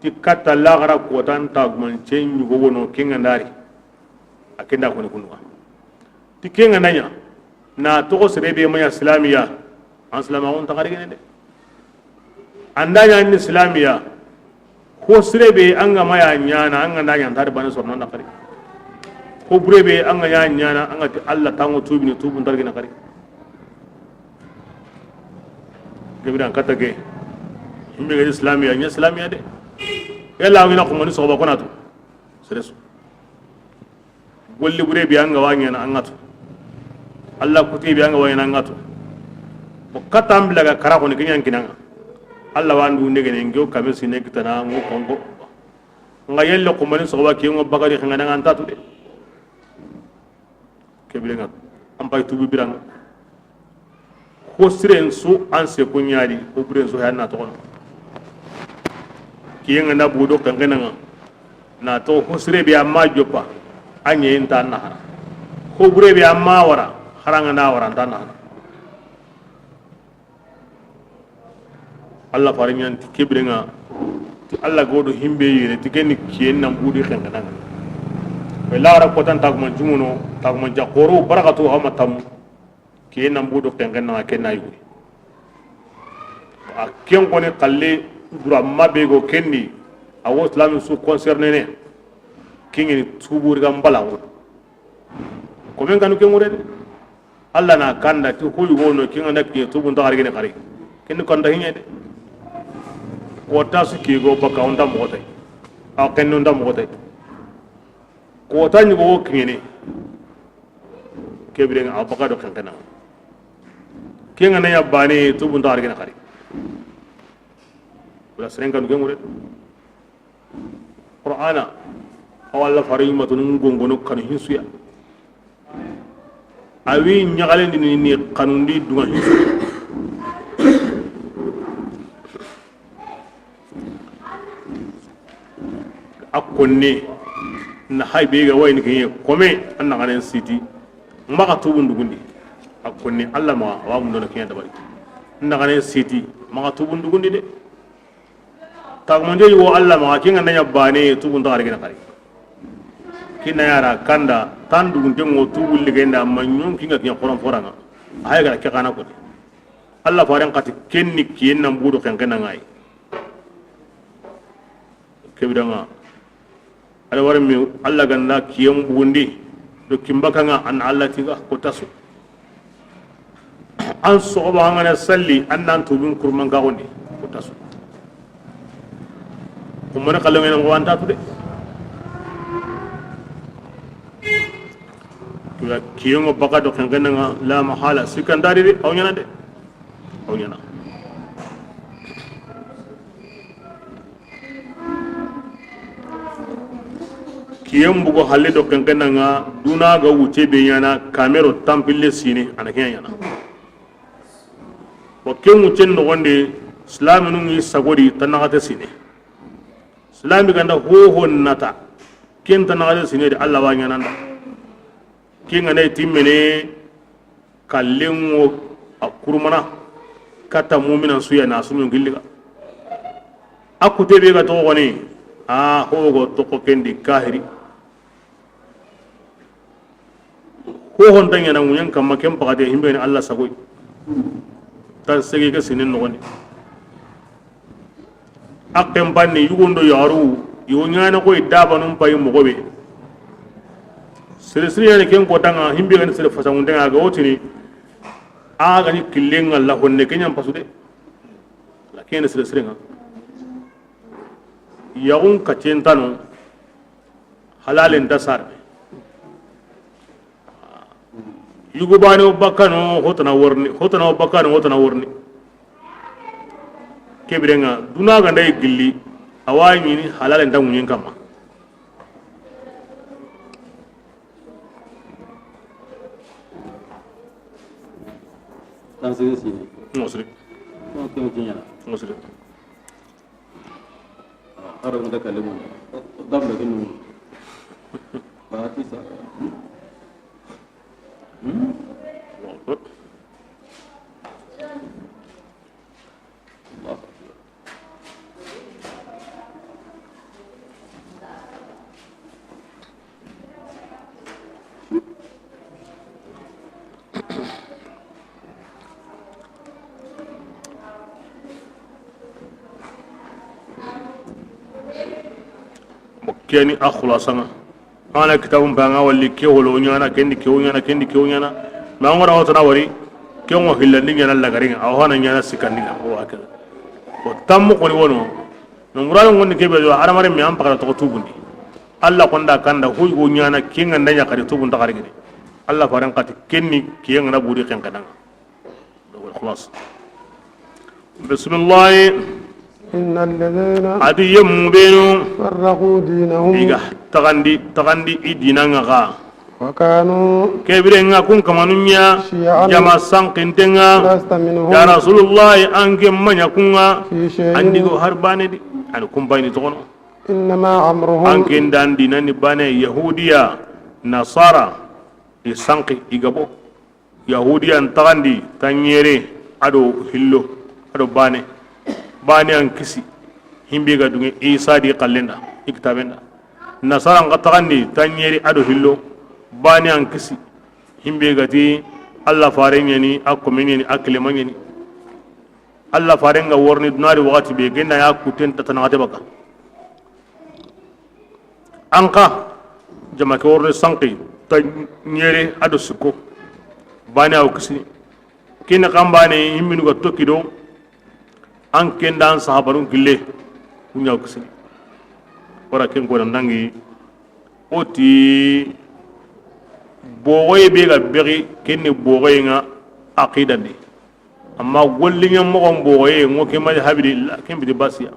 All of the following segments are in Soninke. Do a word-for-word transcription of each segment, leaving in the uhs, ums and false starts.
Ti katta laxara kotan tagumancen ɲugo wono, ken ga ndari. A ken da koni kunduwa. Ti ken ga na ɲa, na toxo sere be ma ɲa silamiya, an silamaxun taxari gene de. An da ɲa ni silamiya, ho sere be an ga ma ya ɲana, an ga nda ɲa, an ta di bane sorono nda xari. Ho bure be an ga ɲa ɲana, an ga ti Allah tanŋo tubini, tubu nta ri gene xari. Ke bire an katta ke, himbe ga islamiya, ɲa islamiya de. Yalla an ga na xumani soxoba kona tu. Sere su. Golli bure be an ga wa ɲana an ga tu. Allah kuti be an ga wa ɲana an ga tu. Bo katta an bila ga kara xoni ke ɲa n kinaŋa. Allah wa ndu ndegene nge o kame sine kitana ŋo konko. Nga yelle xumani soxoba ke ŋo bagari xanga na an ta tu de. Ke bire ŋa, an pay tubu bire ŋa. Ho siren su an se ko ɲa di, ho buren su hanna toxono. Kiyen ŋa na budo kankenaŋa. Na to ho sire be amma joppa, a ɲe nta na hara. Ho bure be amma wara, haranga na wara nta na hara. Allah fare ɲa ni ti ke bire ŋa, ti Allah godo himbe yere, ti ke ni kiyen nan budi xenxenaŋa. Be laxara kotan taguman jumuno, taguman ja xoro, barakatu hama tam, kiyen nan budu xenxenaŋa, ken na yugu. A ken koni xalle dura ma be go ken di, a wo islamin su concerné ne, ken ŋa ni tubu ri ga mbala wo. Komen kanu ke ŋure de. Allah na kanda ti ko yugo no kinga na kiye tubu nta xari gene xari. Ken kanda hiɲe de. Ko ta su kiye go baka on da mo tay. A ken on da mo tay. Ko ta ni go kiɲene. Ke bire ŋa a baka do ken kena. Kinga na ya bane tubu nta xari gene xari. Wala seren kanu ke ŋure. Qur'ana, awa Allah fare yimma tunu gongono kanu hinsuya. A wi ɲaxalendini ni xanundi dunga hinsu. A konne na hay be ga wayni ke kome an na ganen siti. Maxa tubun dugundi. A konne Allah ma wa mun do na kiɲa dabari. Na ganen siti maxa tubun dugundi de. Tagumante yugo Allah maxa, kinga na ɲa bane, tubu nta xari gene xari. Kinna yara kanda, tan dugunte ŋo tubu ligenda, ma ɲon kinga kiɲa xoron foranga. A hay gara ke xana kote. Allah faren xati kenni kiyen nan budu xenxenaŋa yi. Ke bire ŋa. Ala wara mi Allah ganda kiyen bugundi do kimbaka ŋa an Allah tiga ko tasu. An soxoba an ga na salli an nan tubun kurman ka gondi ko tasu. Ko mona kallo ngene ko anta tu de. Kula kiyen ŋo baka do xenxenaŋa la mahala sikandari de aw ɲana de. Aw ɲana. Kiyen bugo halle do xenxenaŋa duna ga wuce be ɲana kamero tampille sine a na ke ɲana. Wa ken wucen noxonde silaminu ŋi sagodi tanaxate sine. Silami ganda hoho nata ken tanaxate sine de Allah wa ɲananda. Kinga na timmene. Kallen ŋo a kurumana katta muminan suya na sumun gilliga. A kute be ga toxo ni a hogo toxo kendi kahiri. Hohon ta ɲana ŋuɲen kamma ken paxate himbe ni Allah sagoy. Tan sege ke sinen noxoni. Akken banni yugo ndo yaxaru yo ɲana koy dabanun payi moxo be. Sere sire yani ken kotaŋa himbe gani sere fasaŋunteŋa ga wotini. A gani killen ŋa la honne ke ɲan pasu de. Lakin sere sireŋa yaxun kaccentano. Halalen da sarme. Yugo bane o bakkano hotana worni, hotana o bakkano hotana worni. Ke birenŋa duna ga nda yi gilli a wa ɲini halalen da ŋuɲen kamma. Tan sigi sigi. Ŋo siri. Ŋo siri. Aro nda kalimu. Dam da kinu. Ba ti sa. Hmm? Allahu Akbar. Keni a xulasaŋa. Ana kitabun paŋa walli ke wolo ɲana, kendi ke wo ɲana, kendi ke wo ɲana. Ma ngora wotana wari, ke ngo hillandi ɲana lagarinŋa, awa hana ɲana sikandinŋa, o hakada. O tammu koni wono. No murado ngoni kebe do haramare mi an pakara to tubundi. Allah konda kanda hoy go ɲana kinga ndanya kadi tubun ta karigini. Allah faran kati kenni kinga na buri ken kadanga. Khalas. Bismillah. إن الذين Adi yemmu benu. فرقوا دينهم Iga tagandi, tagandi i dinanga ga. وكانوا Kebire nga kun kamanu ɲa. شيعا Jama sankintenga. لست منهم Ya Rasulullah, an ke maɲa kunga. في شيء Andi go har bane di. An kumbayni togono. إنما أمرهم An ke ndan dinani bane Yahudiya, Nasara, i sanki, i gabo. Yahudiyan taxandi, tanɲere, ado hillo, ado bane. Bane an kisi, himbe ga dunge Isa di xallenda, i kitabenda. Nasaran xa taxandi, tanɲere, ado hillo, bane an kisi, himbe ga ti Allah fare ɲani, a kome ɲani, a kilema ɲani. Allah faren ga worni dunari waxati be, genda ya kuten tatanaxate baka. An xa jama ke worni sanki, tanɲere ado sikko. Bane aw kisini. Kini kan bane himminu ga tokki do. An kenda an sahabanun kille. Kuɲa aw kisini. Wara ken ko dangi. O ti bogoye be ga begi kenne bogoye nga aqidandi. Amma golliɲa mogon bogoye ngo ke mali habidi la ken bidi basiya.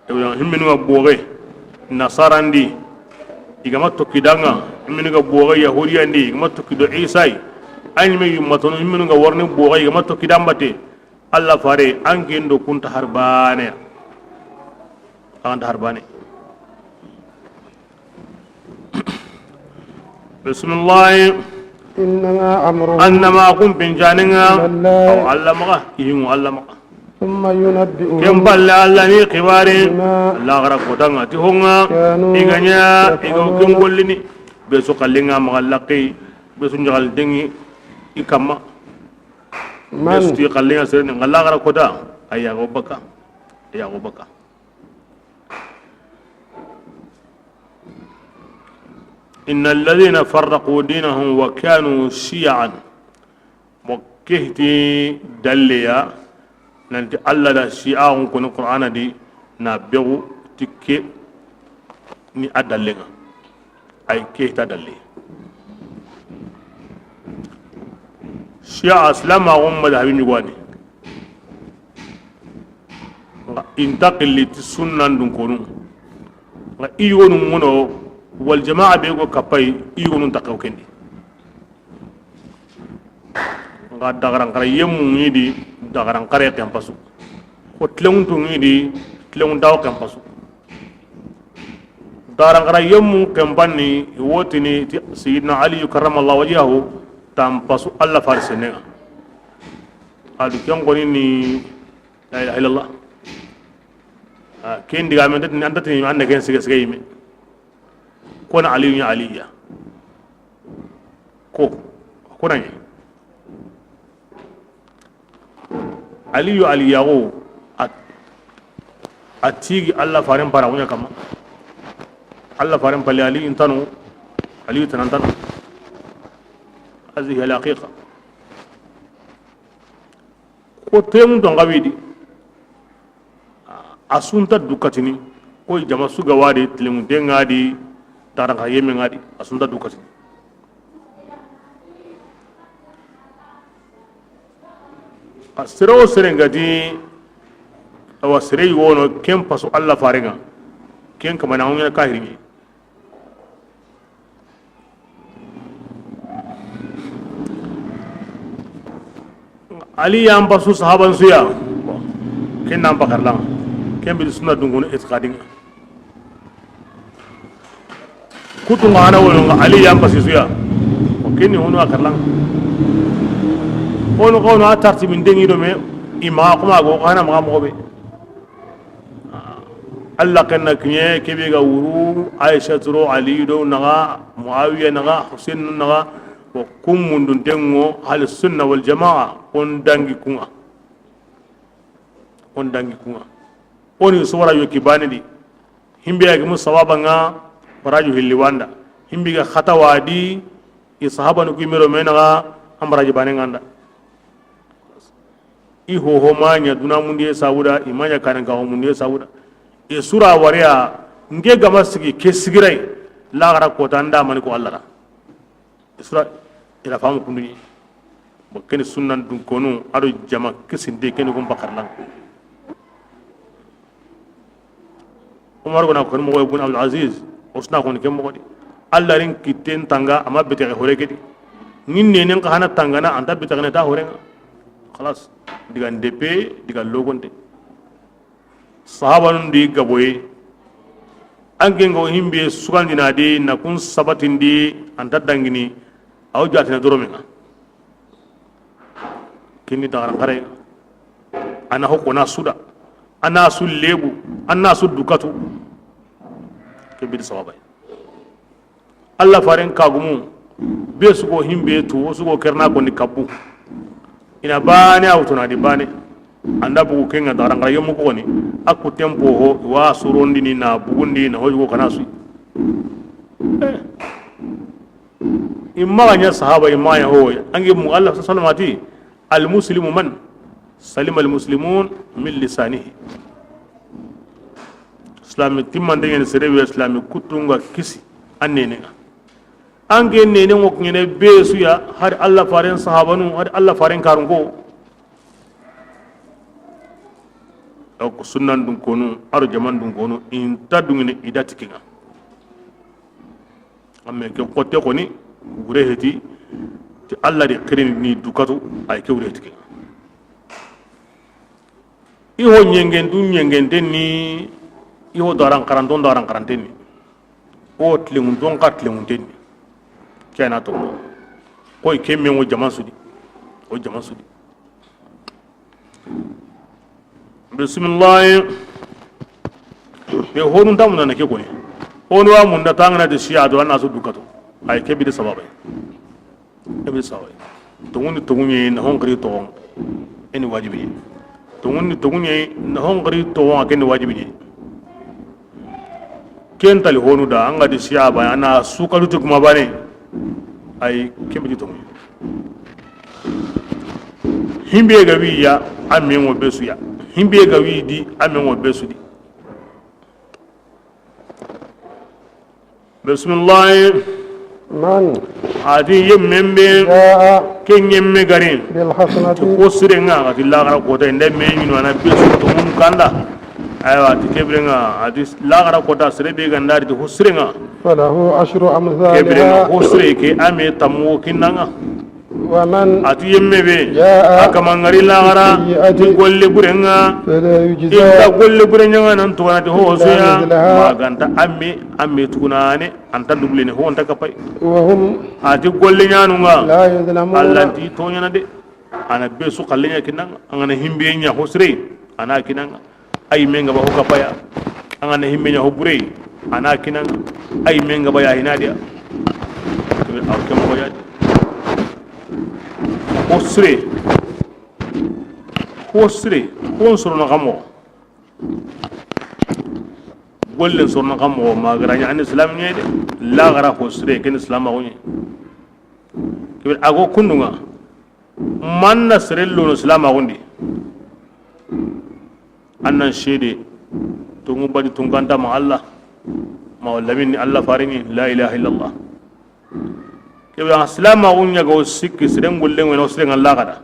Ibrahim himminu ga boge nasarandi, igama tokki danga. Himminu ga boge yahudiyandi, igama tokki do Isa yi. Ayni me yummatonu himminu ga warni boge, igama tokki dambate. Allah fare an ke ndo kunta harbane. Anta harbane. Bismillah. إنما أمره Annama kun pincaninga. إلى الله Aw Allah maga, ihingu Allah maga. ثم ينبئهم Ken palle Allah ni xibari. بما Lagara kotanga ti honga. كانوا Iganya, igo يفعلون ken gollini. Be su kallinga maga laqi, be su njagal dengi i kamma. من Be su ti kallinga sereni, nga lagara kota. Aya go baka. Aya go baka. إن الذين فرقوا دينهم وكانوا شيعا. Mo kehti dalleya, nanti Allah da shi'a on koni Qur'ana di na begu tikke ni a dallenga. Ay kehta dalle. Shi'a silama on madhabi ɲugwani. Nga inta qilli ti sunnan dun konu. Nga i yogonu ngono wal jama'a be go kapay i yogonu ta kaw kendi. Nga dagarankara yemmu ngi di dagarankare kempasu. Ko tlenguntu ngi di tlenguntawo kempasu. Dagarankara yemmu kempanni wotini ti Sayyidina Ali karramallahu wajhahu tampasu Allah farisenenga. Adu ken koni ni La ilaha illallah. Ah, ken diga men tatini, an tatini, an da ken sige sige yime. Kona Aliyu ɲa Aliya. Ko, kona ɲa. Aliyu Aliya go, a, a tigi Allah faren para kuɲa kama. Allah faren pali Aliyu ntano, Aliyu tanantano. Hazihi al-haqiqa. Ko temun to ngawidi. A sunta dukatini. Ko jama suga wadi tilimu de ngadi. Taranka yeme ngadi. A sunta dukatini. A sere o sere ngadi. Awa sere wono ken pasu Allah farenga. Ken kamana on kahirini. Ali yan pasu sahaban suya. Ken nan pakarlan. Ken bi sunna dungun itiqadin. Kutu ngana wono nga Ali yan pasi suya. Ken ni hono akarlan. Ono kono atarti min dengi do me ima kuma go kana ma mo be. Allah kenna kiɲe kebe ga wuru Aisha turo Ali do naga Muawiya naga Hussein naga. Wa kum mundun dengo ahli sunna wal jamaa kon dangi kunga. O n dangi ku ŋa. O ni suwara yo ki bane di. Himbe ya gi mu sawaba ŋa, waraju hilli wanda. Himbe ga xata wadi, i sahabanu ku i mero menaxa, an baraji bane ŋa nda. I hoho ma ɲa duna mundiye sabuda, i ma ɲa kanen kaxo mundiye sabuda. I sura wariya, nke gama sigi ke sigirai, laxara kota nda mani ko Allah ra. I sura, i ra famu kundu ɲi. Bon, keni sunnan dun konu, ado jama kisinde keni gum bakarlan. Umar gona koni moxo Ibn Abdul Aziz, o suna koni ke moxo di. Allah rin kitten tanga, ama bete hore ke di. Nin nenen ka hana tangana, anta bete ne ta hore ŋa. Xalas. Diga ndepe, diga logonte. Sahabanun di gaboye. An ke ngo himbe sugandina di, na kun sabatindi, anta dangini, aw jatina doromenga. Kini dagaran xare. Ana hokko na suda. Ana su lebu. Ana su dukatu. Ke bidi sababay. Allah faren kagumu. Be sugo himbe tu, o sugo kerna ko ni kabu. Ina bane awtona di bane. Anda bugu kenga dagaran xare yemu ko ni. Aku tempo ho, wa surondini na bugundi na hojugo kana su. Eh. Imma ga ɲa sahaba, imma ɲa ho. Angi mu Allah sallallahu alaihi wasallam ati, "Al muslimu man salima al muslimun min lisanihi." Islami timmande ɲen sere be islami kutunga kisi an nene ŋa. Ange nene ŋo ɲene be suya, hari Allah faren sahabanu, hari Allah faren karunko. Donc sunnan dun konu, aro jaman dun konu, inta dungini idati kinga. Amme ke xotte xoni, wure heti, ti Allah di xirini ni dukatu, ay ke wure heti ke. I ho ɲengen du ɲengenten ni, i ho daran xaranton daran xaranten ni. O tilengun ton xa tilengunten ni. Kena to. Koy kemme ngo jaman sudi. O jaman sudi. Bismillah. Be honu tamuna na ke koni. Honu wa munda tangana de siya do ana su dukato. Ay ke bidi sababa. Ke bidi sababa. Tongundi tongunye na hon kri to. Eni wajibi. Tongundi tongunye na hon kri to, ken wajibi. Ken tali honu da, an ga di siya ba, ana su kalutu kuma bane. Ay, ken bidi tongunye. Himbe ga wi ya, a me ngo be su ya. Himbe ga wi di, a me ngo be su di. Bismillah. Man. Ati yemmen be. Jaa. Ken yemme gari. Bil hasanati. Ko sirenga, ati lagara kota, inda me ɲinu ana be su to mun kanda. Aywa, ati kebirenga, ati lagara kota, sere be gandari, ti ho sirenga. Falahu ashru amthaliha. Kebirenga, ho sire ke, ame tamu kinanga. Wa man. Ati yemme be. Jaa. A kama ngari lagara. Sayyi'atin. Golle burenga. Fala yujza. Inda golle burenga nan to anati ho illa soya. Mithlaha. Maganta amme, amme tugunane. Anta dublene ho anta kapay. Wa hum. Ati golle ɲanunga. La yuzlamun. Allah nti toɲana de. Ana be su kallen ɲa kinanga. Angana himbe ɲa ho sire. Ana kinanga. Ay menga ba ho kapaya. Angana himbe ɲa ho bure. Ana kinanga. Ay menga ba ya hinadiya. Kebe aw kemo ya. Ho sire. Ho sire. Ho soro na kamo. Gollen sorno kam moxo ma gara ɲa an islam ɲe de. Laxara ho sire ken islam axu ɲe. Kebe ago kundunga. Manna sere lono islam axundi. Annan sede. Tungu badi tunganta ma Allah. Ma lamin ni Allah farini la ilaha illallah. Kebe an silamaxu ɲaga o sikki, seren gollen ŋa o siren ŋa laxada.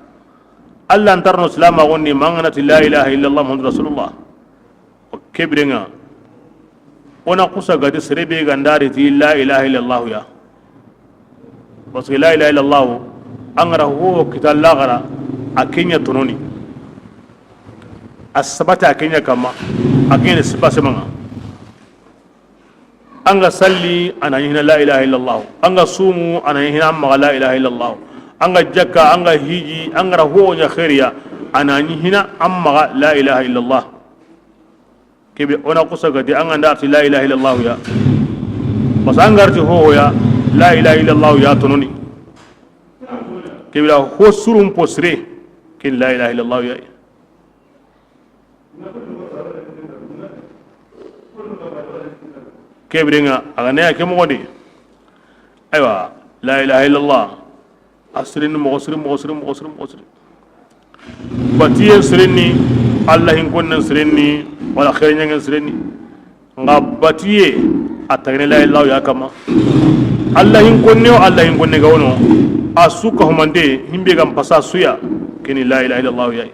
Allah ntarno silamaxu ni mangana ti la ilaha illallah Muhammadu rasulullah. O kebirenga. Ona kusa gati sere be gandari ti la ilaha illallah ya. Parce que la ilaha illallah, an gara ho kita laxara, a kenya tononi. A sabata a kenya kama, a kenya sipasemanga. An ga salli, a na ɲi hina la ilaha illallah. An ga sumu, a na ɲi hina an maxa la ilaha illallah. An ga jakka, an ga hiji, an gara ho ɲa xeeriya, a na ɲi hina an maxa la ilaha illallah. Kebe ona kusa gati an ga nda arti la ilaha illallah ya. Parce que an ga arti ho ya, la ilaha illallah ya tononi. Kebe da ho surun posre, kin la ilaha illallah ya. Ke biren ŋa, a ga na ɲa ke moxo di, aywa, la ilaha illallah, a sirini moxo siri, moxo siri, moxo siri, moxo siri. Batiye sirini, Alla hin konnen sirini, wala xereɲangen sirini. Nga batiye, a tagene la ilaha ya kama. Alla hin konne o, Alla hin konne ga wono, a su ka humande, himbe gam pasa suya, keni la ilaha illallah ya.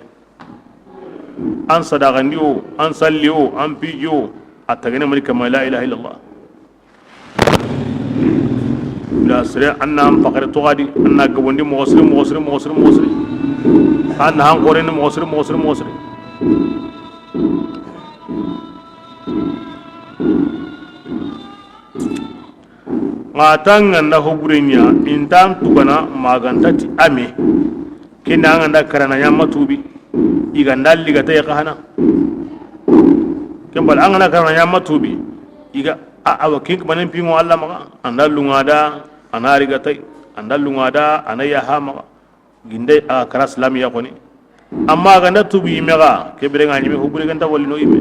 An sadaqandi o, an salli o, an piji o, a tagene mani kama la ilaha illallah. Da sere an na an pakare toxo di, an na gabondi moxo siri, moxo siri, moxo siri, moxo siri. An na an xorendi moxo siri, moxo siri, moxo siri. Nga ta nga nda hobure ɲa, intan tugana maganta ti ame. Kenda nga nda karana ɲa ma tubi. I ga nda liga ta ya kahana. Ken bal an ga na karana ɲa ma tubi. I ga a, awa ken banen pingo Alla maxa. Anda lunga da, ana riga tay. Anda lunga da, ana ya ha maxa. Ginde a kara silamiya xoni. Amma a ga nda tubu yimme ga, ke bire nga ɲime hubure ganta wali no yimme.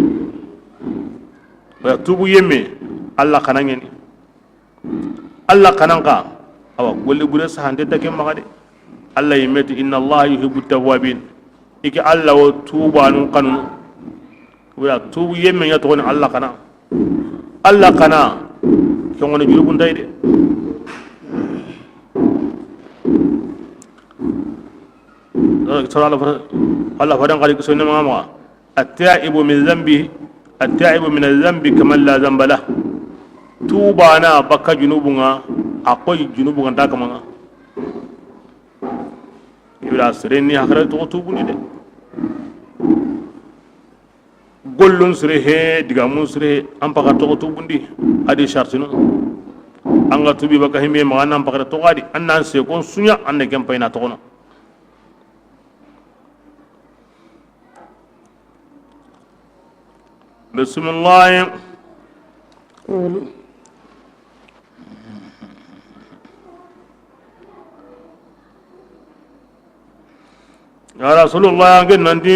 Wala tubu yimme, Alla xana ɲeni. Alla xanan xa, awa, golli bure sahante ta ke maxa de. Alla yimme ti, "Inna Allaha yuhibbu tawwabin." I ke Alla wo tubanun xanu. Wala tubu yimme ɲa toxoni Alla xana. Alla xana, ke ŋoni junubun tay de. Alla fadan xadi kiso ne maxa maxa. At-taibu min zambi, at-taibu min zambi kaman la zamba lah. Tubana bakka junubun ŋa, a koy junubun ŋa nta kaman ŋa. Ibra seren ni hakara toxo tubundi de. Gollun sire he, digamun sire he, an paxa toxo tubundi, a di sartinu. An ga tubi baka himbe maxa, an nan paxata toxo a di, an nan se kon suɲa, an ne ken payina toxono. Bisimilahi. Ya Rasulullah, an ke nanti,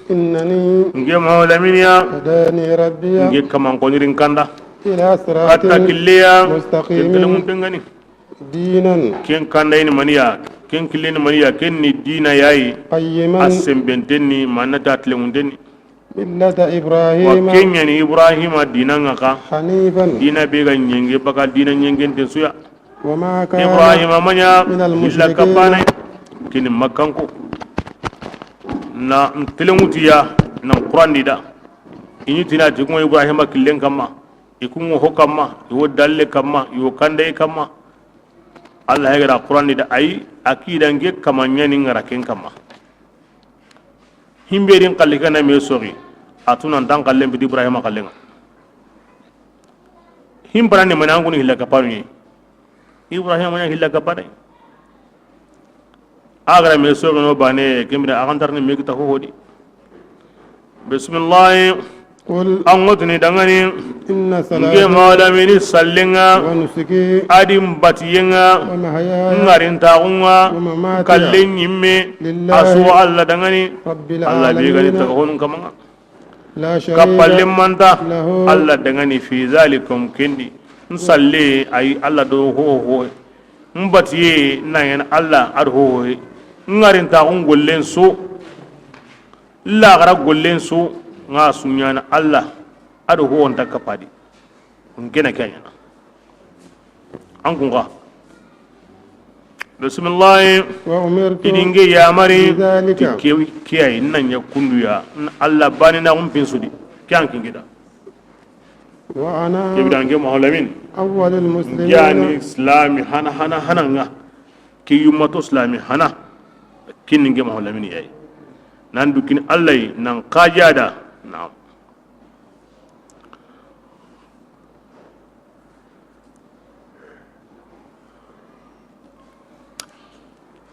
إنني nge Maolaminiya, هداني ربي nge kaman konirin kanda, إلى صراط katta killeya, مستقيم kentelemun tengani. دينا. Ken kanda ini maniya, ken kille ni maniya, ken ni dina yayi, قيما a sembentenni, manna ta tilemuntenni. ملة Wa إبراهيم ken ɲa ni Ibrahima dina ŋa ka. حنيفا. Dina be ga ɲenge baka dina ɲengenten suya. وما كان Ibrahima ma ɲa من المشركين. Illa kapane. Kini Makkanko. Na ntelenŋutiya, na Qurandi da. I ɲi tina ti kuma Ibrahima killen kamma. I kunŋo ho kamma, i wo dalle kamma, i wo kande kamma. Allah ya gara Qurandi da ayi, akida nge kama ɲani ngara ken kamma. Himbe din kalli kana me sogi, atuna ntan kallen bidi Ibrahima kallenga. Himbarani mani anguni hilla kapanu ye. Ibrahima ɲa hilla kapare. A gara me sogi no bane, kembira agantarni me kita hohodi. Bismillah. قل An ŋotini dangani. إن صلاتي Nge malamini sallenga. ونسكي Adi mbatiyenga. ومحياي Ngarintaxunga. ومماتي Kallen ɲimme. لله Asu Allah dangani. رب العالمين Allah be gani taga honun kamanga. لا شريك Kappalle manta. له Allah dangani fi zalikum kendi. Nsalle ayi Allah do ho ho. Mbatiye na yana Allah ad ho ho. Ngarintaxun gollen so. Laxara gollen su nga suɲana Allah, ado ho wonta kapadi. Ngena kenya. An kunga. Bismillah. وأمرت Idinge yamari. بذلك Ki kiyayi nanya kunduya. Allah bani na umpin sudi. Kyan kingida. وأنا Kibida nge Maolamin. أول المسلمين. Yani Islami hana hana hana nga. Ki yummato Islami hana. Kin nge Maolamin yayi. Nan du kin Allah yi, nan kajada. Na.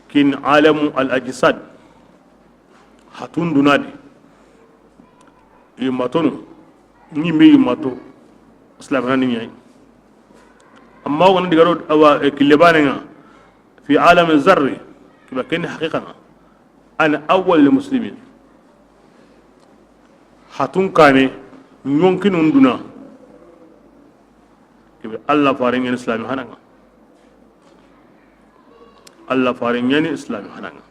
Kin alamu al ajsad. Hatun dunadi. Yummatonu. Ni me yummato. Islam nan ni yayi. Amma wona digaro awa e kille bane nga. Fi alam zarri. Kiba ken haqiqa nga. Ana awwal lil muslimin. Hatun kane, ɲonkinun duna. Kebe Allah fare ɲani islami hananga. Allah fare ɲani islami hananga.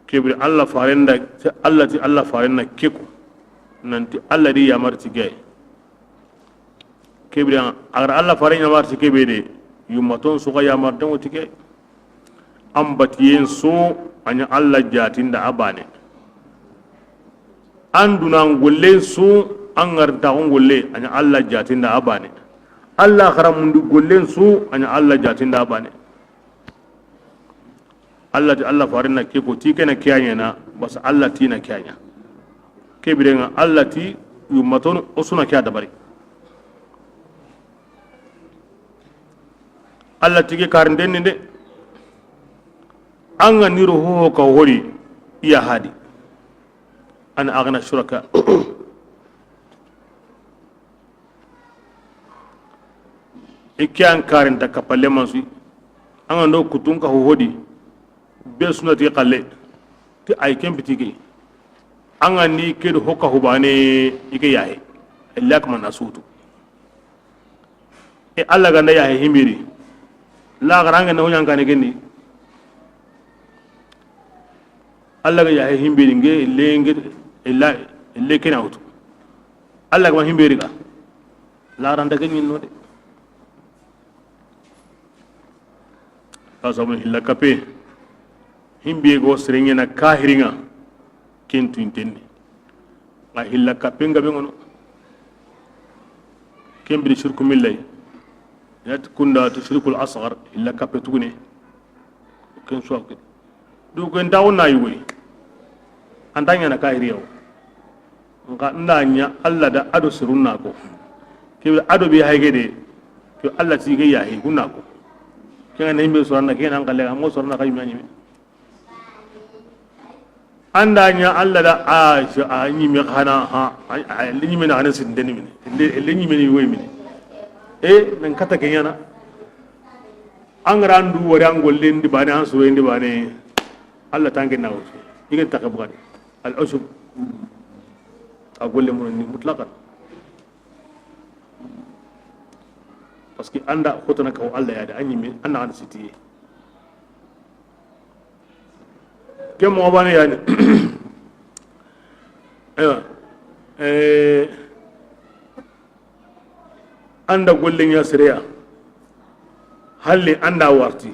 Kebiri Allah faren da, Allah ti Allah faren na ke ko, nanti Allah di yamar ti gay. Kebiri a gara Allah faren yamar ti kebe de, yummaton su ga yamar dan o ti gay. An batiyen su, a ɲa Allah jatinda a bane. An dunan gollen su, an ŋarintaxun golle, a ɲa Allah jatinda a bane. Allah xaramundu gollen su, a ɲa Allah jatinda a bane. Allah ti Allah farinna ke ko ti kena ke a ɲana, basa Allah ti na ke a ɲa. Ke birenga Allah ti yummatonu o su na ke a dabari. Allah ti ke karinden ni de. An ga niro ho ka hori iya hadi. Ana aghna shuraka. I ke an karinta kapalle mansu. An ga ndo kutun ka ho hodi. Be sunati xalle ti ay ken bitigi. An ga ni ke do ho ka hubane i ke yahe. Illa kama na sutu. E Allah ganda yahe himbiri. La garanga na hunyan kane kendi. Allah ga yahe himbiri nge ille nge illa ille kena wutu. Allah ga ma himbiri ga. La randa ke ɲinno de. Ka sabu hilla kape. Himbe go serenyana kahiringa. Ken tu intenni. A hilla kape nga be ngono. Ken biri shirku millay. Yat kunda tu shirkul asghar hilla kape tugune. Ken suwa ke. Du ken tawo na yugo yi. An ta ɲana kahiri yaw. Nka nda ɲa Allah da ado sirunna ko. Ke ado bi hayge de. Ke Allah ti ge yahi kunna ko. Ke ngana himbe sorana ke nan kalle mo sorana kay mani. Anda ɲa Allah da a a ɲime xana ha a ɲime na xana sindeni mini. Ille ɲime ni woy mini. E nan kata ke ɲana. An ga ra an du wari an gollen di bane an suroyen di bane. Allah tanke na wutu. I ga taxe bugadi. Al usub. A golle mun ni mutlaqan. Parce que anda xotana kaw Allah ya da a ɲime an na an sitiye. Ke mo bane yani. Ewa. Eh. Anda golle ɲa sereya. Halle anda warti.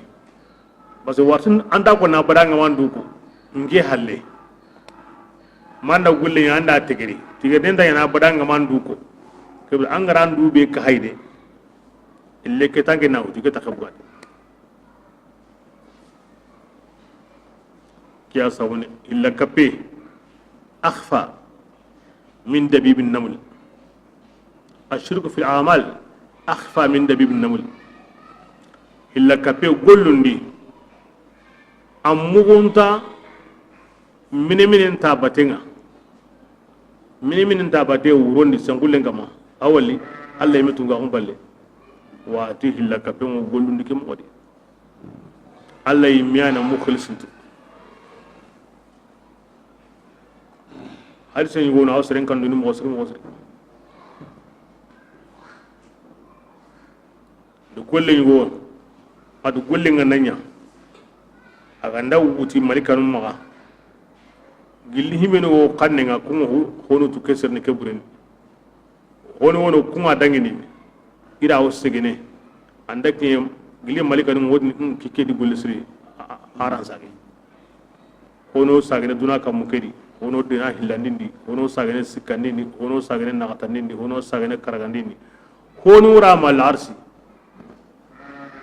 Parce que wartin anda ko na bada nga mandu ko. Nge halle. Manda golle ɲa anda tegeri. Tigeri nda ɲa na bada nga mandu ko. Kebe an ga ra an du be ka hayde. Ille ke tanke na wutu ke ta xabuga. Kiya sawne illa kape. Akhfa min dabibin naml. Ashirku fil a'mal akhfa min dabibin naml. Illa kape gollundi. An mugunta mine minen ta batenga. Mine minen ta bate wurondi senkullen kama. Awali Allah yimi tunga xum balle. Wa ti hilla kape mo gollundi ke mo di. Allah yimi ana mukhlisinti. Hadisa ni wona o seren kan duni mo seren mo seren. Do golle ɲi go. A do golle nga na ɲa. A ga nda wuti malikanun maxa. Gilli himeni wo xanne nga kunga hu honu tu keser ni keburen. Honu wono kunga dangini. Ira wo segene. Anda ke gilli malikanun wodni ki ke di golle siri. Aran sage. Hono sagene duna kammu kedi, hono dina hillandindi, hono sagene sikkandindi, hono sagene naxatandindi, hono sagene karagandindi, hono rama larsi.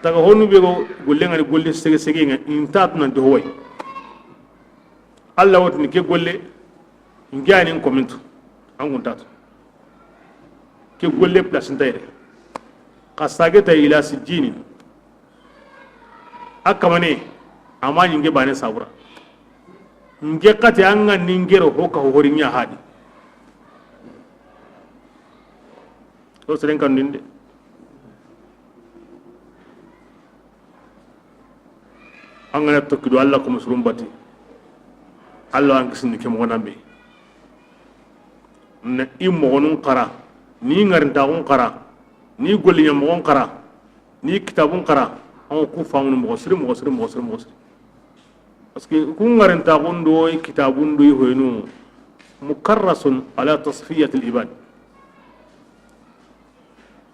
Taga honu be go golle ngani golle sege sege nga inta tunanti howai. Allah wotini ke golle ngiyanin komintu an guntatu. Ke golle place ntayre. Xa sage ta ila sijjini. A kamane Ama ɲi nke baane sabura. Nke xati an ga ni nke ro ho ka hori ɲa hadi. O seren kan din de. An ga na tokki do Alla ko musurum bati. Alla an kisindi ke moxo nan be. Na i moxonun xara, ni ŋarintaxun xara, ni golliɲa moxon xara, ni kitabun xara, an ku famunu moxo siri, moxo siri, moxo siri, moxo siri. Parce que ku ŋarintaxun do i kitabun do i hoyinu, mukarrasun ala tasfiyatil ibad.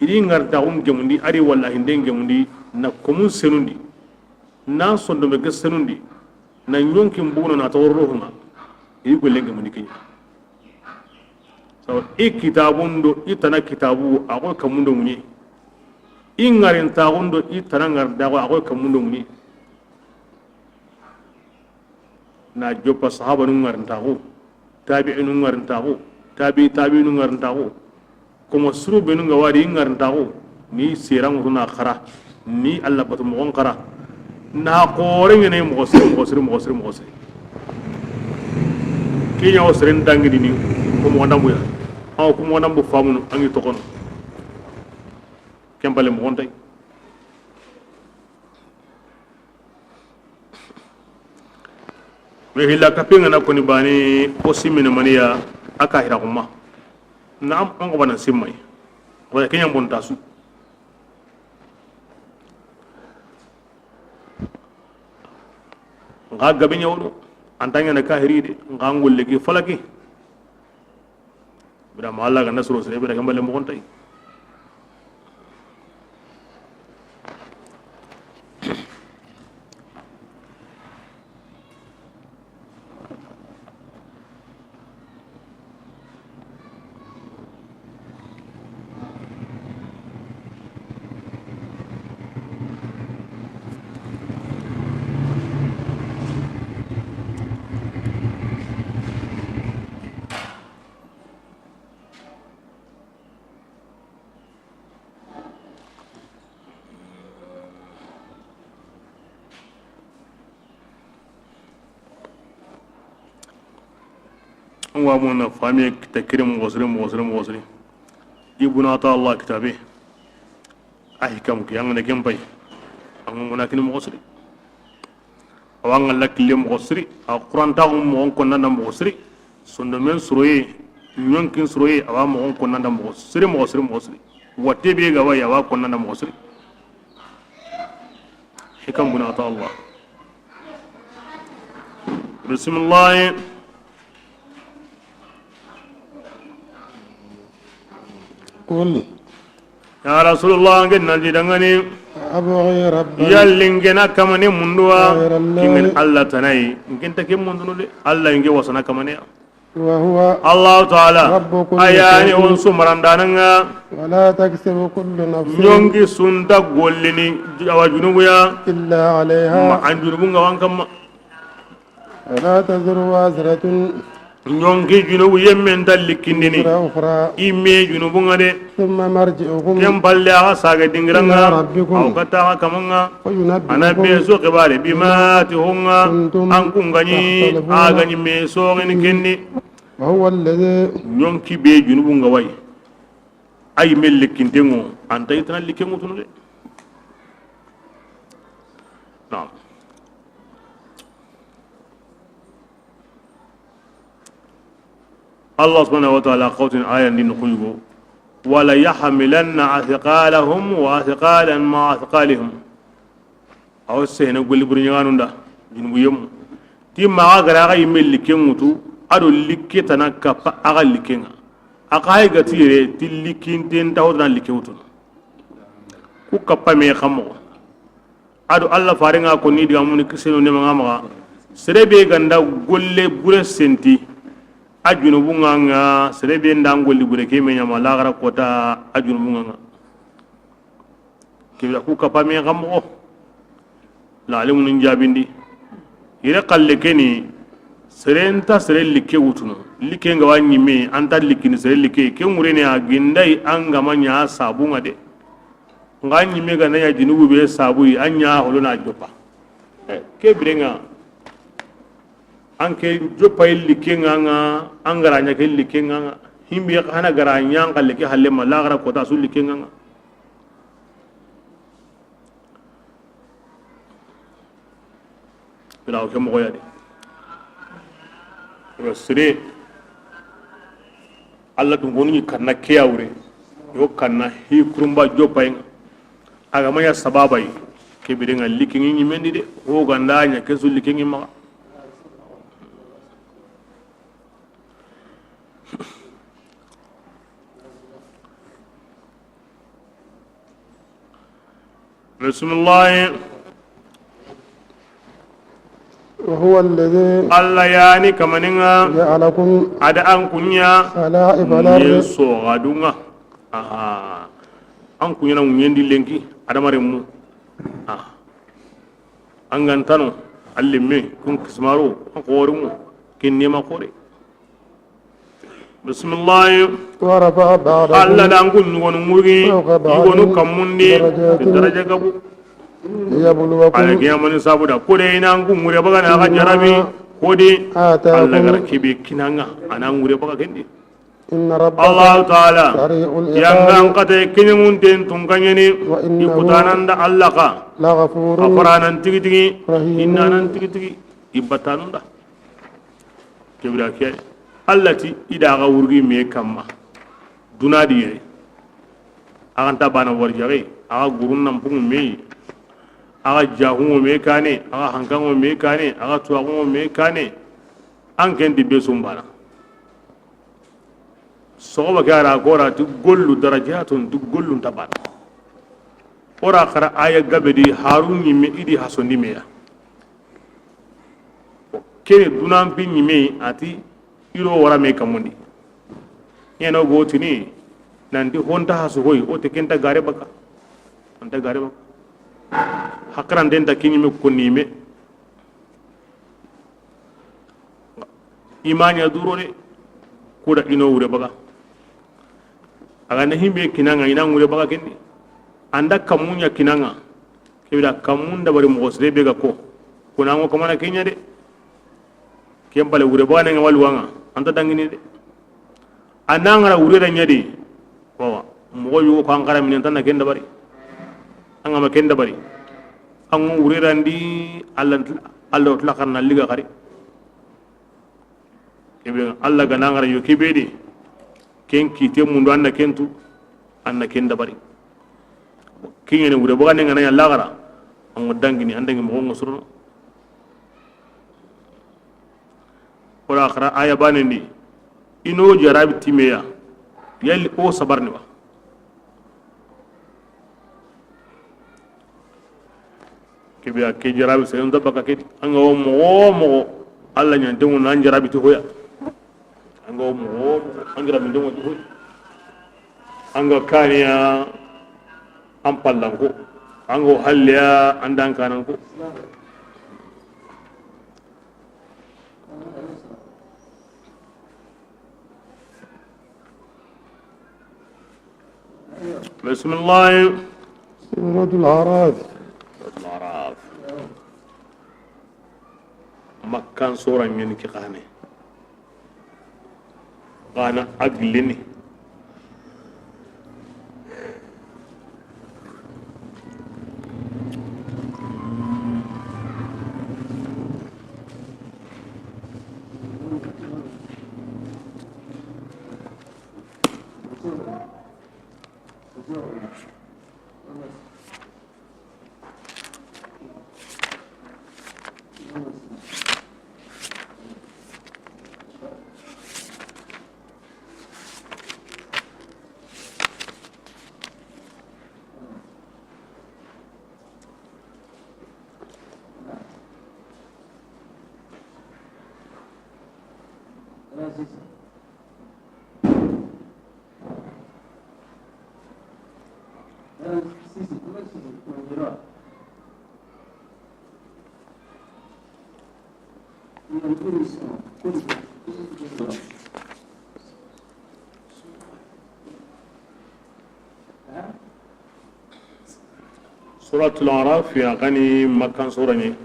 I di ŋarintaxun gemundi, a ri walla hinden gemundi, na komun senundi, na sondome ke senundi, na ɲonkin buguno na toxo ruhunga, i di gollen gemundi keɲa. Sabu i kitabun do i tana kitabu, a xoy kamundo ŋuɲe. I ŋarintaxun do i tana ŋarintaxu, a xoy kamundo ŋuɲe. Na joppa sahabanu ŋarintaxu, tabi'inu ŋarintaxu, tabi tabi'inu ŋarintaxu. Komo suru benu ga wari i ŋarintaxu, ni sera ŋutu na xara, ni Alla batu moxon xara. Na xore ŋene moxo siri, moxo siri, moxo siri, moxo siri. Keɲa o seren dangini ni ko moxo ndambuya. Awa ko moxo ndambu famunu an ŋi toxono. Ken pale moxon tay. Mais hilla kapi ŋa na koni bani o simina maniya a ka hira kuma. Naam, on ko bana simmay. Wala kenya bon tasu. Nga gabe ɲawno antanya na kahiri de nga ngolle ki falaki. Bira ma Allah ga nasro sere bira kambale mo kontay. An wa mo na famiye kita kiri moxo siri, moxo siri, moxo siri. Ibn Ata Allah kitabe. A hikam ke, an ga na ken pay. An ga na kini moxo siri. Awa an ga la kille moxo siri. A Quran taxu moxon konna na moxo siri. Sondomen suroye, ɲonkin suroye, awa moxon konna na moxo siri, moxo siri, moxo siri. Watte be ga wayi, awa konna na moxo siri. Hikam bun Ata Allah. Bismillah. قل Ya Rasulullah, ngen na di dangani. أبغي ربا Yalli ngen na kamane munduwa. غير الله Kingen Allah tanayi. Ngen ta ke mundunu de. Allah nge wasana kamane ya. وهو Allah Ta'ala. رب كل Ayani شيء on sumarandananga. ولا تكسب كل نفس Ɲongi sunta gollini awa junubu ya. إلا عليها Ma an junubu nga wan kamma. ولا تزر وازرة Ɲonki junubu yemmen ta likkindini. وزر أخرى I me junubu nga de. ثم مرجعكم Ken palle axa saga dingiranga. إلى ربكم Aw kata axa kamanga. فينبئكم Ana be so xibare bima ti honga. كنتم An kun gani. تختلفون A gani me so ngini kenni. وهو الذي Ɲonki be junubu nga wayi. Ay me likkintengo. Anta itana likkengo tunu de. Naam. Allah subhanahu wa ta'ala qawtin ayan din kuyugo. وليحملن أثقالهم وأثقالا مع أثقالهم. Aw sehene golli buri ɲaganunda junubu yemu. Ti maxa gara ga yimme likke ŋutu. Ado likke tana kappa aga likke ŋa. Aka hay gati yere ti likkinten taxo tana likke wutunu. Ku kappa me xammo. Ado Allah farenga ko ni diga muni kiseno ne manga maxa. Sere be ganda golle bure senti. A junubu nga nga sere be nda golli bure ke me ɲama laxara kota a junubu nga nga. Kibira ku kappa me xammo. La alimu nun jabindi. Yere xalle keni. Sere nta sere likke wutunu. Likke nga wa ɲimme anta likkini sere likke ke ŋurene a gindai an gama ɲa sabu nga de. Nga ɲimme ga na ɲa junubu be sabu yi, an ɲa holo na joppa. Eh, ke birenŋa, an ke joppa yi likke ŋa ŋa, an ga ra ɲa ke likke ŋa ŋa. Himbe hana ga ra ɲa an ka likke halle ma, laxara kota su likke ŋa ŋa. Ila o ke moxo ya de. Yo sire. Alla dun gonu ni kanna ke ya wure. Yo kanna hi kurumba joppa yi ŋa. A ga ma ɲa sababa yi. Ke birenŋa likke ŋi ɲimendi de. Ho ganda ɲa ke su likke ŋi maxa. Bisimilahi. وهو الذي Alla ya ni kamaninŋa. جعلكم A da an kuɲa. خلائف الأرض. Ɲen soxadunŋa. Aha. An kuɲa na ɲendi lenki. Adamaren mu. Ah. An ga nta no. Alle me. Kun kismaro. An xorinŋo. Kin nema xore. Bisimilahi. ورفع بعضكم Alla da an kun ɲugonu ŋugi, فوق بعض ɲugonu kammundi, درجات ti daraja gabu. ليبلوكم Alla ke ya mani sabu da, ko de i na an kun ŋure baga na ga jarabi, ko de آتاكم Alla ga ra ke be kini an ŋa, a na an ŋure baga ken di. إن ربك Allahu Taala, سريع العقاب yanga an kata kiɲangunten tunkaɲeni, وإنه i kutanan da Alla ka, لغفور a faranan tigi tigi, رحيم innanan tigi tigi, i batanun da. Ke bire ke, Alla ti i da ga wurgi me kamma. Duna di yere. A ga nta bana warjaxe, a ga gurun nan pungu me yi. A ga jaxunŋo me kane, a ga hankanŋo me kane, a ga tuwaxunŋo me kane. An ken di be sumbana. Soxoba ke a ra ko ra ti gollu darajatun, ti gollu nta bana. O ra xara aya gabe di harun ɲimme i di hasondi me ya. Kene dunan pi ɲime a ti i ro wara me kamundi. Ɲeno go tini nanti honta hasu hoy o te kenta gare baka. Anta gare baka. Hakranden ta kiɲime konni me. Imanya duro de. Kuda ino wure baga. A ga na himbe kinanga ina wure baga kendi. Anda kamunya kinanga. Kebira kamun dabari moxo sire be ga ko. Kuna ngo kamana kenya de. Ken bale wure baga ne nga walu wanga. Anta dangini de. Anangara wure da ɲa de. Wawa. Moxo yugo ko an xara minen tan na ken dabari. An ga ma ken dabari. An ngo wure da ndi Allah, Allah tla xarna liga xari. Kebe Allah ga nangara yo kebe de. Ken kite mundu anna ken tu. Anna ken dabari. Kiɲene wure baga ne nga na ɲa laxara. An ngo dangini an dangi moxo ngo sorono. Wala xara aya banendi. Ino jarabi timeya. Yalli o sabarni ba. Kebiya ke jarabi seren ta baka ke. An ga wo moxo moxo Allah ɲantengu nan jarabi ti hoya. An ga wo moxo moxo an jarabi ndengu ti hoya. An ga kaniya an pallanko. An ga wo halliya an dan kananko. بسم الله. سورة الأعراف. Makkan sora ɲeni ke xane. Xana a gillini. Suratul Araf, a ga ni Makkan sura ni.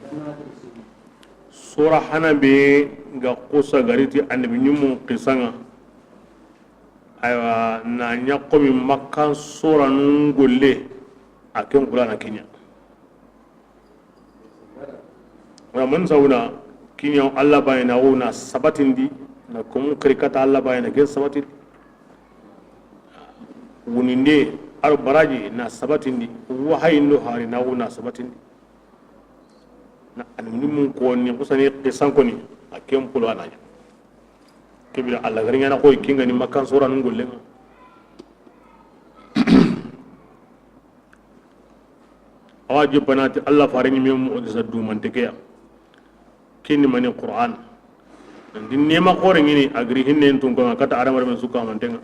Sura hana be ga xusa gari ti annabi ɲimmun xisan ŋa. Aywa, na ɲa xo mi Makkan suranun golle, a ken Qur'ana ke ɲa. Wala man sawuna ke ɲa, Allah baane na wo na sabatindi, na ko mun xiri kata Allah baane na ken sabatindi. Wuninde, aro baraji na sabatindi, wahayindo hari na wo na sabatindi. Na annabi ɲimmun ko ni, xusani xisan ko ni, a ken polo a na ɲa. Ke bire Allah gari ɲaana xoyi, ke ŋa ni Makkan suranun gollen ŋa. Awa jippana ti Allah fare ɲime mu'jiza dumante ke ya. Ke ni mani Qur'an. Nan di neema xoore ɲi ni, a giri hinnen tun ko ŋa kata adamarenmen su kamanten ŋa.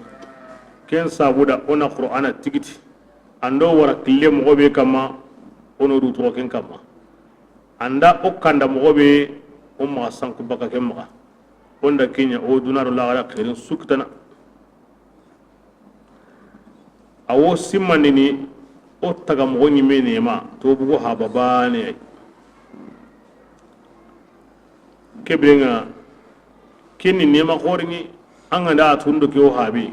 Ken sabu da o na Qur'ana tigiti. An do wara kille moxo be kamma, o na o du toxo ken kamma. An da o kanda moxo be, o maxa sanku baka ken maxa. O nda ke ɲa o duna do laxara xeerin su kitana. A wo simmandini o taga moxo ɲime neema to bugo haba baane ya yi. Ke bire ŋa, ke ni neema xoore ɲi, an ga nda a tundo ke o habe.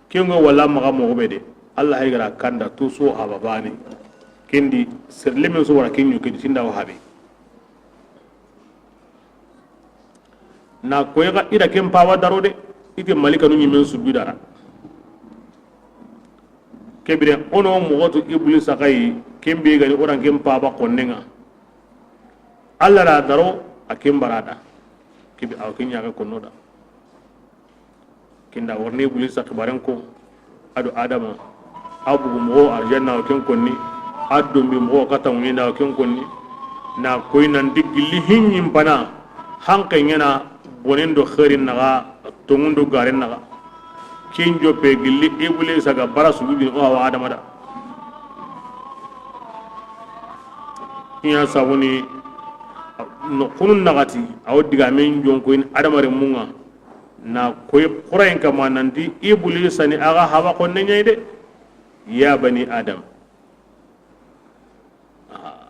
Ke ŋo wala maxa moxo be de, Allah hay gara kanda to so haba baane. Ken di sere lemen so wara ke ɲo ke di tinda o habe. Na koyi xa i da ken paaba daro de, i ti malikanu ɲimen sujudara. Ke bire o na moxo tu Iblisa xa yi, ken be ga ni o ran ken paaba xonnen ŋa. Allah da daro a ken bara da. Ke be awa ken ɲa ga konno da. Ken da warni Iblisa xibaaren ko, a do Adama, a bugu moxo arjanna o ken konni, a dombi moxo kata ŋuɲenda o ken konni, na koyi nan di gilli hinɲin bana, hanke ɲaana bonen do xeerin naxa, tonŋun do garen naxa. Ken joppe gilli Iblisa ga bara sujudini o hawa Adama da. Ken ya sabuni no xunun naxati, a wo digamen jonkoyin adamarenmun ŋa. Na koyi xurayen kamma nan ti Iblisa ni a ga haba xonne ɲa yi de. Ya bani Adam. Ah.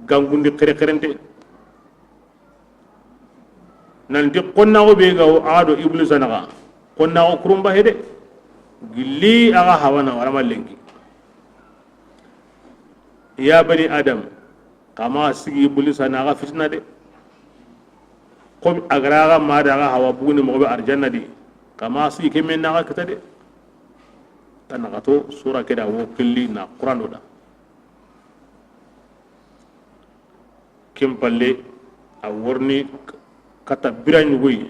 Gangundi xerexerente. Nan ti xonnaxu be ga wo a do Iblisa naxa. Xonnaxu kurunba he de. Gilli a ga haba na wara ma lenki. Ya bani Adam. Xa maxa sigi Iblisa na xa fitina de. Komi a gara xa ma da xa hawa buguni moxo be arjanna di. Xa maxa sigi ke men na xa kita de. Xa na xa to sura ke da wo killi na Qur'ano da. Ken palle a worni kata bira ɲugoyi.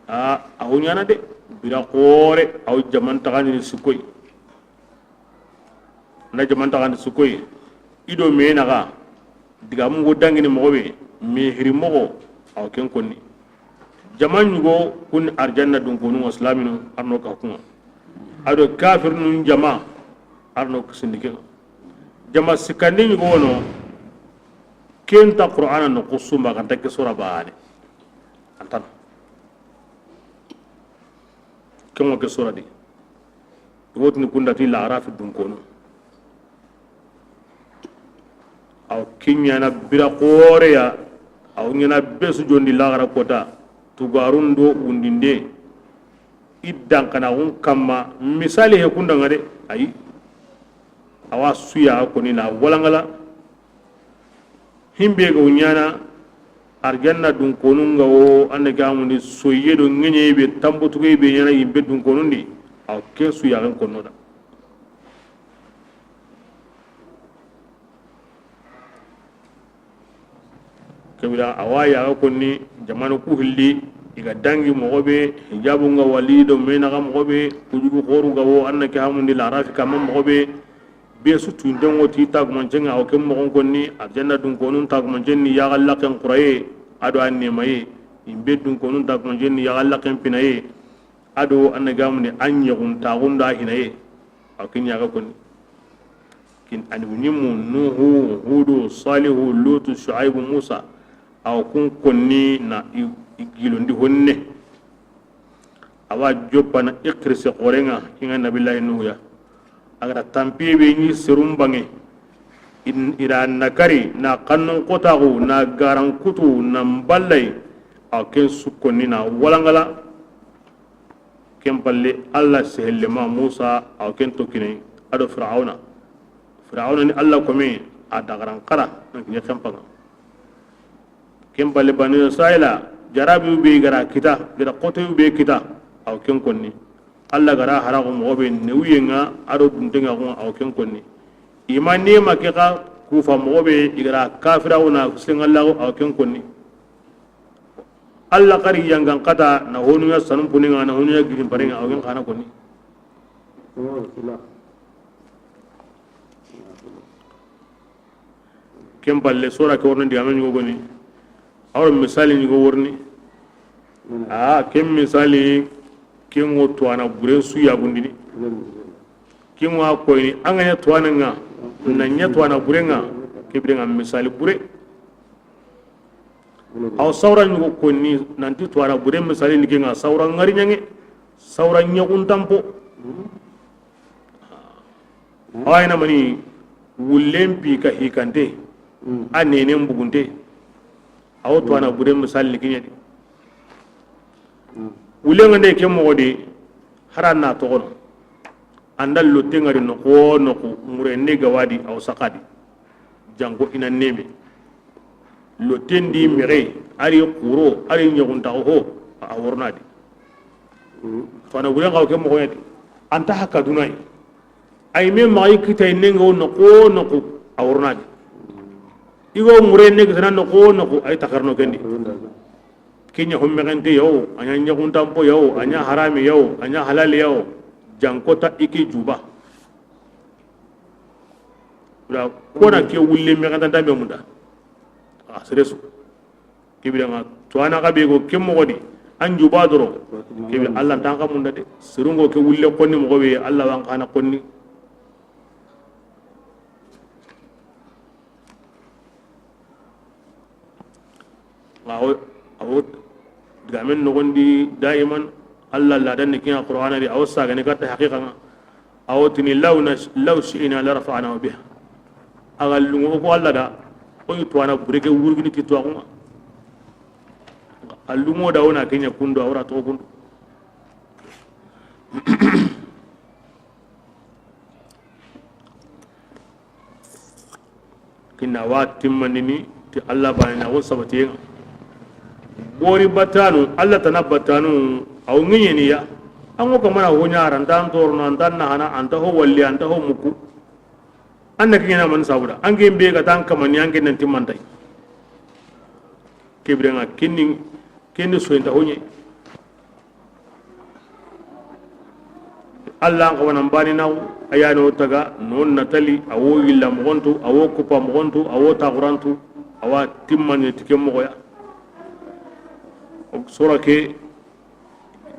A, a wo ɲaana de. Bira xoore a wo jaman taxandini sikkoyi. Na jaman taxandi su koyi. I do me naxa digamu go dangini moxo be, me hiri moxo, awa ken konni. Jama ɲugo kun arjanna dunkonun ŋa silaminu, arno ka kun ŋa. A do kafirinu jama, arno kisindi ken ŋa. Jama sikkandi ɲugo wono, ken ta Qur'ana noxu sumba ganta ke sora baane. Antana. Ken ŋa ke sora di. I wotini kunda ti Laxarafi dunkonu. Aw ke ɲaana bira xoore ya, aw ɲaana be su jondi laxara kota, tugarun do wundinde, i dankanaxun kamma, misali he kunda ŋa de, ayi. Awa suya koni na walangala, Himbe ga wo ɲaana arjanna dunkonun ŋa wo, an da ke amundi soye do ŋeɲe be, tambutugey be ɲaana yimbe dunkonun di, awa ke su yaxen konno da. Kebira awa yaxa konni jamanu ku hilli, i ga dangi moxo be, hijabun ŋa wali do me naxa moxo be, kujugu xoru ga wo, an da ke amundi Laxarafi kamma moxo be, Be su tunten ŋo ti tagumancen ŋa, awa ken moxon konni, arjanna dunkonun tagumancen ni yaxa laxen xuraye, a do an nemaye, yimbe dunkonun tagumancen ni yaxa laxen pinaye, a do an na gamundi an ɲexun taxun da hinaye, awa ken ɲaxa konni. Kin annabi ɲimmu, Nuhu, Hudu, Salihu, Lutu, Shuaibu, Musa, awa kun konni na i, i gilondi honne. Awa joppana i xirise xoren ŋa, i ŋa Nabillahi Nuhu ya. A ga da tampiye be ɲi serun banŋe, I da na kari, na xannun xotaxu, na garankutu, na mballay, a wa ken su konni na walangala. Ken palle, Alla sehellema Musa, a wa ken to kini a do Firawuna. Firawuna ni Alla kome, a dagaran xara, nan kiɲe xenpaŋa. Ken palle, Bani Israila, jarabiyu be ga ra kita, ga ra xotoyu be kita, a wa ken konni. Alla ga ra haraxu moxo be newuyenŋa a do duntenŋa xunŋa, a wa ken konni. I ma nema ke xa kufa moxo be, i ga ra kafirawuna senŋallaxu, a wa ken konni. Alla xari yangan xata na honuya sanun puninŋa, na honuya gidin parenŋa, a wa ken xana konni. Ken palle, sora ke worni digame ɲugo goni. A wori misali ɲugo worni. A ken misali, ken ŋo tuwana buren su yagundini. Ken ŋo a koyini, an ga ɲa tuwana ŋa, na ɲa tuwana buren ŋa, ke biren ŋa misali bure. Aw sawra ɲugo konni, nanti tuwana buren misali ni ken ŋa, sawra ŋari ɲaŋe, sawra ɲaxuntanpo. Awa ina mani wullen pi ka hikante, a nenen bugunte. Awo to ana bure misali ni kiɲedi. Wullen ŋa nde ke moxo di, hara na toxono. Anda lotte ŋari noxo noxo, mure ne gawadi aw saxadi. Janko ina neme. Lotten di mexe, ari xuro, ari ɲoxuntaxo ho, a worona di. Fana wuren xaw ke moxoya di. Anta haka dunayi. Ay me maxi kitay nengo noxo noxo, a worona di. Igo mure ne kitana noxo noxo, ay takarno kendi. Kenya ho mexente yawo, a ɲa ɲoxuntanpo yawo, a ɲa harami yawo, a ɲa halali yawo. Jankota ike juba. Wala kona ke wulle mexenta dambe munda. A seresu. Kibira nga to ana gabe go ke moxo di. An juba doro. Kibira Allah tan ka munda de. Serungo ke wulle konni moxo be Allah wan kana konni. Awo, awo digamen noxondi daiman, Allah ladan ni kiya Qur'ana di, awo sagani katta haqiqa nga. Awo tini law nash-, law shi'na la rafa'nahu biha. Aga lungo ko Allah da, o yi to ana bureke wurgini ti to akunga. A lungo da wona kenya kundo, awra to kundo. Kinna wa timmandini ti Allah bane na wo sabatiyen ŋa. Bori battanu, Allah tana battanu, aw ŋiɲeni ya. An ŋo kamana ho ɲara, an tan torono, an tan nahana, an ta ho walli, an ta ho muku. An na kiɲena man sabuda. An ke be ga tan kamani, an ke nan timmantay. Kibire nga kinni, kinni soyinta ho ɲe. Allah an xawanan bani naxu, a ya no taga, no natali, a wo yilla moxontu, a wo kupa moxontu, a wo taxurantu, a wa timmani ti ke moxoya. Sora ke,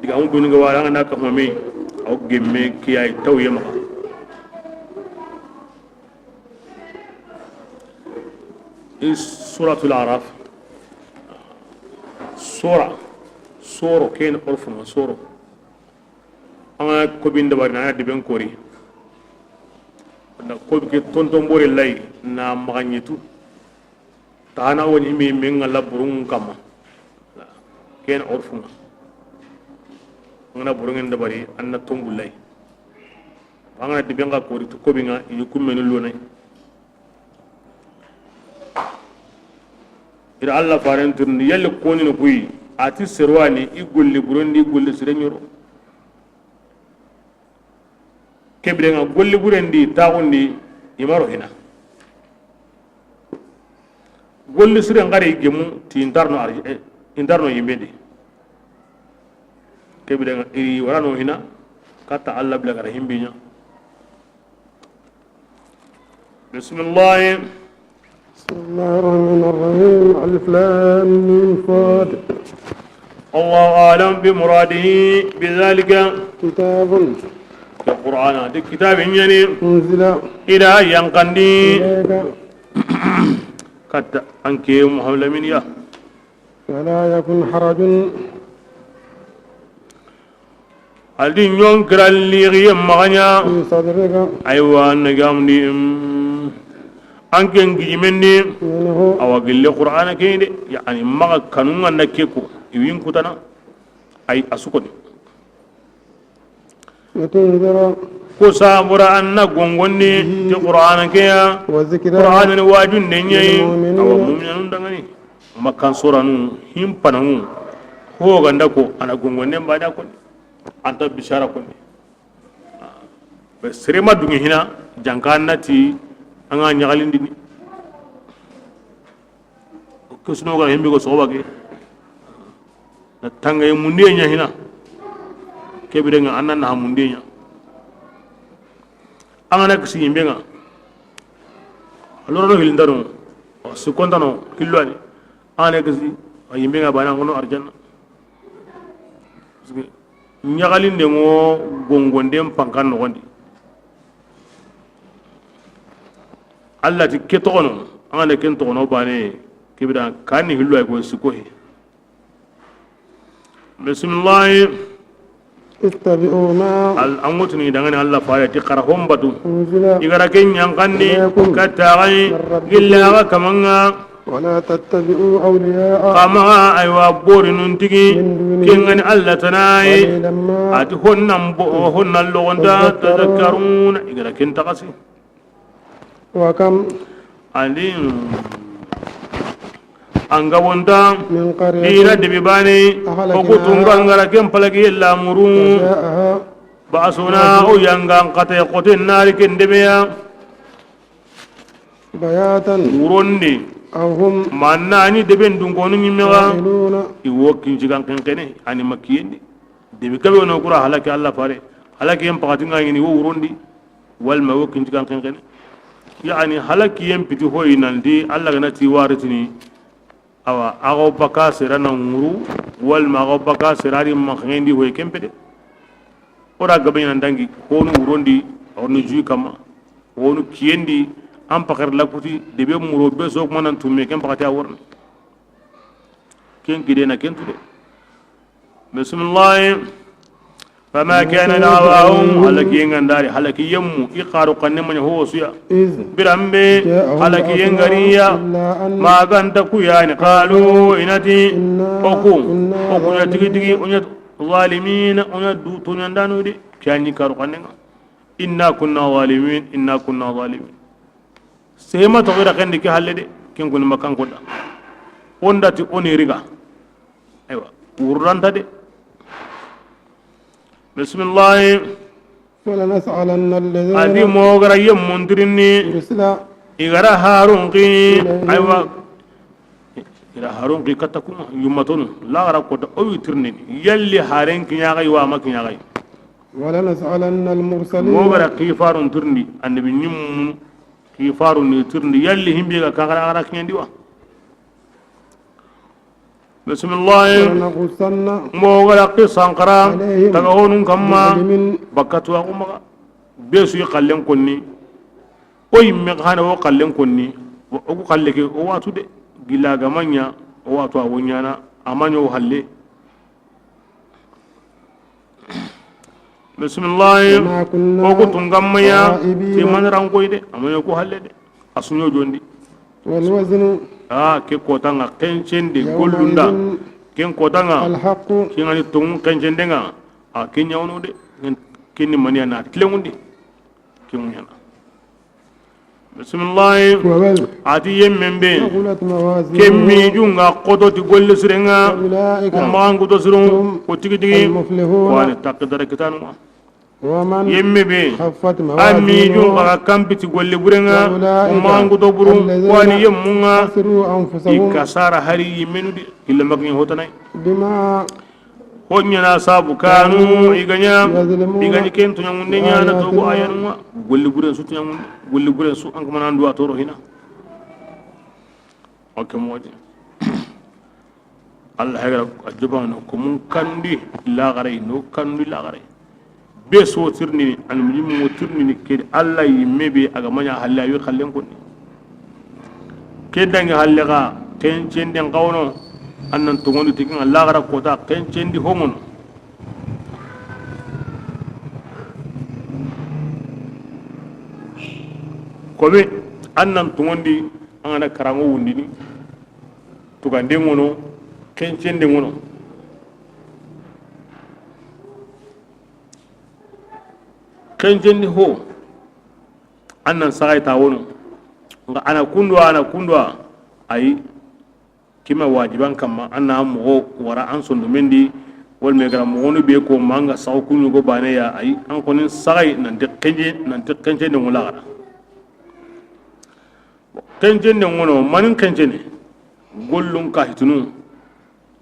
digamu benu ga wara, an ga na ka home, a wo gemme ke ay tawye maxa. I Suratul Araf. Sora. Soro, ken orfuma, soro. An ga kobin dabari na deben kori. Na kobi ke tonton bore lay na maganyitu. Tana woni mi min ngalla burun kama. Ken orfuma. Ngana burun dabari anna tombulay. An ga na diben ga kori tu kobi nga, i kummenu lonay. Ira Allah faren tirindi, yalli koni no kuyi, ati serwani, i golli burendi, i golli sire ɲoro. Kebire nga golli burendi, taxundi, i maro hina. Golli sire ngari gemu, ti intarno arji-, eh, intarno yimbendi. Kebire nga iri warano hina, katta Allah bila gara himbinya. بسم الله. بسم الله الرحمن الرحيم. ألف لام ميم صاد. الله أعلم بمراده بذلك. كتاب. القرآن، هذا كتاب يعني. أنزل. إلى ينقندي. إليك. Katta anke Muhammad Lamin ya. فلا يكن حرج. Aldi ɲon kira lixiye maxaɲa. في صدرك. Aywa, na gamdi, mm, An ke n gijimen ni, منه. Awa gille Qur'ana ke de, yani maxa kanun ŋa na ke ko, i win kutana, ay a su ko ni. لتنذر. Ko sabura an na gongonni, به. Ti Qur'ana ke ya, وذكرى. Qur'ana ni wajunde ɲa yi, للمؤمنين. Awa mu'minanun dangani, Makkan soranu, himpananu, ho ganda ko, a na gongonnen bada ko ni, an ta bishara ko ni. Be sere ma dungi hina, janka na ti, an ga ɲaxalindini. Ke su no ga himbe ko soba ke. Na tanga yi mundiye ɲa hina. Ke bire ŋa an na na mundiye ɲa. An ga na kisi yimbe ŋa. Alora no hilindano. Su kontano hilwani. An ga na kisi yimbe ŋa bana ŋono arjanna. Ɲaxalinde ŋo gongonden pankan noxondi. Allah ti ke toxono, an ga na ken toxono bane, ke bira kan ni hillo ay ko siko he. Bismillahi. اتبعوا ما Al-, an ŋotuni dangani Allah fare ti xara hombatu. أنزل I gara ken ɲankandi إليكم katta gai من ربكم gilla ga kamanga. ولا تتبعوا أولياء Kama aywa bori nun tigi من دونه kengani Allah tanayi. قليلا ما Ati honnan bo, honnan logonta تذكرون tadhakkaruna. I gara ken taxasi. وكم Ani an gabonta من قرية dina debi bane أهلكناها o kutunga ngara ken palagi lamuru. فجاءها Ba'suna o yanga an kata ya kote nari ken debeya. بياتا Wurondi أو هم manna ni deben dunkonu ɲimega. قائلون I wo kinjigan kenkene ani makiyendi. Debi kabe wono kura halaki Allah fare. Halaki yen pakati nga yini wo wurondi. Walma wo kinjigan kenkene. Yani halaki yen piti hoyi nandi Allah gana ti waritini. Awa, ago baka sera na nguru, walma ago baka sera di maxendi hoy kempede. Ora gabe ɲana dangi, honu wurondi, honu jui kama, honu kiyendi, an pakar lakuti, debe muro be so kuma nan tumme ken pakati a worna. Ken kide na ken tude. Bismillahi. فما كان دعواهم halaki yengandari, halaki yemmu, i xaru kanne manya ho suya. إذ Birambe, جاءهم halaki بأسنا yengariya, إلا أن maganta kuyani, قالوا inati, إنا oku, كنا oku ya tigi tigi, ظالمين unya, unya du tunyandanu di, kiyani xaru kanne nga. إنا كنا ظالمين، إنا كنا ظالمين. Sema to gira kendi ke halle de, ken kun makan ko da. Onda ti oni riga. Aywa, wurranta de. Bismillahi. ولنسألن الذين Adi mogara yemmundirini. أرسل Igara harun ki. إليهم. Aywa. Ira harun ki katakuma yumatonu. La gara kota o witirni. Yalli haren kinyaga iwa ma kinyaga. ولنسألن المرسلين. Mogara kifarun tirni. Annabi nyimmu kifarun ni tirni. Yalli himbe ga kagara ara kinyandi wa. Bismillahi. ولنقصن Mo gara qisan qara عليهم taga honun kamma بعلم bakatu wa kuma. Be su yi xallen konni. O yimme xana wo xallen konni. O ku xalle ke o watu de. Gila gamanya o watu a wonyana amanya o halle. Bismillahi. وما كنا O ku tungammaya غائبين. Ti man rankoy de amanya ku halle de. Asunyo jondi. والوزن A ke kotanga kencende يومئذ gollunda. Ken kotanga الحق. Kengani tongu kencendenga. A kenya wono de. Ken, kenni maniya na tilengundi. Kemunyana. Bismillahi. ومن Ati yemmen be. ثقلت موازينه Kemmi junga koto ti golle sirenga. فأولئك Ko mangu to sirun هم ko tigi tigi. المفلحون. Wani takdara kitanuma. ومن Yemme be. خفت Ami موازينه junga kampiti golle burenga. فأولئك Ko mangu to burun. الذين Wani yemmunga. خسروا أنفسهم. I kasara hari yemmenu di. Illa magni hotanai. بما Ho ɲana sabu kanu, kanu i ga ɲa, يظلمون i ga ɲi ken tuɲangunde ɲana to go بآياتنا. Ayanuma. Golli buren su tuɲangunde, golli buren su an kuma nan duwa toro hina. O ke modi. Allah hegara a jubano ko mun kandi lagare no kandi lagare. Be so tirnini, almujimu tirnini, ke Allah yimme be a ga maɲa halle a wi xallen konni. Ke dangi halle ga, kencenden xawono, an nan tongondi tikin Allah gara kota, kencendi hongono. Komi, An nan toŋondi, an ga na karaŋo wundini, tugande ŋono, kencende ŋono. Kencendi ho, an nan saxay ta wono, nga a na kunduwa, a na kunduwa, ayi. Kima wajiban kamma, an na moxo wara an sondomen di, walla me gara moxonu be ko ma an ga saxu kuɲugo bane ya, ayi, an konin saxay nanti kenje, nanti kenje ne ŋola gara. Kenje ne ŋono, manin kenje ne, gollun ka hitunu,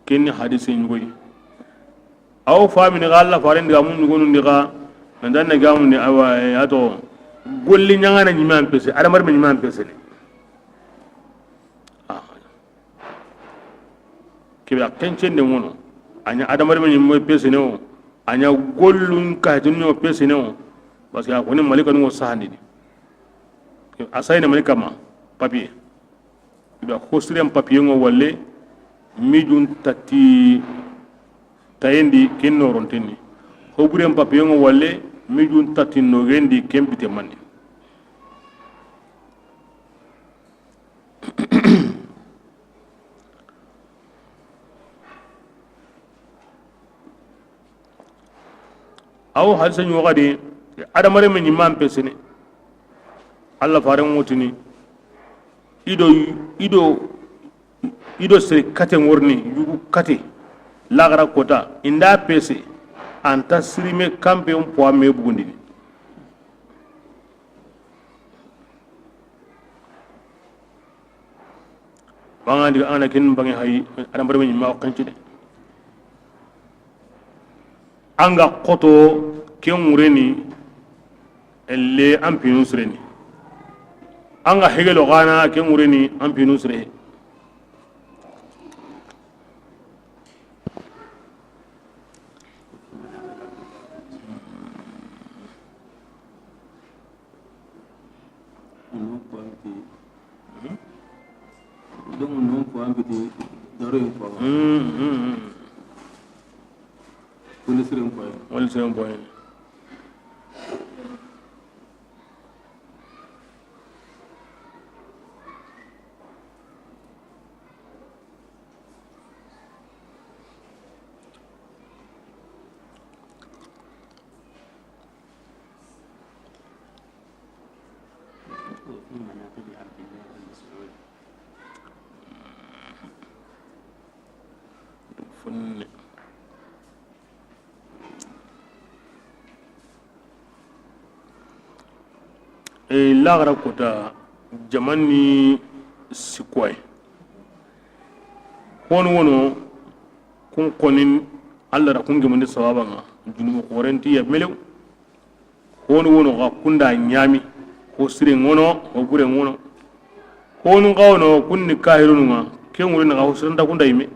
kenni hadise ɲugoyi. Aw famini ga Allah faren diga mun ɲugonun diga, nan dan ne gamun ni awa, eh, ato, golli ɲaŋana ɲiman pese, adamar me ɲiman pese ne. Ah. Kebe a kencende ŋono, a ɲa adamaren ɲi mo pesene wo, a ɲa gollun kahitinu ɲi mo pesene wo, parce que a koni malikanu ŋo sahandini. A sayini mani kama, papier. I ba hosiren papier ŋo walle, mijun tati tayendi ken norontenni. Hoburen papier ŋo walle, mijun tati nogendi ken bite manni. Aw hadisa ɲugo xadi, adamaren me ɲiman pesene. Allah faren ŋotini, ido, ido, ido sere kate ŋorni, yugu kate, laxara kota, inda pese, anta sirime kampe on poa me bugundini. Bangandi an ga na ken bange hay, adamaren me ɲima xenci de. An ga xoto ken ŋureni, elle an pinu sireni. An ga hegelo gana ken ŋureni, an pinu sire. Donc, non, faut inviter Daro, faut. Wala siren poye. Fonne. E, laxara kota jaman ni sikkoye. Hono wono kun konin, Allah ra kun gemundi sababan ŋa, junubu xorenti ya melew. Honu wono xa kunda ɲami, ho sire ŋono, ho bure ŋono. Honu xa wono kunni kahirunu ŋa, ke ŋuri na xa ho sirenta kunda yime.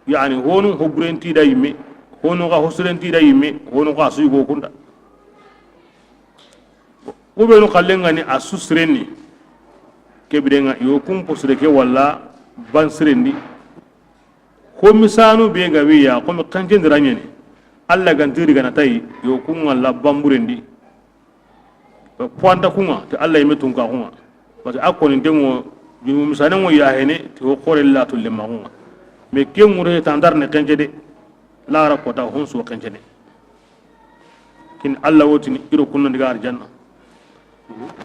Yani honu ho burenti da yime, honu xa ho sirenti da yime, honu xa su yugo kunda. Kubenu xallen ŋa ni a su sirenni. Ke biren ŋa yo kun po sire ke walla ban sirendi. Ho misanu be ga wiya, komi kanjendira ɲeni. Allah gantiri gana tayi, yo kunga la bamburendi. Poanta kunga, te Allah yime tunka kunga. Parce que a koni dengo, junubu misane ngo ya hene, te ho kore la to lema kunga. Mais ke ngure tandar ne kenje de, laxara kota hon so kenje de. Kin Allah wotini iro kunna diga arjanna.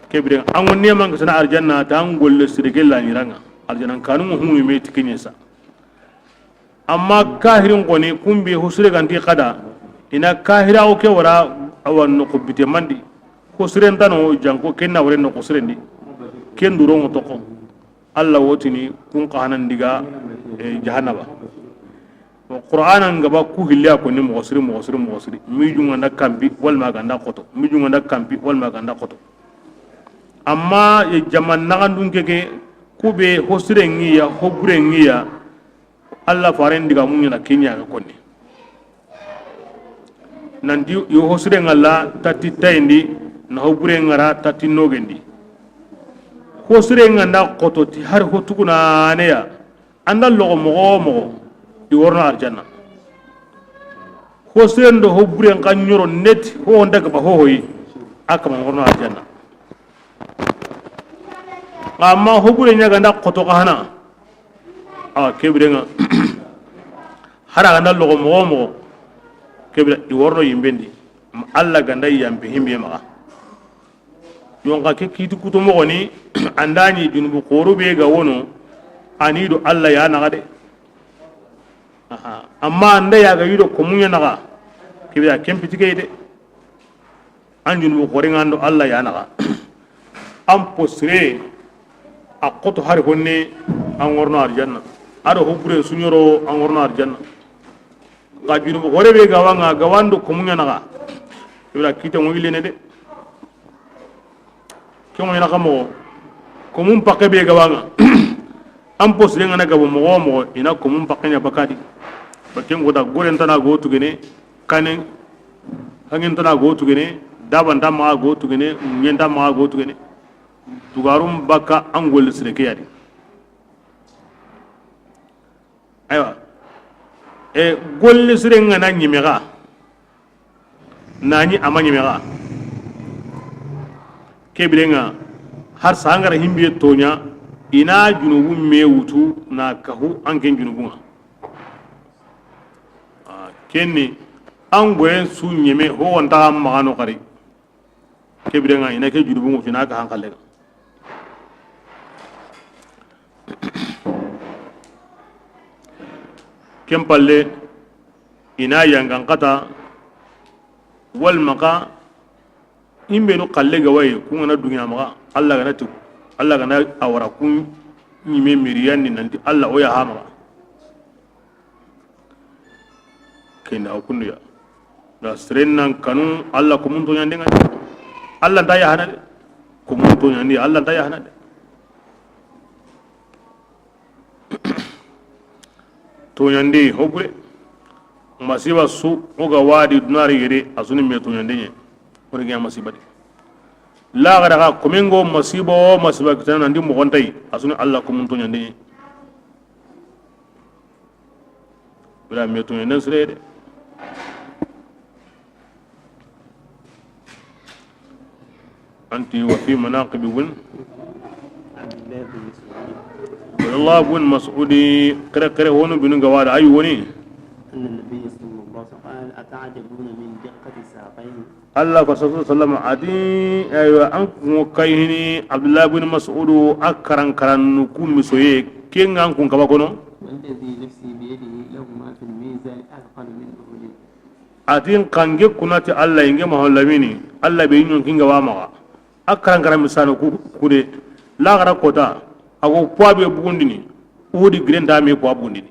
Ke biren ŋa, an ŋa neman ga sana arjanna, ta an golle sire gella ni ranga. Arjanna kanu mo hunu me tikenye sa. Amma kahirin koni, kumbe ho sire ganti kada, ina kahira o ke wara, awa noqu bite mandi. Ho sirentano, janko, kenna ware noqu sirendi. Ken durongo toko. Allah wotini kun xa hanan diga, eh, jahannaba. Bon, Qur'ana nga ba ku hilliya koni moxo siri, moxo siri, moxo siri. Mijunga nda kampi, walma ga nda xoto. Mijunga nda kampi, walma ga nda xoto. Amma, eh, jaman naxandun keke, kube ho sire ngiya, ho bure ngiya, Allah faren diga muñana kenya ga konni. Nanti yo ho sire ngalla tati tayindi, na ho bure ngara tati nogendi. Ho sire nganda xoto ti har ho tugunaneya, anda logo moxo moxo, i worno arjanna. Ho sire ndo ho bure nka ñoro neti, ho ndaga ba ho hoyi, a kama worno arjanna. Xa amma hobure ɲa ga nda xoto xa hana. Awa, ke bire ŋa, hari a ga nda loxo moxo wo moxo, ke bire i worono yinben di, Alla ga nda yanpe hinbe maxa. Yonka ke kiti kuto moxo ni, an da ɲi junubu xooro be ga wono, a ni do Alla ya naxa de. Aha. Amma an da ya ga yi do komu ɲa naxa, ke bire ken piti ke yi de. An junubu xoore ŋa an do Alla ya naxa. An posire a xoto hari honne, an worono arjanna. A do hobure su ɲoro, an worono arjanna. Xa junubu xoore be ga wa ŋa, ga wa an do komu ɲa naxa, ke bire kite ŋo yillene de. Ke ŋo ɲa naxa moxo, komun paxe be ga wa ŋa. An posire ŋa na gabo moxo wo moxo, i na komun paxe ɲa bakka di. Ba ken ŋo da gore nta na go tugene, kane hange nta na go tugene, daba nta maxa go tugene, ɲe nta maxa go tugene. Tugarum bakka an golle sire ke ya di. Aywa. E, golle sire ŋa na ɲime xa, na ɲi a ma ɲime xa, ke bire ŋa, hari sangara hinbe toɲa, i na junubu me wutu na kahu an ken junubu ŋa. A, ken ni, an goyen su ɲeme ho wanta maxa no xari. Ke bire ŋa i na ke junubu ŋutu i na kaha an xalle ŋa. Ken palle, i na yangan xata, wala maxa, i be nu xalle ga wa yi, ku ŋa na duŋe a maxa, Alla ga na ti, Alla ga na a wara ku ɲime miriyan ni nanti Alla o ya ha maxa. Ken da o kundu ya. Da seren nan kanu Alla komun toɲande ŋa. Alla nta yahana de. Komun toɲandi, Alla nta yahana de. Toɲandi, hobure. Masiba su, o ga wa di dunari yere, a su ni me toɲande ɲe. O ni ɲa masiba de. Laxara xa, komi ŋo masiba wo masiba kitana nan di moxo nta yi, a su ni Alla komun toɲande ɲe. Bira me toɲanden sire de. Anti wa fi manaqibi bun. Abdullah bun Mas'udi, kere kere wonu binu ga wa da, ayi woni. أن النبي صلى الله عليه وسلم قال: أتعجبون من دقة ساقيه؟ Alla fa sallallahu alaihi wasallam a ti, aywa, an kun kayini Abdullah bin Mas'udu a karan karan ku misoye, ken ŋa an kun kaba kono. والذي نفسي بيده لهما في الميزان أثقل من أحد. A ti, n xa n ke kuna ti Alla, n ke Muhammadu Lamini, Alla be ɲon kin ga wa maxa. A karan karan misano ku, ku de, laxara kota, a go poids be bugundini, Uhudi giren ta me poids bugundini.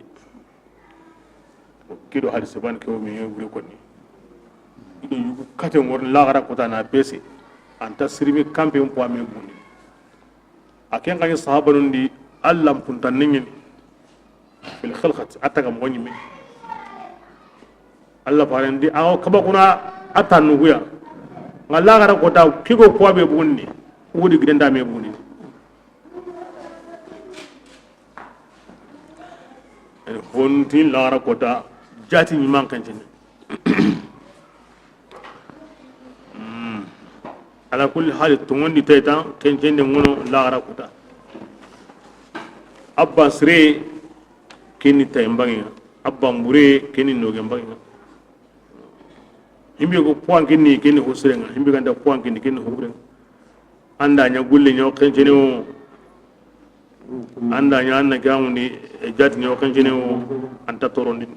Kido hari seban ke o me wure konni. Ido yugu kate ŋorni laxara kota na pese. Anta sirimi kampe mpo ame buni. A ken xa ni sahabanun di Alla mpuntan ni ɲini. Fil khalqati, a taga moxo ɲime. Alla farendi, awo kaba kuna a ta nuguya. Ŋa laxara kota kigo kuwa be buni. Wudi gidenda me buni. Honti laxara kota jati ɲiman kencene. Hmm. Ala kulli hali, tongondi taytan kencende ŋono laxara kota. Abba sire keni tay mbangiya, abba mbure keni noge mbangiya. Himbe ko poids keni, keni ho sirenga, himbe ganda poids keni, keni ho burenga. Anda ɲa gulle ɲa o kencene o. Anda ɲa anna gamundi, e, jati ɲa o kencene o, anta torondi.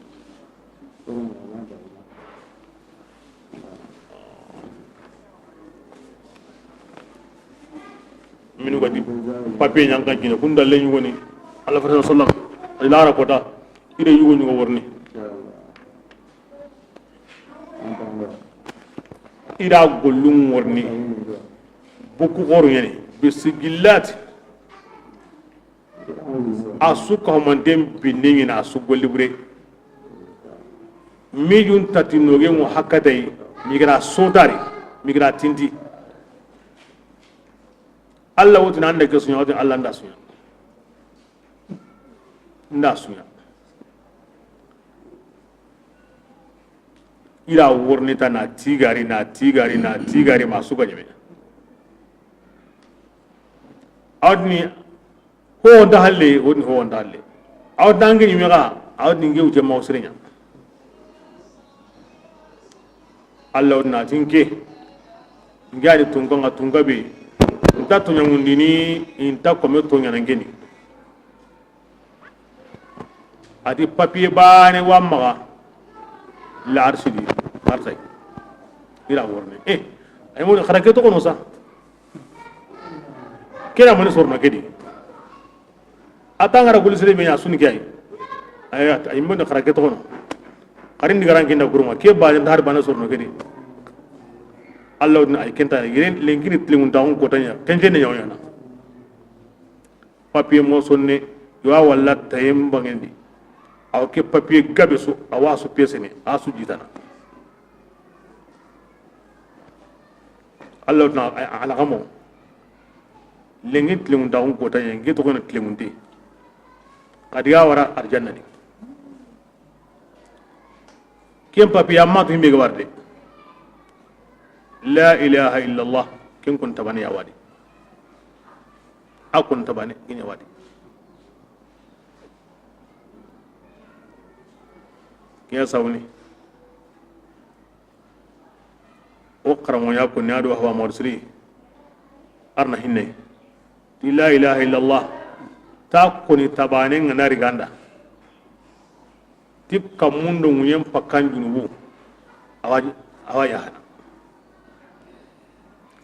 Minu gadi papier ɲa n kan kine kunda le ɲugoni. Alla fata sallam. Ila ra kota. Ire yugo ɲugo worni. Ira gollun worni. Boku xoru ɲani. Bisigillati. A su kahumanten binne ɲini a su golli bure. Mijun tati nogen ŋo hakkatay. Migira sotari. Migira tinti. Alla wotini anda ke suɲa, wotini Alla nda suɲa. Nda suɲa. Ira worni ta na tigari, na tigari, na tigari, ma suga ɲeme. Adni Ho nta halle, woni ho nta halle. Aw dangi yimega, aw dingi wuje maw sirenya. Allah wona tin ke. Ngari tunga nga tunga be. Nta tunya ngundini, nta kome tunya nangeni. Ati papier bane wa maga. La arsidi, arsay. Ira worne. Eh, ay mo xara ke to kono sa. Kera mani sorno kedi. A tangara guli sere me ya suni kay. Ay, ay mo xara ke to kono. Xarin di garan kinda kuruma. Ke ba den har bana sorno kedi. Allah wona ay kenta yire lengini tlimun taxun kotanya. Tenjene nyawnyana. Papier mo sonne, yo a walla tayem bangendi. Aw ke papier gabe su, awa su pesene, a su jitana. Allah na ala kamo. Lengi tlimun taxun kotanya, ngi to kono tlimun te. Kadiga wara arjanna ni. Ken papier amma to himbe ga warde. La ilaha illallah. Ken kun tabane ya wadi. A kun tabane ken ya wadi. Ken ya sawni. O xaranŋo ya koni a do hawa morsiri. Arna hinne. Ti la ilaha illallah. Ta koni tabane ngana riganda. Ti kammun do ŋuɲen pakkan junubu. Awa, awa yahana.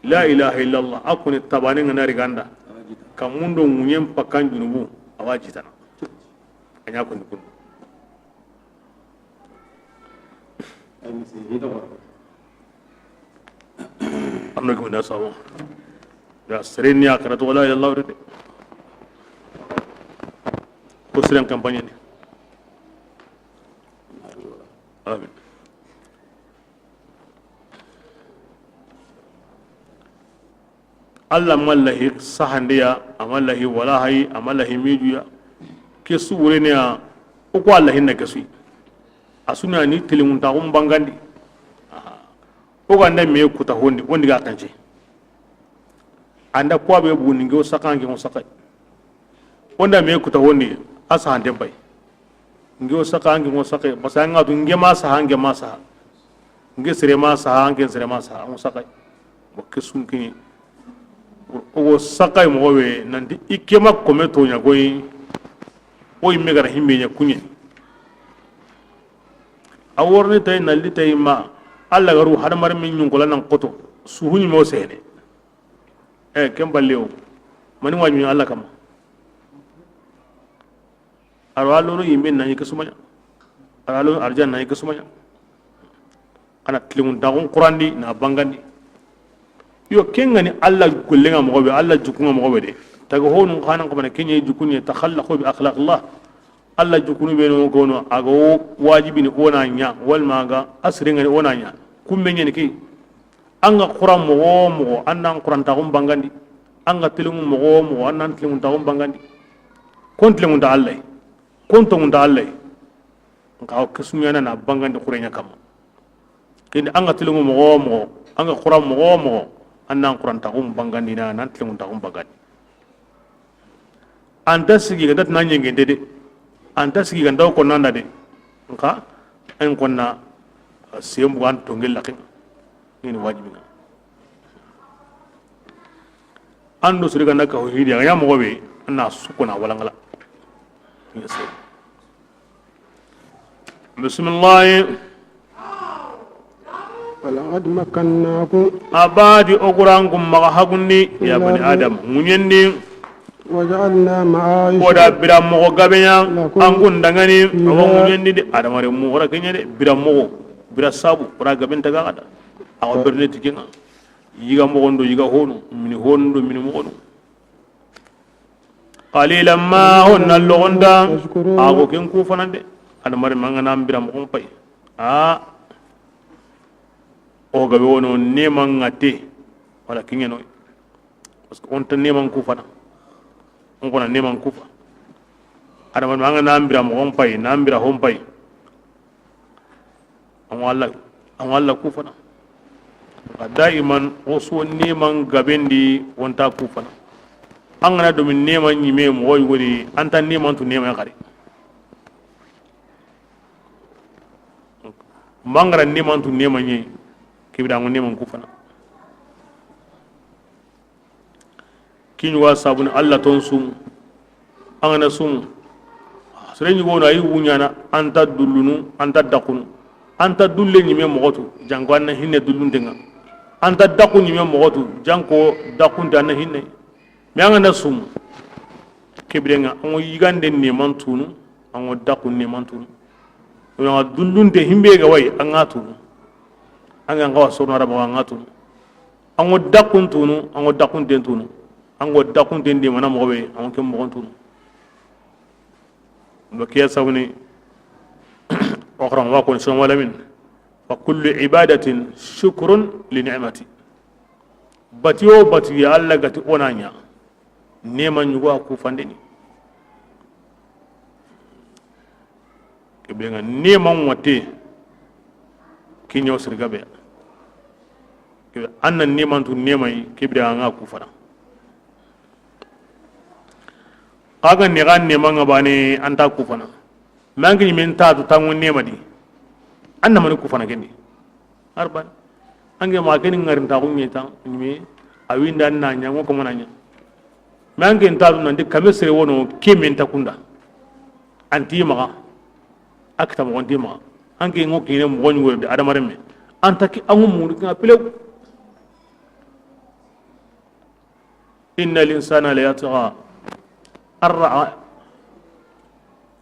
La ilaha illallah. A koni tabane ngana riganda. Kammun do ŋuɲen pakkan junubu. Awa jitana. A ɲa koni kun. Arno ki wanda sawo. Ya sereni ya karatu wala ya Allah de. Ko seren campagne ni. Amin. Allah ma lahi sahandiya, a ma lahi wala hayi, a ma lahi mijuya. Ke su wureniya, o ko Allah hinna ke su. A suna ni tilimun taxun bangandi. Aha. O ganda me kuta hondi, wondi ga kance. Anda ko be bu ni ngi o sakangi o sakai. Onda me kuta hondi, a sahante bay. Nge o saka, nge o saka, parce que an ga tu nge ma saha, nge ma saha. Nge sere ma saha, nge sere ma saha, an saka. Bo ke sunki. O saka mo we, nanti i ke ma kome to ɲa goyi. O yimme gara himbe ɲa kunye. A worni tay, nalli tay ma, Allah garu hadamar min ɲungola nan koto. Suhuni mo sene. E ken balle o. Mani waɲu Allah kama. Aro a lono yimbe na ɲi ke sumaɲa. Aro a lono arjan na ɲi ke sumaɲa. Ana tilimun taxun qurandi na bangandi. Yo, ken ga ni Allah gollenga moxo be, Allah jukunga moxo be de. Taga honu xanan xamana kenye jukunye takhallaqu bi akhlaqillah. Allah jukunu be no gono a ga o wajibini o na ɲa, walma a ga asirengani o na ɲa. Kumbe ɲeni ke. An ga Quran moxo wo moxo, an nan Quran taxun bangandi. An ga tilimu moxo wo moxo, an nan tilimu taxun bangandi. Kon tilimu ta Allah, kon tongu ta Allah. Nka o kesuɲana na bangandi Qurenya kama. Kini an ga tilimu moxo wo moxo, an ga Quran moxo wo moxo, an nan Quran taxun bangandi na nan tilimu taxun bangandi. Anta sigi ganta tana ɲengente de. Anta sigi ganta o konnanda de. Nka en konna sembu an tongel lakin. Ni wajibi na. An do sori ganda ka hidi ya moxo be na sukuna walangala. Bisimilahi. ولقد مكناكم. A badi o Quran kun maxa hagundi ya bani Adam ŋuɲendi. وجعلنا معايش. O da bira moxo gabeya لكم an kun dangani فيها. Moxo ŋuɲendi de adamare mu xora kenya de bira moxo bira sabu xora gaben taga xada. Awa berne tikenga yiga moxondo yiga honu mini hondo mini moxono. Qalilan ma honna logonda. تشكرون. Ago ken ku fanande. Adamari mangana mbira moxon pay. A o gabe wono neman ngate. Wala kinyeno. Parce que on ta neman ku fana. On kona neman ku fa. Adamari mangana mbira moxon pay na mbira hon pay. An walla an walla ku fana. Nka daiman o so neman gabendi wonta ku fana. An ga na domi neema ɲime moxo yogo di, an ta neeman tu neema xari. Mangara neeman tu neema ɲi, ke bire an ŋa neeman kufana. Ke ɲi wa sabuni Alla ton sumu. An ga na sumu, sere ɲi gono a yi wuɲana, an ta dullunu, an ta daxunu. An ta dulle ɲime moxo tu, janko an na hinne dullunten ŋa. An ta daxu ɲime moxo tu, janko daxunte an na hinne. Mais an ga na sumu, ke bire ŋa, an ŋa yigande neeman tunu, an ŋa daxu neeman tunu. An ŋa dullunte himbe ga wa yi, an ŋa tunu. An ga n xawa sorono Araba, an ŋa tunu. An ŋa daxun tunu, an ŋa daxunten tunu. An ŋa daxunten di mana moxo be, an ŋa ke moxon tunu. Ba ke ya sabuni, o xaran wa kon son wala min. Fa kullu ibadatin shukrun li ni'mati. Bati o bati ya Alla ga ti o na ɲa. Neema ɲugo a kufandini. Ke bire ŋa neeman watte, ke ɲa wo sere gabe. Ke bire an na neeman tu neema yi, ke bire an ŋa kufana. Xa ga ni ga neema ŋa bane, an ta kufana. Mais an ke ɲi men ta tu tangu neema di, an na mani kufana ken di. Arban. An ke ma ke ni ŋarintaxu ɲi ta ɲime, a winda na ɲa, ŋo ko mana ɲa. Mais an ke n ta tu nanti kame sere wono ke men ta kunda. An ti maxa. A kita moxo n ti maxa. An ke ŋo kine moxo ɲi wori de adamaren me. An ta ki an ŋa mundi ŋa pilew. Inna linsana la yatgha. Arra,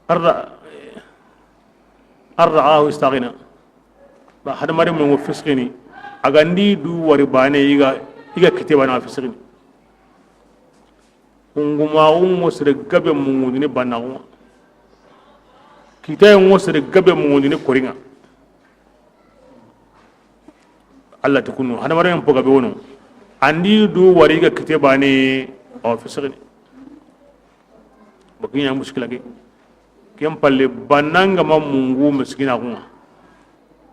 arra, arraahu istaghna. Ba hadamaren me ŋo fiskini. A ga ndi du wari bane, i ga, i ga kite bane a fiskini. Kungumaxu ŋo sere gabe mungundini bannaxu ŋa. Kitaye ŋo sere gabe mungundini kori ŋa. Alla ti kunu hadamaren po gabe wono. An di du wari ga kite bane, awa fiskini. Bakiɲa muskila ke. Ken palle, bannanga ma mungu miskinaxu ŋa.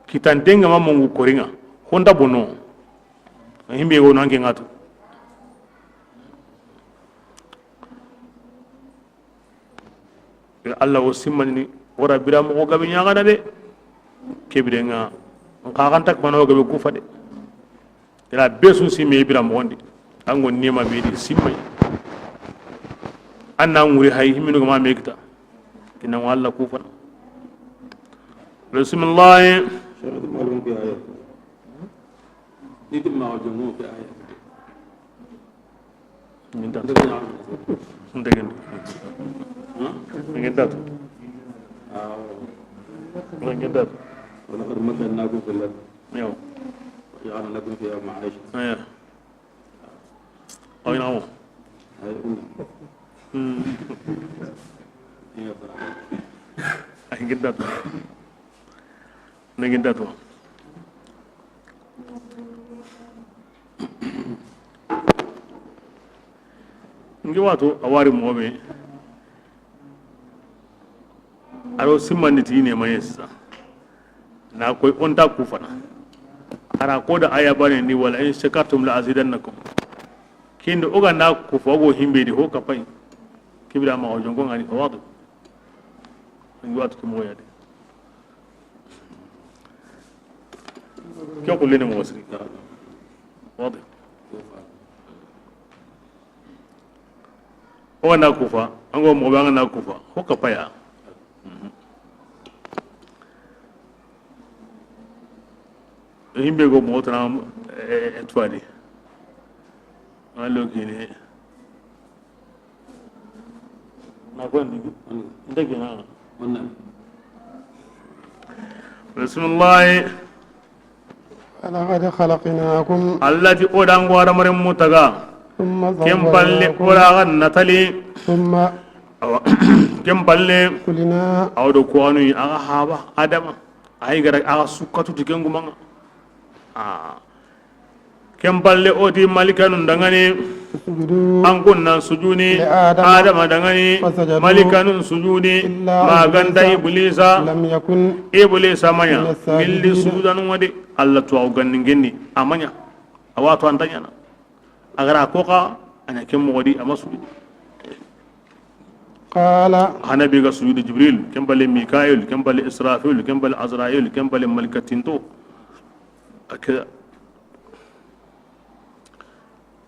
Kitantenga ma mungu kori ŋa. Honda bono. Himbe wono an ke ŋa tu. Alla wo simmanini, wara bira moxo gabe ɲaxana de. Ke bire ŋa, n xa xa nta kamana wo gabe kufa de. I ra be su simme bira moxon di. An ŋo neema be di simmay. An na ŋuri hay himinu ga ma me kita. Kina ŋo Alla kufana. Bismillah. Niti ma o jomo ke aya. Minta. Ndegen. Ndegen datu. Ndegen datu. ولقد مكناكم في الأرض. Yo. وجعلنا لكم فيها معايش. Aya. Aw ina mo. Ay, um. Hmm. Iya, bara. Ay, ndegen datu. Ndegen datu. Ngi wato a wari moxo be. A ro simmandi ti neema ye sisa. Na koy o nta kufana. A ra ko da aya bane ni, "Wala in shakartum la azidannakum." Kende o ga na kufa, o go himbe di ho kapay. Ke bira ma o jonko ŋa ni fawadu. Ngi wato ke moxo ya de. Ke xulle ni moxo siri. Wadi. O ga na kufa, an go moxo be an ga na kufa, ho kapaya. Himbe go moxo tana, eh, eh, tuwadi. An lo kine. Na ko ndi. Ndege na. Bismillah. ولقد خلقناكم. Alla ti o da an go hadamaren mu taga. ثم صورناكم. Ken palle o da ga natali. ثم. Awa. Ken palle. قلنا. Awa do ko anu a ga haba Adama. Ay gara a ga sukatu ti ken gumaŋa. Ah. Ken palle o ti malikanun danŋani. اسجدوا. An kun nan sujuni. لآدم. Adama danŋani. فسجدوا. Malikanun sujuni. إلا. Ma ganta إبليس. Iblisa. لم يكن. Iblisa ma ɲa. من الساجدين. Gilli sujudanu ŋa de. Alla to aw ganni genni. A ma ɲa. A wa to an ta ɲaana. A gara ko xa, A ɲa ken moxo di, a ma sujudi. Qala. Hana be ga sujudi, Jibril, ken bale Mikail, ken bale Israfil, ken bale Azrail, ken bale malika tinto. A ke,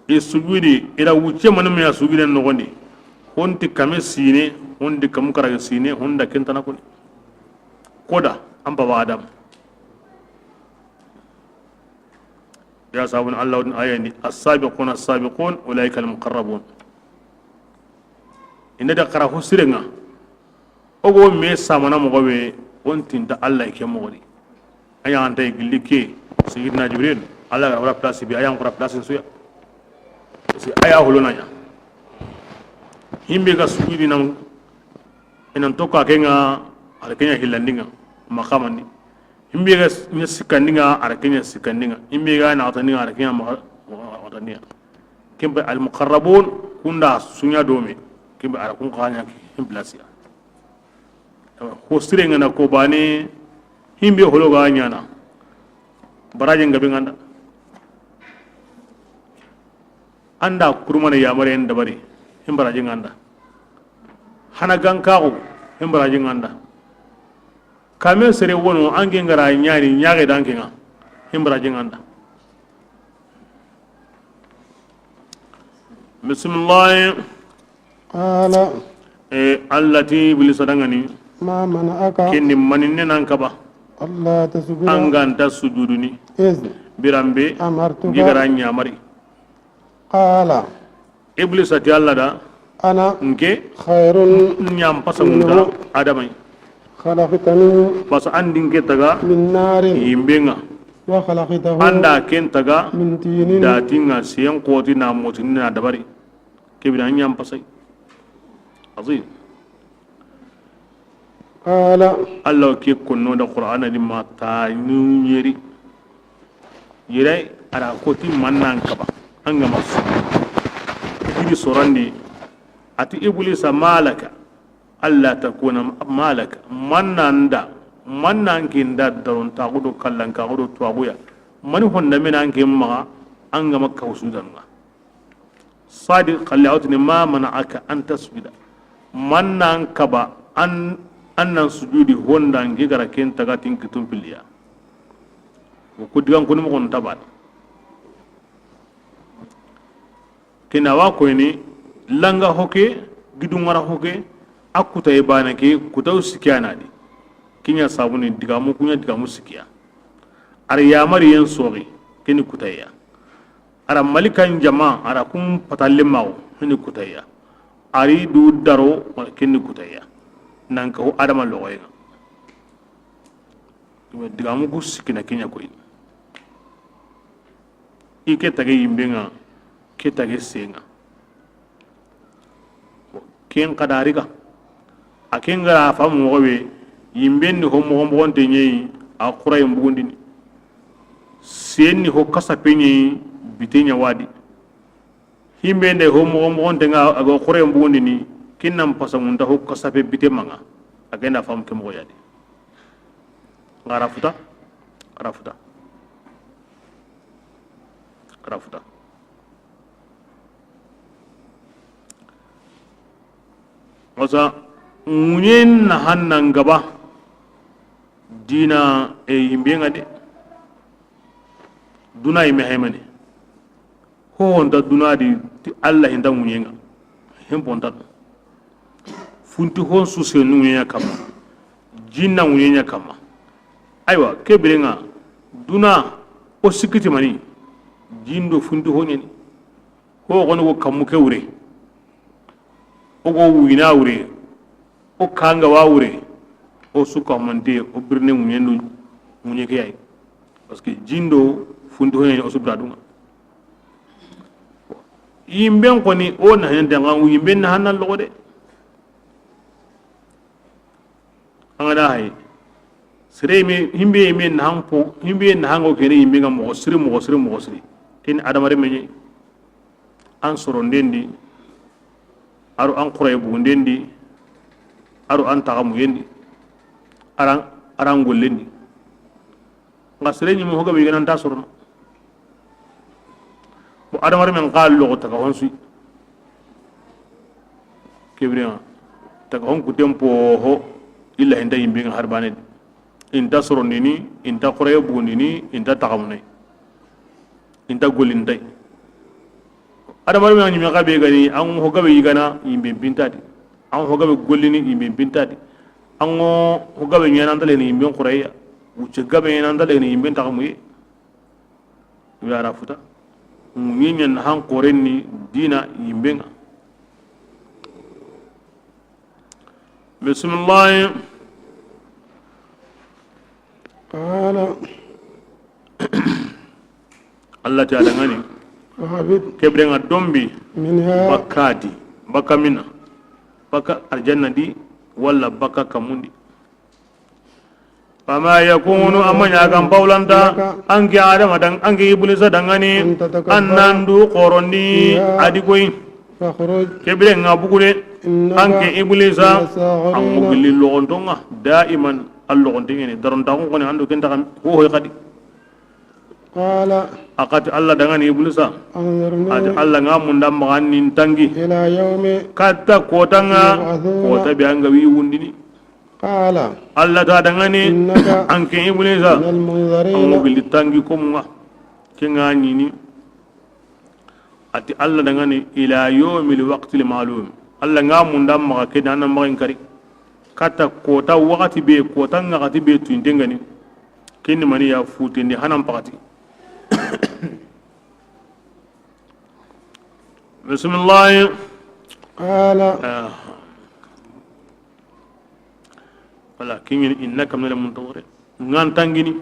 i sujudi, i ra wucce mani me ya sujuden noxon di. Honti kame sine, honti kamu karage sine, honda kentana koni. Koda, an baba Adam. Ya sabun Allah wudin ayandi, "As-sabiquna as-sabiqun, ulaika al-muqarrabun." Inda da xara ho sirenga. Ogo me samana moxo be, on tinta Allah ke moxo di. A ɲa anta gilli ke, Sayyidina Jibril, Allah ga wara place bi, a yan kura place suya. Parce que a ya holona ɲa. Himbe ga sujudi nan, inan toka kenga, ala kenya hillandinga, makamandi. Himbe ga ɲa sikkandinga, ara kenya sikkandinga. Himbe ga naxatandinga, ara kenya naxatandinga. Kembe al muqarrabun, kunda sunya dome. Kembe ara kun xanya him place ya. Ho sirenga na ko bane, himbe holo ga ɲana. Baraje ngabe nganda. Anda kurumana yamare en dabari, him baraje nganda. Hana gankaxu, him baraje nganda. Kame sere wono, anke ngara ɲani, ɲage danke nga, him baraje nganda. Bismillah. Qala. E, Allah ti Iblisa dangani. Ma mana'aka. Kendi maninne nan kaba. Alla tasjuda. An ganta sujuduni. Iz. Birambe. Amartuka. Ngigara ɲamari. Qala. Iblisa ti Allah da. Ana. Nke. Khairun. Ɲam pasa munda. Minhu. Adamai. Khalaqtani. Pasa an di nke taga. Min narin. Yimbenga. Wa khalaqtahu. Anda ken taga. Min tinin. Datinga siyen koti na motini na dabari. Kebira ɲam pasai. Azim. Qala. Allah ke konno da Qur'ana di ma ta nunyeri. Yere ara koti mannan kaba. An ga masu. Idi sorandi. Ati Iblisa malaka. Alla takuna malaka. Mannan da. Mannan kinda daron tagudo kallan kagudo tuwaguya. Mani honda menan ke maga. An ga makka usudanga. Sadi xalli a wutini, ma mana'aka an tasjuda. Mannan kaba an, an nan sujudi honda ngi gara ken taga tin kitum piliya. Ko digan kuni mo kon tabal. Kina wa koyni langa hoke, gidungara hoke, a kutaye bana ke kutaw sikiyana di. Kinya sabuni digamu kunya digamu sikiya. Ar yamari yen sogi kini kutaya. Ara malikan jama, ara kun patalle mawo, hini kutaya. Ari du daro, kinni kutaya. Nan ka ho Adama logoyenga. Digamu ku sikina kinya koy. I ke tage yimbenga, ke tage senga. Ken kadariga. A ken gara famu moxo be, yimben ni ho moxo moxonte ɲeyi, a xurayen bugundini. Sen ni ho kasape ɲeyi, bite ɲa wadi. Himbe nde ho moxo moxonte nga a ga xurayen bugundini, kinnan pasamunta ho kasape bite manga. A genda famu ke moxo yadi. Ngara futa, ara futa. Ara futa. Wasa ŋuɲen na hannan gaba dina e yimbe nga de. Duna yime haymane. Ho honta duna di ti Allah hinta ŋuɲenga. Hemponta. Funti hon su se nuŋeya kama. Jinna ŋuɲeya kama. Aywa, ke birenga duna o sikiti mani. Jindo funti honyani. Ho gono go kammu ke wure. O go wina wure. O kanga wa wure. O suka mante o birne ŋuɲendu ŋuɲe ke yayi. Parce que jindo funti honyani o subra dunga. Yimben koni o na hende nga yimben na hanan logo de. An ga da hay. Sere me, himbe me na han po, himbe na hango kene yimbe nga moxo siri, moxo siri, moxo siri. Ken adamare me ɲi. An soro ndendi. Aro an xuraye bugu ndendi. Aro an taxamu yendi. Aran, aran gollendi. Nga sere ɲi mo hoga be gana nta sorono. Bo adamare men xa logo taga honsu. Ke biren ŋa, taga hon kuten poxo, i laxinta yinben ŋa hari baane di. I nta sorondini, i nta xoreye bugundini, i nta taxamunay, i nta gollintay. Adamarenme ɲime xa be ga ni, an ho gabe yigana, yinben pinta di. An ho gabe gollini, yinben pinta di. An ho gabe ɲaana, an nta laxini yinben xoreya. Wucce gabe ɲaana, an nta laxini yinben taxamuye. Wiyara futa. Ɲiɲen han xoren ni dina yinben ŋa. Bisimilahi. Qala. Allah ti a da ŋa ni. Fahbit. Ke biren ŋa dombi. Minha. Bakka di. Bakka mina. Bakka arjanna di. Walla bakka kamun di. Fama yakunu, amma ɲa ga n pawlanta, an ke Adama da ŋa, an ke Iblisa da ŋa ni, an nan du xorondi a di koyi. Ke biren ŋa bugu de, an ke Iblisa, an ŋa gilli logonton ŋa, daiman, a logonten ŋa ni, darontaxun xo ni, an do ken taxa ho hoy xadi. A xa ti Allah da ŋa ni Iblisa, a ti Allah ŋa munda maxa ni n tangi, katta kota ŋa, kota be an ga wi wundini. Qala. Allah ti a da ŋa ni, innaka, an ke Iblisa, minal munzarina, an ŋa gilli tangi komun ŋa. Ke ŋa ɲi ni, a ti Allah da ŋa ni, ila yawmil waqtil ma'lum. Allah ŋa munda maxa ke da na maxa in kari. Katta kota waxati be, kota ŋaxati be tuyinten ŋa ni. Ken ni mani ya futendi hanan paxati. Bisimilahi. Qala. Wala, ken ɲi ni, innaka minal muntazirin. Ŋa n tangini.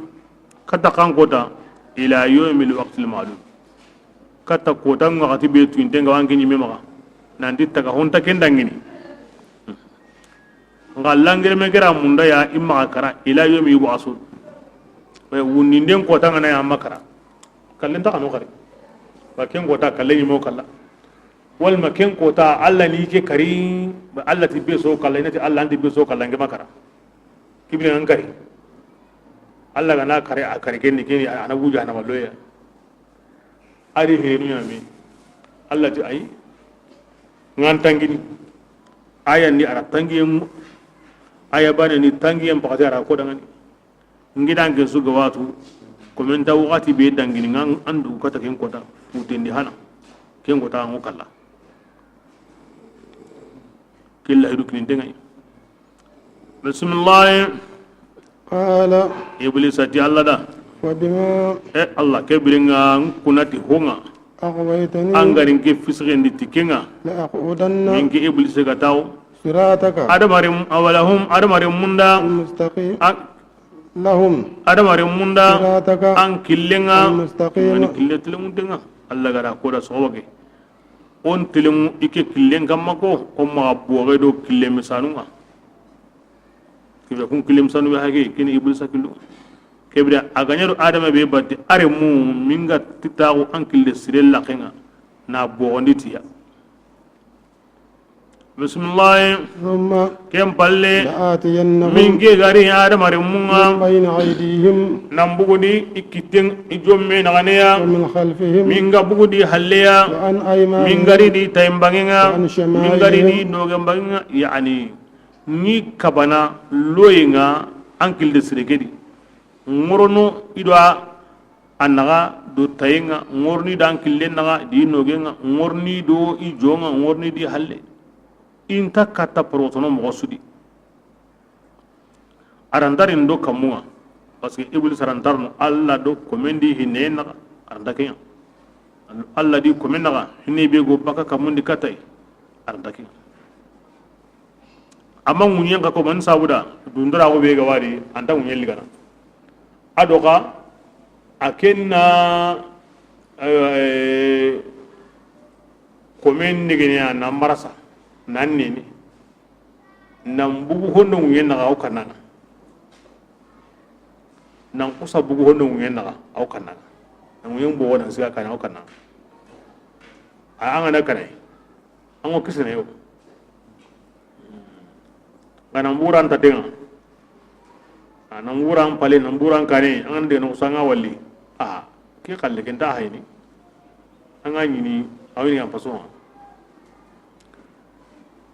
Katta xa n kota, ila yawmil waqtil ma'lum. Katta kota ŋaxati be tuyinten ŋa wa an ke ɲime maxa. Nanti taga honta ken dangini. Ŋa langirme gera munda ya i maxa kara, ila yawmi yub'asun. Wundinden kota ŋa na ya ma kara. Kallen ta xano xari. Ba ken kota kallen ɲimo kalla. Walma ken kota, Allah ni ke kari, ba Allah ti be so kalla, i na ti Allah an ti be so kalla, n ke ma kara. Ke biren ŋa n kari. Allah ga na kare, a kari ken ni, ken ni, a na wuja na maloya. A ri hinu ya mi. Allah ti ayi. Ŋa n tangini. Aya ni a ra tangiyen. Aya baane ni tangiyen paxati a ra ko da ŋa ni. N gidan ke su ga watu, komenta waxati be dangini ŋa an du katta ken kota, futendi hana, ken kota an ŋa kalla. Killa hidu kininten ŋa yi. Bisimilahi. Qala. Iblisa ti Allah da. Wa bima. E Allah, ke biren ŋa n kunati ho ŋa. Aghwaytani. An ga ri n ke fisixendi ti ke ŋa. La aqudanna. N ke Iblisa ga tawo. Sirataka. Adamaren, awalahum, adamaren munda. Al-mustaqim. Lahum. Adamaren munda, sirataka, an killen ŋa, al-mustaqim, an kille telemunten ŋa. Allah ga da ko da soxoba ke. On telemu i ke killen kamma ko, o maxa boxe do kille misanun ŋa. Ke be kun kille misanu be hage, ken ni Iblisa killu. Ke bire a ga ɲa do Adama be bati, a renmu, min ga ti taxu an kille sire laxen ŋa, na boxondi ti ya. Bisimilahi. Thumma. Ken palle. La'atiyannahum. Min ke ga ri Adama renmun ŋa. Min bayni aydihim. Nan bugudi i kitten, i jomme naxaneya. Wa min khalfihim. Min ga bugudi halleya. Wa an aymanihim. Min ga ri di tayin bangen ŋa. Wa an shama'ilihim. Min ga ri di nogen bangen ŋa. Yani, ni kabana loyen ŋa an kilde sire ke di. Ŋorono i do a naxa do tayen ŋa, ŋorni do an killen naxa, di nogen ŋa, ŋorni do i jon ŋa, ŋorni di halle. I nta katta porotono moxo su di. A ra nta ri n do kammun ŋa, parce que Iblisa a ra nta ri no Allah do komen di hinneyen naxa, a ra nta ke ɲa. Allah di komen naxa, hinne be go baka kammun di katta yi, a ra nta ke ɲa. Amma ŋuɲen xa ko man sabuda, dundoraxu be ga wari, a nta ŋuɲen ligana. A do xa, a ken na, eh, komen negeneya na marasa, nan neni, nan bugu hondo ŋuɲen naxa, o kananga. Nan kusa bugu hondo ŋuɲen naxa, o kananga. Nan ŋuɲen bogo nan siga kana, o kananga. A, an ga na kanai. An ŋo kisene yo. Ga na mburan ta tenga. A na mburan pale, na mburan kane, an de no sanga walli. A, ke xalle ken ta hayni. An ga ɲini, a wini an paso.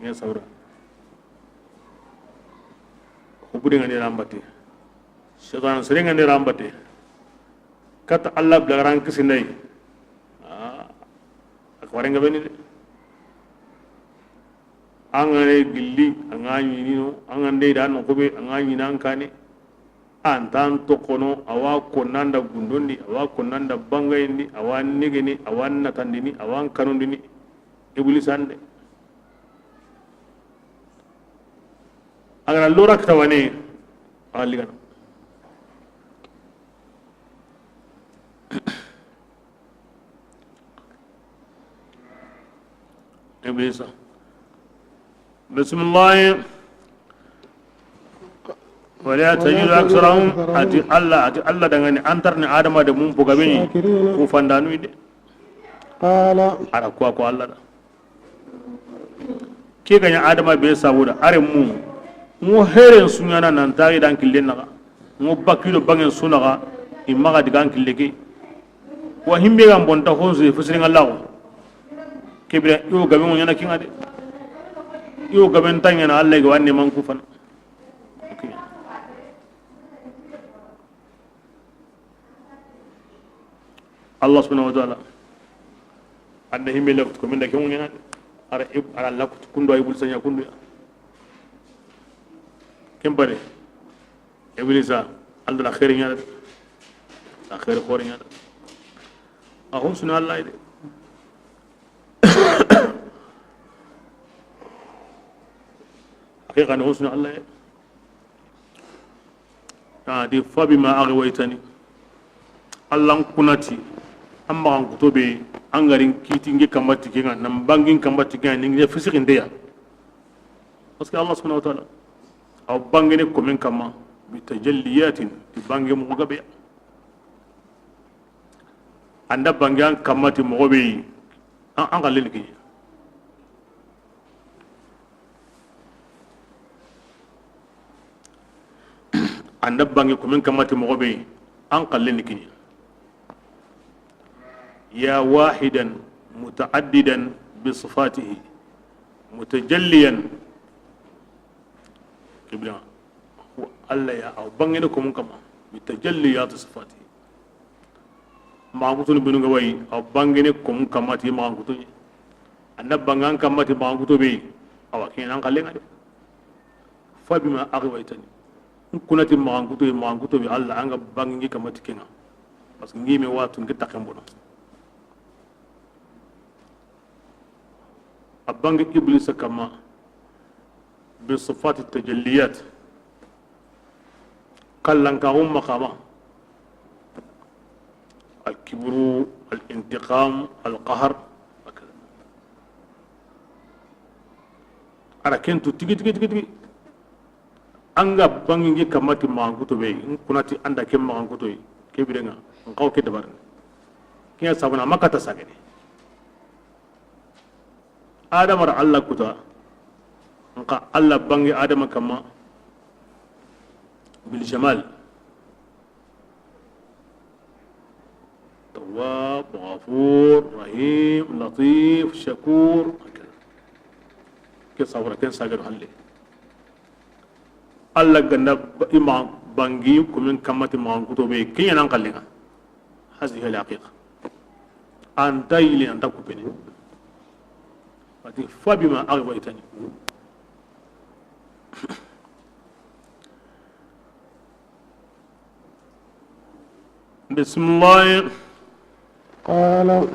Ŋe sabura. Hubudi ŋa ni rambate. Shaytan sere ŋa ni rambate. Kata Allah blagaran kisinai. Ah, a ko renga beni de. An ga ne gilli, an ga ɲiini no, an ga nde da no kobe, an ga ɲiini an kane. An tan toxono, a wa konnanda gundondi, a wa konnanda bangayindi, a wa negeni, a wa natandini, a wa kanundini. Iblisa nde. A ga na lora kitawane, a ligana. Iblisa. Bismillah. Wala tajidu aksarahum, ati Allah, ati Allah dangani antarni Adama de mun bugabeni. Shakirin. Ku fandanu de. Qala. Ara kuwa ko Allah da. Ke ga ɲa Adama be sabuda, are mu, ŋo heren suɲana nan tari dan killen naxa, ŋo bakido bangen sunaxa, i maxa digan kille ke. Wa himbe gan bonta honsu fisirin Allah ko. Kebira yo gabe ŋo ɲana kinga de. Yo gabe ntanya na Allah ga wanne man ku fana. Allah subhanahu wa ta'ala. Anda himbe la ko minda ke ŋo ɲana de. Ara ib-, ara la kundo ay bul sanya kundo ya. Kembare. Iblisa, Allah la khairi ɲana de. La khairi khori ɲana. A hon suna Allah de. Haqiqa ni hon suna Allah. A di, "Fabima aghwaytani." Allah n kunati, an maxan kuto be, an garin kiti nge kambati kenga, nan bangin kambati kenga, ni nge fisikin deya. Parce que Allah subhanahu wa ta'ala, aw bangene komen kama, bi tajalliyatin, di bange mo gabe. Anda bange an kamati mo be, an, an kallen kini. Anda bange komen kamati moxo be, an kallen ni kiɲe. Ya wahidan mutaaddidan bi sifatihi mutajalliyan. Kibra. Alla ya aw bangene komun kama bi tajalliyati sifatihi. Maxankutuni benu ga wayi, aw bangene komun kamati maxankutuni. Anda bangan kamati maxankuto be, awa kiɲe an kallen ŋa de. Fabima aghwaytani. N kunati maxankuto be, maxankuto be, Alla an ga bangi kamati kenga. Parce que ngime watu ngi taken bono. A bangi Iblisa kama bi sifati tajalliyat. Kallankaxu maqama. Al kibru, al intiqam, al qahar. Ara ken tu tigi tigi tigi tigi. An ga bangi ngi kamati maxankuto be, n kunati anda ke maxankuto yi, ke birenga, n xaw ke dabarini. Kiɲa sabana makata sagene. Adama ra Alla kuta, nka Alla bangi Adama kama bil jamal. Tawwab, Ghafur, Rahim, Latif, Shakur. Ke sabara ken sagado halle. Alla ganda ba-, ima bangi kumin kamati maxankuto be, kiɲa nan kallen ŋa. Hazihi al haqiqa. Anta yili anta kupene. Ati fabima aghwaytani. Bismillah. Qala.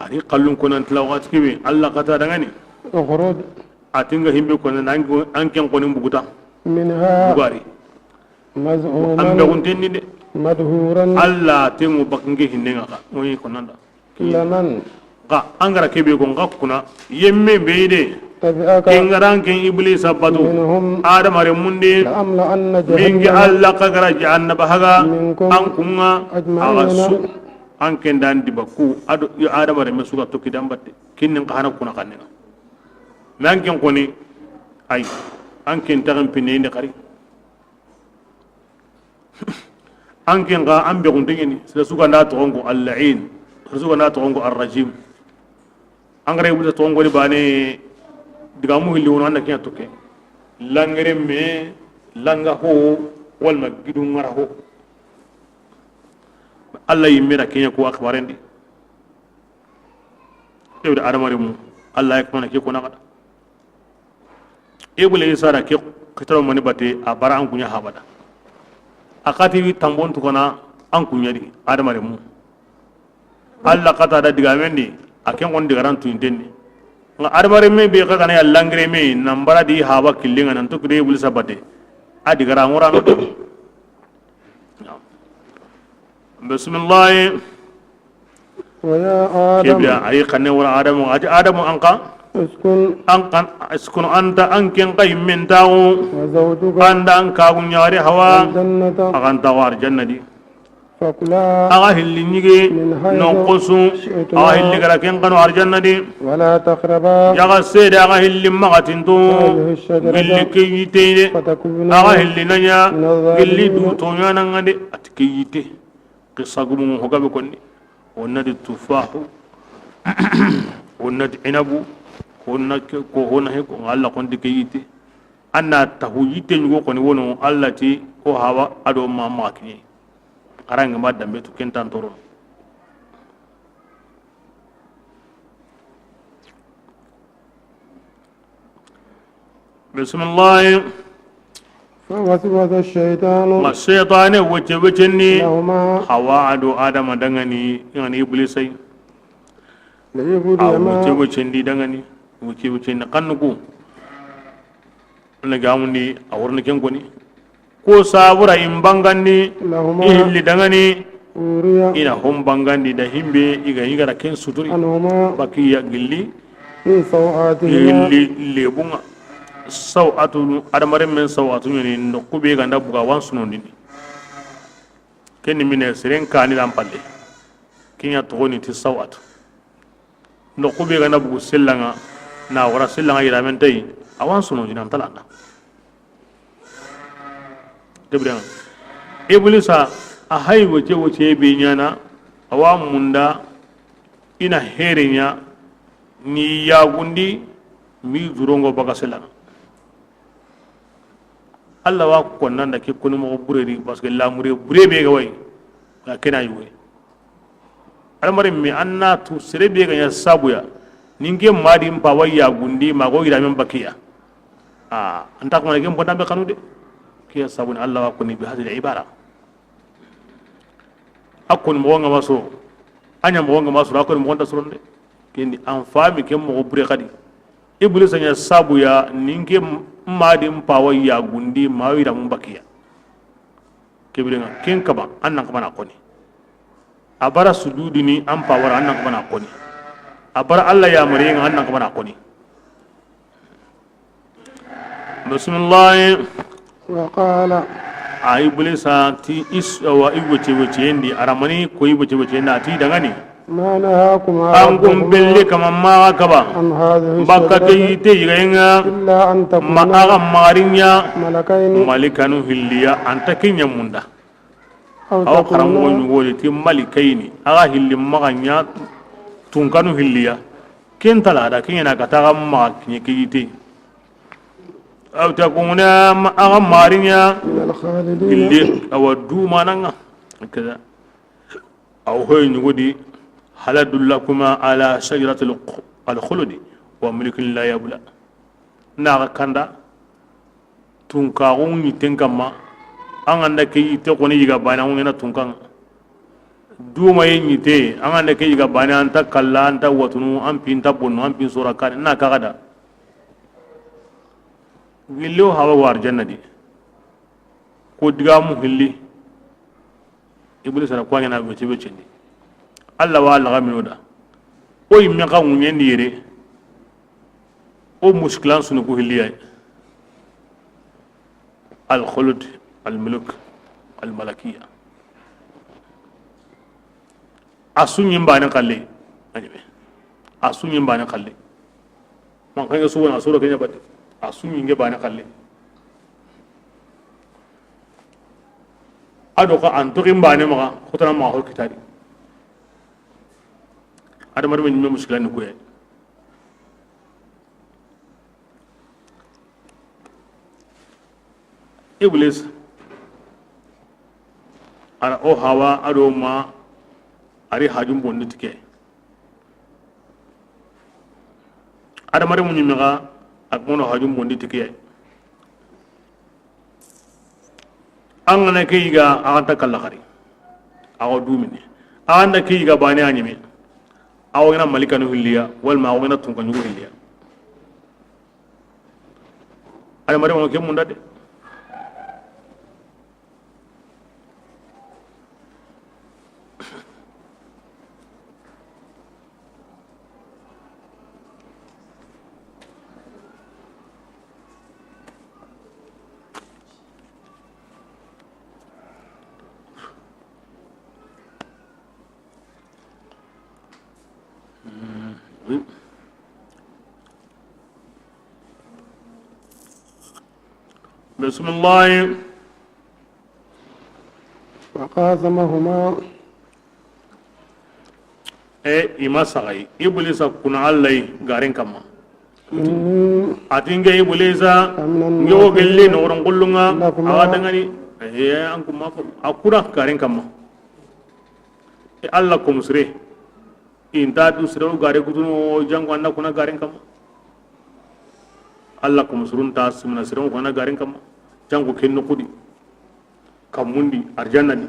Ari kallun konan tilaw waxati kibi, Alla kata dangani. Ukhruj. Atinga himbe konan an, an ken konin buguta. Minha. Bugari. Maz'uman. An be guntenni de. Madhuran. Alla tengu bakinge hinnenga ka. Moyi konanda. Laman. Ga angara kebe ko nga kuna yemme be de. Tabi'aka. Kengaran ken Iblisa batu. Minhum. Adama re munde. La amla anna. Mingi jahannama. Alla kagara jahannaba haga. Minkum. An kunga. Ajma'ina. Aga su. An ken dan dibaku. Ado, yo Adama re mesuga toki dan batte. Kinnin kahana kuna kanne. Nan ken koni. Ay. An ken tagan pinne inde kari. An ken ga an be gunte ɲeni, sere su ga nda toxon ko al-la'in, sere su ga nda toxon ko ar-rajim. An ga ra Iblisa toxon ko ni bane, Digamu hilli wono, an na ke ɲa tokke. Langere me, langa ho, walma gidu ŋara ho. Alla yimme da ke ɲa ko axibaren di. Ew da adamarenmu, Alla ya kamana ke ko na xada. Ibulisa da ke xitaro mani bate, a bara an kuɲa habada. A xati wi tambon tukana an kuɲa di, adamarenmu. Alla xata da digamen di, a ken gon digaran tuinten di. Nga adamarenme be xa gana ya langere me, nan bara di haba killinga nan tukide Ibulisa bate. A digara ngorano de. Bismillahi. ويا آدم. Kebiya, ayi xanne wara Adamu, a ti Adamu an xa. اسكن. An xa, اسكن أنت, an ken xa yimmen taxu. وزوجك. An da an kagu ɲaxare Hawa. الجنة. A xa n taxu arjanna di. فكلا. A xa hilli ɲige. من حيث. Noxo su. شئتما. A xa hilli gara ken xanu arjanna di. ولا تقربا. Jaga sede a xa hilli maxa tinto. هذه الشجرة. Gilli ke yitte de. فتكونا. A xa hilli na ɲa. من الظالمين. Gilli du toɲananga de. A ti ke yitte. Qissa gumu ho gabe konni. Wonna di tufahu. Wonna di inabu. Wonna ke, ko hona he ko Alla konti ke yitte. Anna tahu yitte ɲugo koni wono Alla ti ko Hawa ado ma ma kini. Xarange ma dambe tu kentan toro. Bisimilahi. فوسوس الشيطان. Ma seytaane wece wecenni. لهما. Hawa ado Adama dangani, yani Iblisa yi. ليبدي. A wece wecendi dangani, wece wecenni xannuku. Na gamundi a worni ken koni. Ko sabura in bangandi, لهما. I hilli dangani, وريا. I na hon bangandi da himbe, i ga, i ga ra ken suturi. عنهما. Bakiya gilli. من سوآتهما. Gilli lebunga. Sawatu, adamaren men sawatu ɲani, noqu be ganda buga wan sunondini. Ken ni mine seren kani dan palle. Ken ya togoni ti sawatu. Noqu be gana bugu sellanga, na wara sellanga yiramen tayi, awan sono dinan talanda. Debriyan. Iblisa, a hay woce woce be ɲana, awa munda, i na here ɲa, ni yagundi, mi jurongo baga sellanga. Alla wa konnanda ke koni moxo bure di, parce que lamure bure be ga way, ga kena yuwe. Adamaren me an na tu sere be ga ɲa sabuya, ni n ke madi n pawa yagundi, ma go yiramen bakiya. A, an ta kuma ke n bonda be kanu de. Ke ya sabu ni Alla wa koni bi hadhihi al-ibara. A koni moxo nga ma soro, a ɲa moxo nga ma soro, a koni moxo nta soronde. Kendi an fami ke moxo bure xadi. Iblisa ɲa sabuya, ni n ke madi n pawa yagundi, ma yiramen bakiya. Kebirenga, ken kaba, an nan kaba na koni. A bara sujudini, an pawara, an nan kaba na koni. A bara Alla yamariyenga, an nan kaba na koni. Bisimilahi. وقال. A Iblisa ti is, awa, i wece wecendi, aramani ko i wece wecendi, a ti dangani. ما نهاكما ربكما. An kun belle kama maxa kaba. عن هذه الشجرة. Bakka ke yitte yigayenga. إلا أن تكونا. Ma axa maxa ri ɲa. ملكين. Malikanu hilliya, an ta ke ɲa munda. أو تكونا. Awa xaranŋo ɲugodi ti malikayni, axa hilli maxa ɲa tunkanu hilliya. Ken tala da, ken ɲa na kata axa maxa kiɲe ke yitte. أو تكونا, ma axa maxa ri ɲa. من الخالدين. Hilli, awa dumananga. Kaza. Aw hoy ɲugodi, هل أدلكما على شجرة الخلد وملك لا يبلى. Na axa kanda, tunkaxu ɲitten kamma, an ga nda ke yitte xoni yiga bane, an ŋa na tunkan. Dumaye ɲitte, an ga nda ke yiga bane, an ta kalla, an ta watunu, an pi nta bonno, an pi sora kane, na kaxa da. Gilli o hawa wa arjanna di. Ko digamu hilli. Iblisa na kuwaɲana wece wecendi. Alla wa laga mino da. O yimme xa ŋuɲendi yere. O muskilan sunu ku hilliya. Al khuld, al muluk, al malakiya. A su ɲi n bane xalle. A ɲi me. A su ɲi n bane xalle. Man xange su wona, a su ro ke ɲa bate. A su ɲi n ke bane xalle. A do xa an toxi n bane maxa, xotana maxa ho kitadi. Adama do men ɲi me muskila ni kuye. Iblis, a ra o Hawa a do ma, a ri hajun bondi ti ke. Adamarenmu ɲimme xa, a ga mono hajun bondi ti ke. An ga na ke yiga, a xa nta kalla xari. A xa dumini. A xa nta ke yiga bane a ɲime. A wo gana malikanu hilliya, walma a wo gana tunkaɲugu hilliya. Adamarenmu ke munda de. بسم الله. وقاسمهما. E, i ma saxayi. Iblisa kuna Alla yi garen kamma. إني. A ti nke Iblisa, لكما. Nke wo gelli noxoron xullunga, لكما. A wa dangani. E, an kuma fo. A kuna garen kamma. E, Alla ko musre. Inta du siraw gare kutunu jango anna kuna garen kamma. Alla ko musurun ta simna siraw kuna garen kamma. Jango ken no kudi. Kammundi, arjanna di.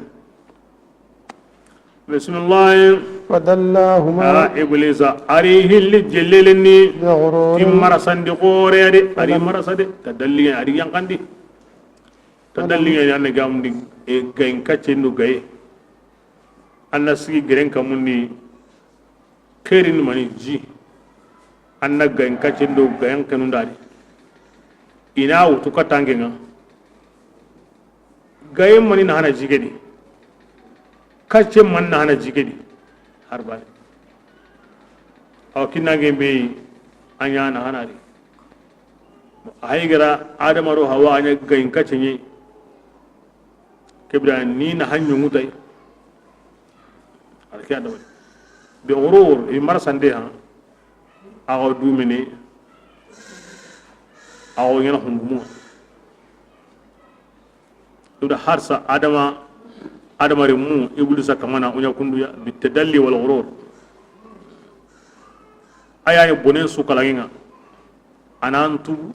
Bismillah. فدلاهما. A, Iblisa, a ri hilli jelleleni. بغرور. Ti marasandi xore de, a ri marasa de. Tadalli, a ri yankandi. Tadalli, a ri gamundi, e, gayin kaccen do gaye. Anna sigi geren kamundi, xeerin mani ji. Anna gayin kaccen do gayen xenun da di. I na wutu katangenga. Gayen mani na hana jigedi. Kacce man na hana jigedi. Harbane. Awa kinnange be a ɲa na hana di. A hayi gara Adama do Hawa a ɲa gayin kacce ɲi. Kebira ni na hanyu ŋutay. Alke adama. Bi ghurur, i marsande ha. Ago dumini. Ago ɲana hundumu. Duda harsa Adama, Adama remu, Iblisa kamana, unya kunduya, bi tadalli wal ghurur. Aya ni bonen su kalanginga. Anan tubu,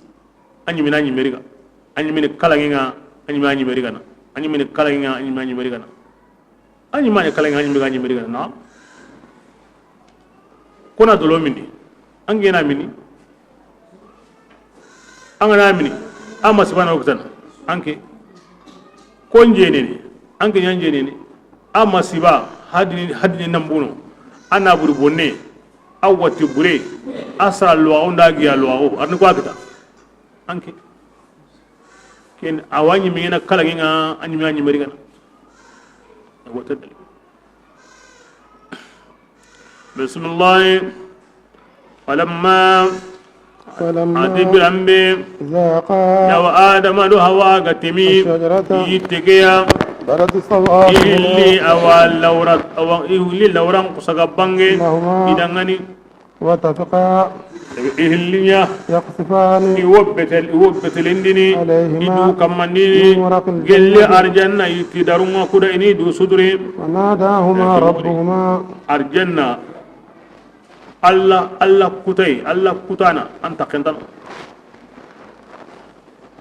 a ɲimina ɲimeriga. A ɲimini kalanginga, a ɲimina ɲimerigana. A ɲimini kalanginga, a ɲimina ɲimerigana. A ɲimani kalanginga, a ɲimini ɲimerigana. Na. Kona dolo mini. Angena mini. Angana mini. Ama sibana oktan. Anke. Konjenene. Anke nyanjenene. Ama siba hadini, hadini nambuno. Ana buri bonne. A wati bure, a sara luwaxu nda giya luwaxu, a ri ni ko a kita. Anke. Ken, a wa ɲimina kalanginga, a ɲimina ɲimerigana. A wata dali. Bismillah. Falamma. فلما. A ti biranbe. ذاقا. Yawa Adama do Hawa ga temi. الشجرة. Yittegeya. بدت سوآتهما. Illi awa lawra, awa illi lawran kusaga bange. لهما. Idangani. وطفقا. Ihillinya. يخصفان. Iwo betel, iwo betelindini. عليهما. Idu kammandini. من ورق الجنة. Gelle arjanna iti darunga kuda ini du suduri. وناداهما ربهما. Arjanna. Allah, Allah kutay, Allah kutana, anta kentana.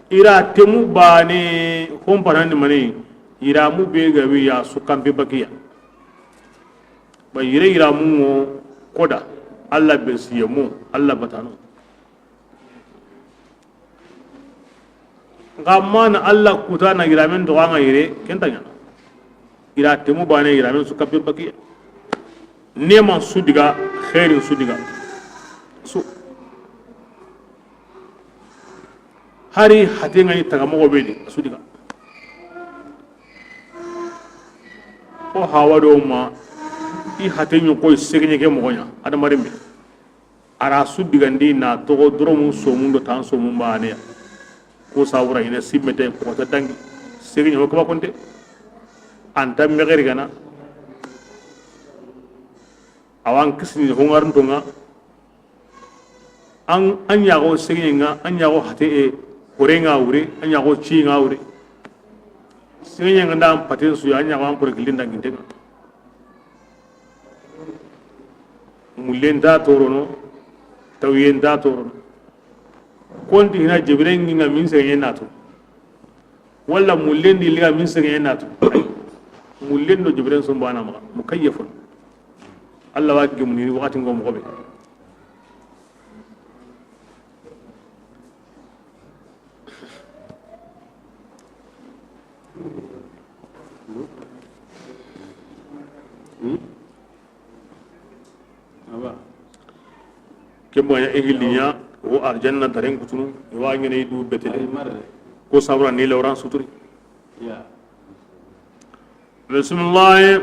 Ira temu bane, hompanani mani, ira mu be gawi ya su kampe bakiya. Ba yire yira mu ŋo koda, Allah be siye mu, Allah batano. Nka mana Allah kutana yiramen to anga yire, kenta ɲana. Ira temu bane yiramen su kappe bakiya. Neman su diga, khairin su diga. Su. Hari hate ngani taga mogo be di, su diga. O hawa do ma, i hate ɲo koy segne ke mogo ɲa, adamaren be. Ara su digandi na togo doromu somun do tan somun baneya. Ko sawura ina simmete ko ta dangi. Segne ko ba konte. Anta megeri gana. Awan kisni hongarun tonga. An, an ɲaxo segiɲe ŋa, an ɲaxo hate e, hore ŋa wure, an ɲaxo ci ŋa wure. Sine ɲaŋa nda an paten su ya, an ɲaxa an kore gilli nda ginte ŋa. Mullen ta torono, tawiyen ta torono. Konti hina jebire ŋi ŋa min sege ɲe natu. Walla mullen di liga min sege ɲe natu. Mullen do jebiren su mbana maxa, mukayyafun. Allah wa gemuni waxati ngo moxo be. Ke moxo ɲa i hilli ɲa wo arjanna daren kutunu, i wa ɲene i du betele. Ko sabura ni lawran suturi. Bismillahi.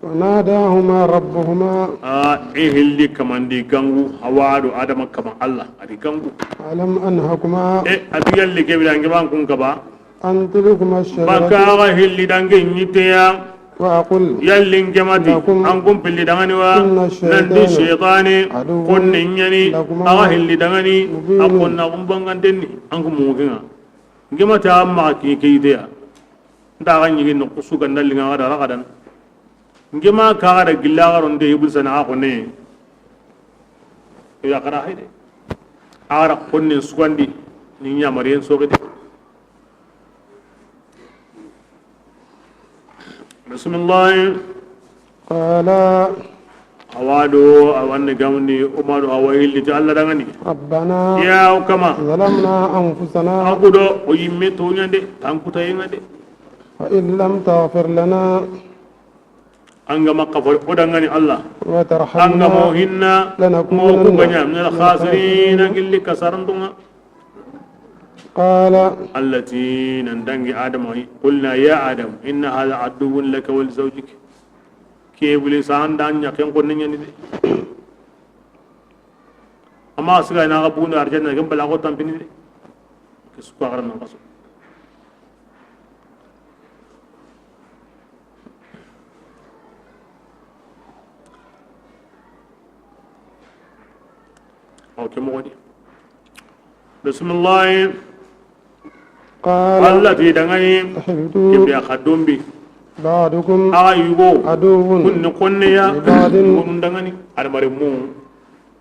وناداهما ربهما. A i hilli kamandi gangu, Hawa do Adama kama Allah, a di gangu. ألم أنهكما. E, a di yalli kebira nge ban kun kaba. عن تلكما الشجرة. Baka ga hilli dange nyiteya. وأقل. Yalli nge mati, لكما an kun pilli dangani wa. إن الشيطان. Nandi shaytani. عدو. Konne nyani. لكما. A ga hilli dangani. مبين. A konna kun bangantenni, an kun mukinga. Nge mati amma ki kiyiteya. Nda ga nyigi no kusu ganda linga ga da ragadan. Nge ma ka ga da gilla ga ronde Iblisa na ko ne. Ya kara hayde. Ara konne sugandi ni ɲamariyen sogede. Bismillah. قالا. Hawa do a wanne gamni, o ma do Hawa hilli ti Allah dangani. ربنا. Ya o kama. ظلمنا أنفسنا. A kudo o yimme toɲande, tankuta yengade. وإن لم تغفر لنا. An ga ma kafari o dangani Allah. وترحمنا. An ga ma o hinna. لنكونن. Mo ku ganya min al khasirin, gilli kasarandunga. قال. Allah ti nan dangi Adama, قلنا يا آدم إن هذا عدو لك ولزوجك. Ke Iblisa, an da ɲa ken konne ɲani de. Amma siga ina ga bunda arjanna, ken bala ko tampini de. Ke su ko garan nan kaso. Aw ke moxo di. Bismillah. قال. Allah ti dangani. اهبطوا. Kebe a xa dombi. بعضكم. A ga yugo. عدو. Kun ni konne ya. لبعض. Kun dangani. Adamare mu.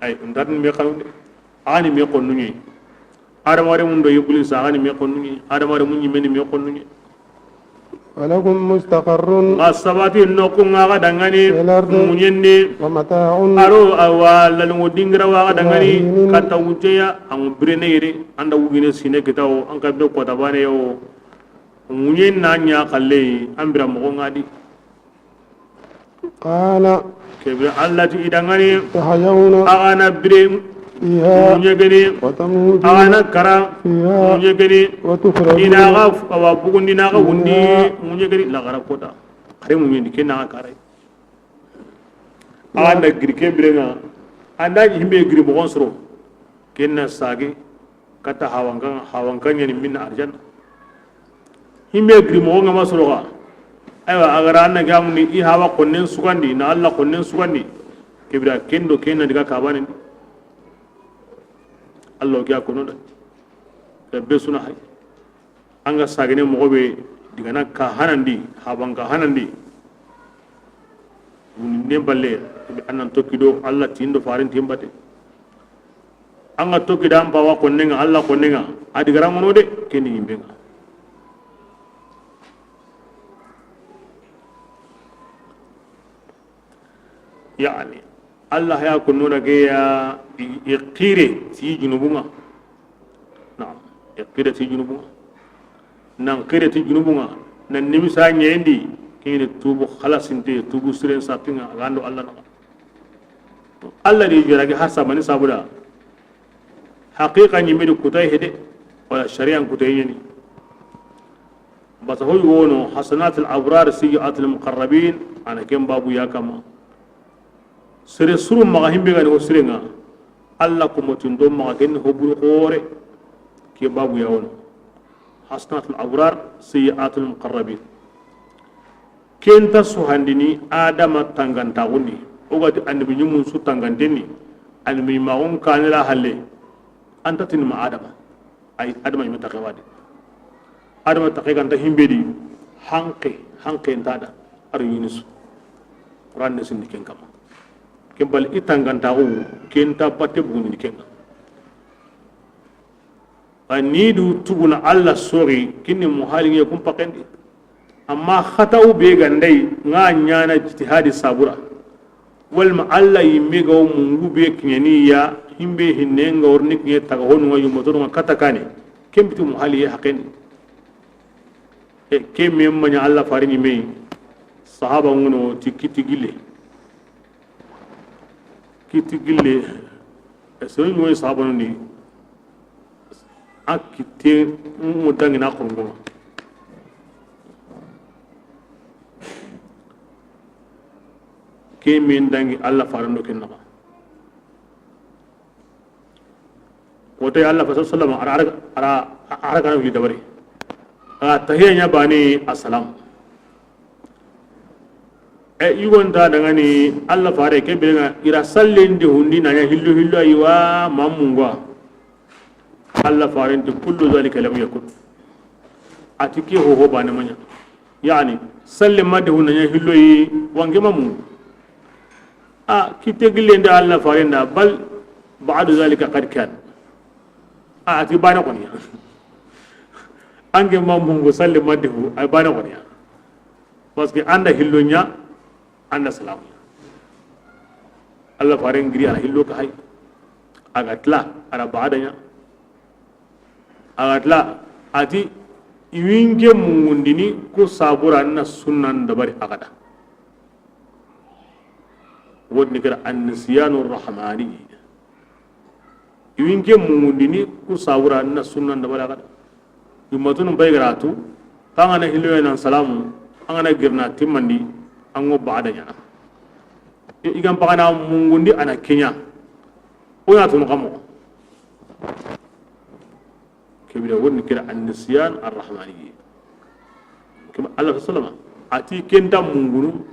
Ay, ndan me xanu de. A ni me konnu ni. Adamare mun do Iblisa, a ga ni me konnu ni. Adamare mun ni me ni me konnu ni. ولكم مستقر. Nga sabati nokku nga ga dangani. في الأرض. Munyendi. ومتاع. Aro awa lalungo dingira wa ga dangani. إلى حين. Kata wujeya, an birene yere, anda wugine sine kitawo, an ka be kota bane yo. Munyen na ɲa kalle, an bira moxo ngadi. قال. Kebe Allah ti i dangani. تحيون. A ga na bire. فيها. Munye gani. وتموتون. A ga na kara. فيها. Munye gani. وتخرجون. Ina ga f-, awa bugundi na ga wundi. منها. Munye gani lagara kota. Kare munye ndi ken na kare. A ga na giri ke bire nga. Anda himbe giri moxon soro. Ken na sage. Kata hawankan, hawankan ɲani minna arjanna. Himbe giri moxo nga ma soroxa. Aywa, a gara anna gamuni i hawa konnen sugandi, na Allah konnen sugandi. Kebira kendo kenna diga kabanen. Allah ke a kono da. Rabbe suna hay. An ga sagene moxo be digana ka hanandi, haban ka hanandi. Wuni ne balle, annan tokkido Allah tindo farin timbate. An ga tokki da an pawa konnenga, Allah konnenga, a di gara mono de, kendi yimbenga. Yani, Allah ya konno da ke ya i, i xire ti junubunga. Naam, i xire ti junubunga. Nan xire ti junubunga, nan nimisa ɲendi, kini tubu xalasinte, tubu siren sapinga, a gando Allah naxa. Allah di jora ke har samani sabuda. Haqiqa ɲimbe di kutay hede, wala shari'an kutay ɲeni. Basa hoy wono, hasanatul abrar, sayyi'atul muqarrabin, ana ken babu ya kama. Sere suru maxa himbe gani ho sirenga, Allah ko motin do maxa ken ho buru xore, ke babu ya wono. Hasanatul abrar, sayyi'atul muqarrabin. Kenta suhandini Adama tangantaxundi. O gati annabi ɲumun su tangantenni. Annabi maxun kanira halle. Anta tinima Adama. Ay, Adama yinme taxe wa di. Adama taxe ga nta himbe di, hanke, hanke nta da, a do Yunusu. Quran ne sindi ken kama. Ken bal i tangantaxu, ken ta batte bugundini ken ŋa. A ni du tuguna Allah sori, kinni muhaliŋe kun pakendi. Amma xatawu be ga nda yi, ŋa ɲaana ijtihadi sabura. Walma Allah yinme ga wo mungu be kiɲeni ya, himbe hinne ŋa worini kiɲe taga honu ŋa yumotonu ŋa kata kane. Ken biti muhaliye hakendi. E, ke me maɲa Allah fare ɲinme yi, sahaba ŋuno ti kiti gille. Kiti gille, e, sere ɲoyi sahabanu ni, a kite mu dangi na xurungo. Ke min dangi Allah fare ndo ken naxa. Kote Allah fa sallama, ara, ara, ara, ara kana wuli dabari. A tahiya ɲa bani assalam. E, yugonta dangani Allah fare ke birenga ira sallen di hundi na ɲa hillo hillo ayiwa mamungwa. Allah faren ti kullu zalika lam yakun. Ati ke ho ho bane maɲa. Yani, salle ma de hunna ɲa hillo yi wange mamu. A, kite gillen da Allah faren da bal ba'du zalika qad kan. A, ati bane koniya. Ange mamu ngo salle ma de hu, ay bane koniya. Parce que anda hillo ɲa, anda salamu. Allah faren giri ala hillo ka hay. Aga tla, ara ba'da ɲa. Aga tla, ati, iwinke mungundini ku sabura na sunnan dabari agada. Wodni kira annisiyanu rahmani. Iwinke mungundini ku sabura na sunnan dabari agada. Yummatunun bay garatu, angana hilloye nan salamu, angana girna timmandi, ango ba'da ɲana. I, igan pagana mungundi ana kenya. O ya tunu kamo. Kebira woni kira an-nisyan ar-rahmani. Kama Allah sallama, ati kenta mungunu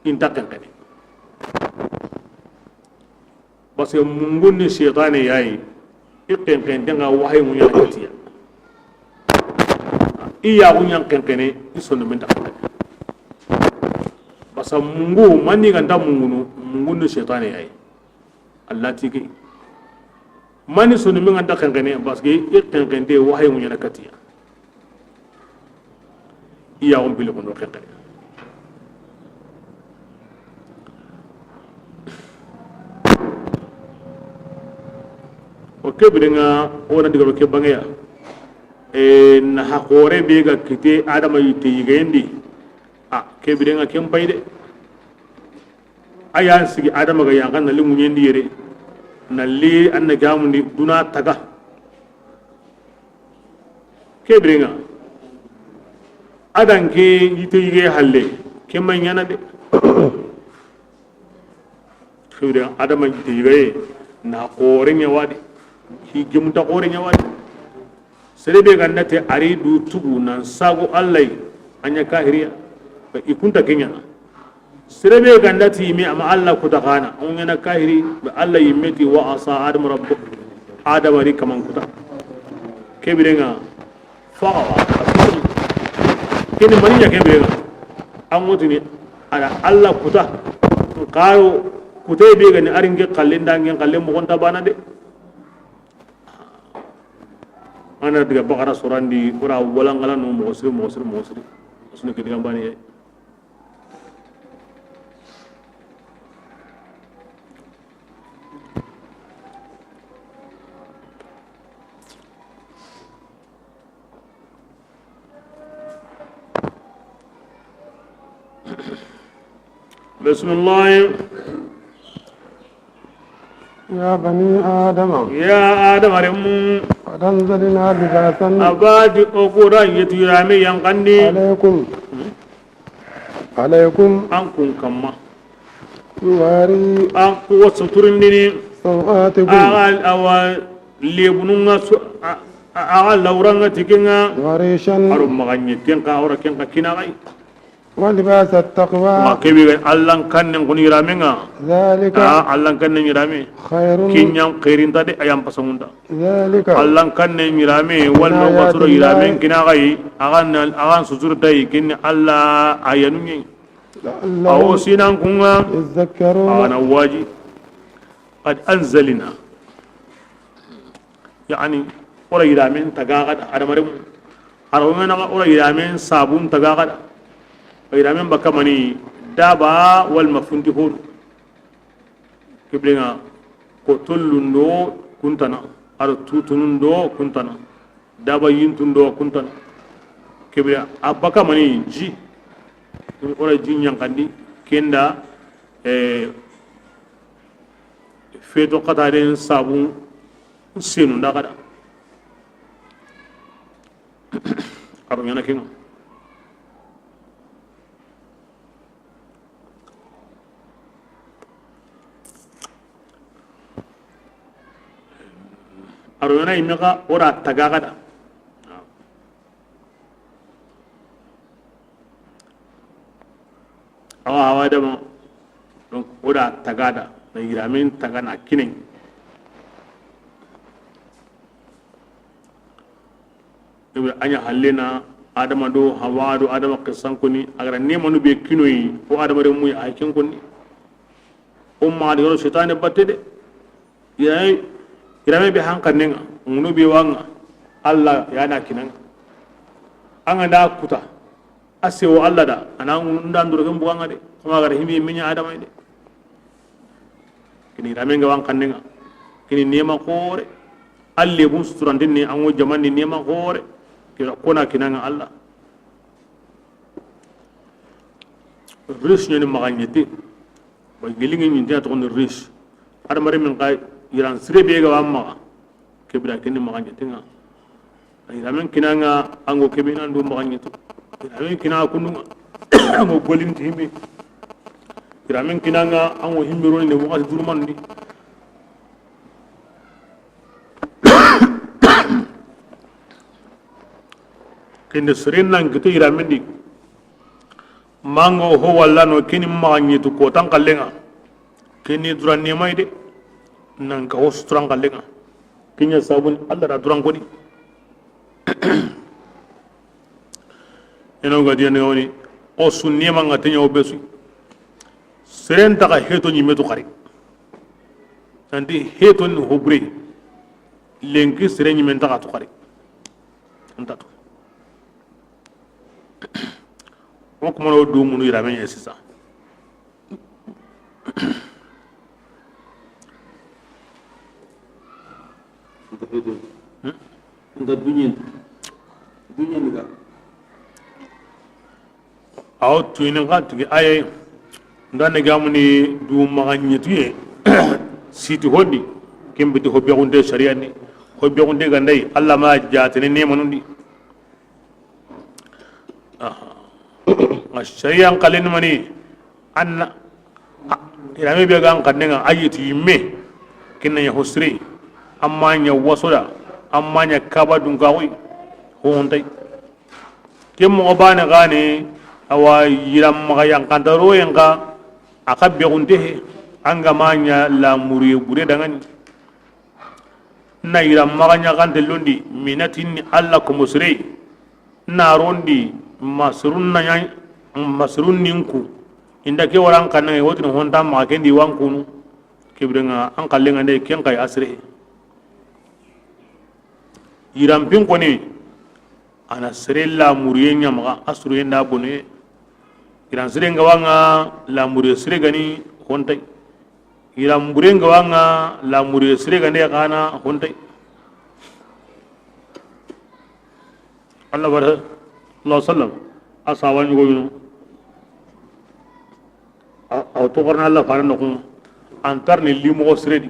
inta kenkene. Parce que mungun ni shaytane yayi, i kenkente nga wahayi munya katiya. I ya munya kenkene, i sondo men ta. Parce que mungu, mani ganta mungunu, mungun ni shaytane yayi. Allah tiki. Mani soni mi nganta kenkene, parce que i kenkente wahayi ŋuɲana katiya. I ya on pili kondo kenkene. O ke birenga, o na digaro ke bangeya. E, na hakore be ga kite Adama yitte yigendi. A, ke birenga ken payde. A yan sigi Adama ga yankan na li ŋuɲendi yere, na li an na gamundi duna taga. Ke birenga, adan ke yite yige halle, ke may ɲana de. Ke birenga, Adama yite yige na xore ɲawadi, ki gemunta xore ɲawadi. Sere be ganda te ari du tugu nan sago Allah, a ɲa kahiriya. Ba i kunta kenyana. Sere be ganda ti me ama Allah kuta kana, a ɲana kahiri, ba Allah yimmeti wa asa Adam rabbu. Adam ari kaman kuta. Ke birenga, fa, kini mani ɲa ke birenga. An ŋotini, ara Allah kuta. Kayo, kuta be gani aringe kallen dangen kallen mo gonta bana de. An na diga Bakara sorandi, ora walangala no moxo siri, moxo siri, moxo siri. Sunu ke digan bani ye. بسم الله. يا بني آدم. Ya Adama renmu. قد أنزلنا لباسا. Abadi o kura yetu yame yankandi. عليكم. عليكم. An kun kamma. يواري. An kuwa suturindini. سوآتكم. Awa, awa, lebununga su, a, a, awa lauranga tikinga. وريشا. Aro maganye tenka, ora kenka kinagai. ولباس التقوى. Wa kebe ga Allan kannen koni yiramen ŋa. ذلك. A, Allan kannen yirame. خير. Kinyan xairinta de, ayan pasangunta. ذلك. Allan kannen yirame, من wal آيات mawqasuro الله. Yiramen kina gai, agan, agan susurtai, kin Alla ayanunye. لعلهم. Awo sinan kunga. يذكرون. Ana waji. قد أنزلنا. Yani, ora yiramen tagagada, adamaren. Arabu mena ora yiramen sabun tagagada. Yiramen bakamani daba wal mafundi hodu. Kiblinga ko tollundo kuntana, aro tutunundo kuntana, daba yintundo kuntana. Kibli a bakamani ji, ora ji nyankandi, kenda, eh, feto kataren sabun senu ndagada. Aro nyana kinga. Aro nyana imega ora tagagada. Awa, awa dama. Donc, o da tagada, na yiramen taga na kinen. Ibe anya hallena, Adama do Hawa do Adama kisan koni, agara nemanu be kinoyi, o Adama de muyi a ken koni. O ma de yoro setane batte de. Yirame, yirame be hankannen ŋa, ŋunu be wa ŋa, Alla ya na kinan ŋa. An ga da kuta, a sewo Alla da, a na ŋunu nda ndoro ken buga ŋa de, kuma gara himi minya Adama de. Kini yirame ŋa wa hankannen ŋa, kini nema xoore, Alla bun suturanten ni, an ŋo jamandi nema xoore, kira kona kinan ŋa Alla. Riche ɲani maxa ɲeti. Ba gelinge ɲinti a toxondi riche. Hadamaren min xa yiran sire be ga wa maxa. Kebira kini maxa ɲeti ŋa. Yiramen kina ŋa an ŋo kebe nan do maxa ɲeti. Yiramen kina kundu ŋa an ŋo golinti himbe. Yiramen kina ŋa an ŋo himbe roni ne waxati durumandi. Kende seren nan kite yiramen di. Mango ho walla no kini maxa ɲetu kotan kallenga. Kini duran nemay de. Nan ka ho suturan kallenga. Kinya sabun Alla da duran koni. Eno ga diyan woni. O sunni manga tenya o besu. Seren taga heto ɲimetu xari. Nanti heto ni hobure. Lenki sere ɲimen taga tu xari. Anta tu. O kuma no do munu yiramen ye sisa. Nta bidin. Hmm? Nta dunyen. Dunyen ga. Awo tuyini xa tigi aye. Nda ne gamuni du maxa ɲetuye. Siti hondi. Ken biti hobbe gunde sariya ni. Hobbe gunde gandai Alla ma jatene ne manundi. Aha. Nga sariyan kalin mani anna. Yirame be gan kanne nga ayi ti yimme. Kinna ya hosri. Amma nya wasoda. Amma nya kaba dun kawai. Hontai. Ken moxo bane gane. Awa yiram maxa yankanta royen xa. A xa be gunte he. An ga ma ɲa lamuriye bure dangani. Na yira maxa ɲaxante londi minatinni Alla komo sire. Na rondi masirun na ɲa masirun ninku. Inda ke waran kanne wotini honta maxa kendi wankunu. Kibrenga an kallenga nde ken kay asire. Yirampin koni. Ana sere lamuriye ɲamaxa a suruye nda bonuye. Yiran sire nga wanga lamuriye sire gani hontay. Yiran bure nga wanga lamuriye sire gande xana hontay. Allah bara, Allah sallam a sawa ɲugo yunu. A to xarna Allah fare no kun antar ni limo sire di.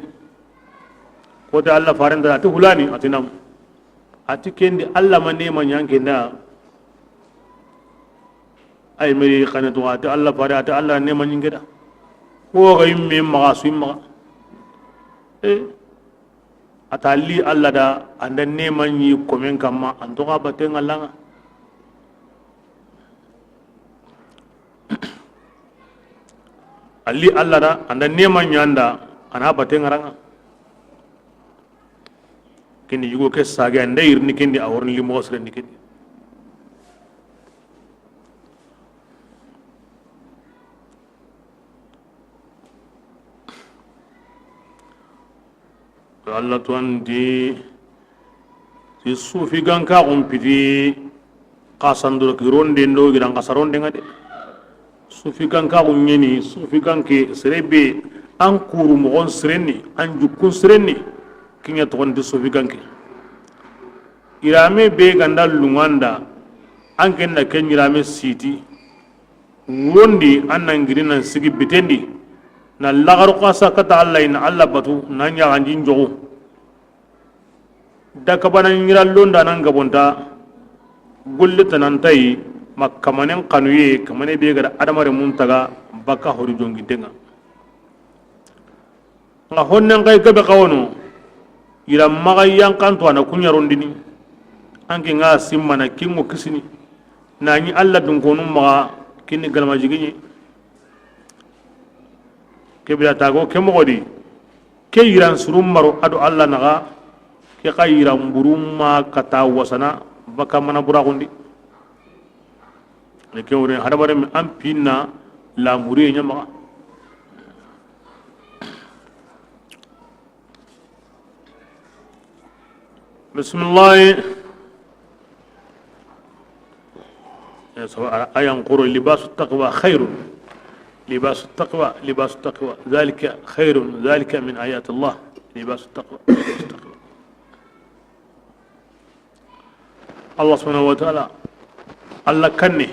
Ko te Allah fare nda ti hulani atinam. Ati kendi Allah ma nema ɲan kenda. Ay meri xane to ati Allah fare ati Allah nema ɲingeda. Ko ga yimme maxa su maxa. E ata li Allah da anda nema ɲi komen kamma anto ga batenga langa. A li Alla da, an da neema ɲa an da, a na batte ŋa ra ŋa. Ken di yugo ke saage, an da yirini ken di, a wa riini limoxo siren di ken di. Alla tuwandi ti sufi gankaxun piti, xasandoro ki ronden do gidan xasa ronden ŋa de. Sufi gankaxun ɲeni, sufi ganke, sere be an kuru moxon sirenni, an jukkun sirenni, ken ɲa toxon ti sufi ganke. Yirame be ga nda luŋa an da, an ken na ken yirame siti, wurondi an na giri nan sigi bitendi, na laxaru xasa kata Alla yi, na Alla batu, na ɲaxanjin joxu. Da kabana ɲira londa nan gabonta, golle tanantayi, ma kamanen xanuye, kamane be ga da adamarenmun taga baka hori jonginten ŋa. Ŋa honnen xay gabe xawono, yira maxa yankanto a na ku ɲa rondini, an ke ŋa simmana kinŋo kisini, na ɲi Alla dunkonu maxa kinni galama jigiɲe. Ke bira tago ke moxo di, ke yiran surun maro a do Alla naxa, ke xa yiran burun ma kata wasana baka mana buraxundi. Ke wure hadamaren an pinna lamuriye ɲa maxa. بسم الله. آية نقول: لباس التقوى خير. لباس التقوى، لباس التقوى، ذلك خير، ذلك من آيات الله. لباس التقوى، لباس التقوى. Allah subhanahu wa ta'ala, Allah kanne,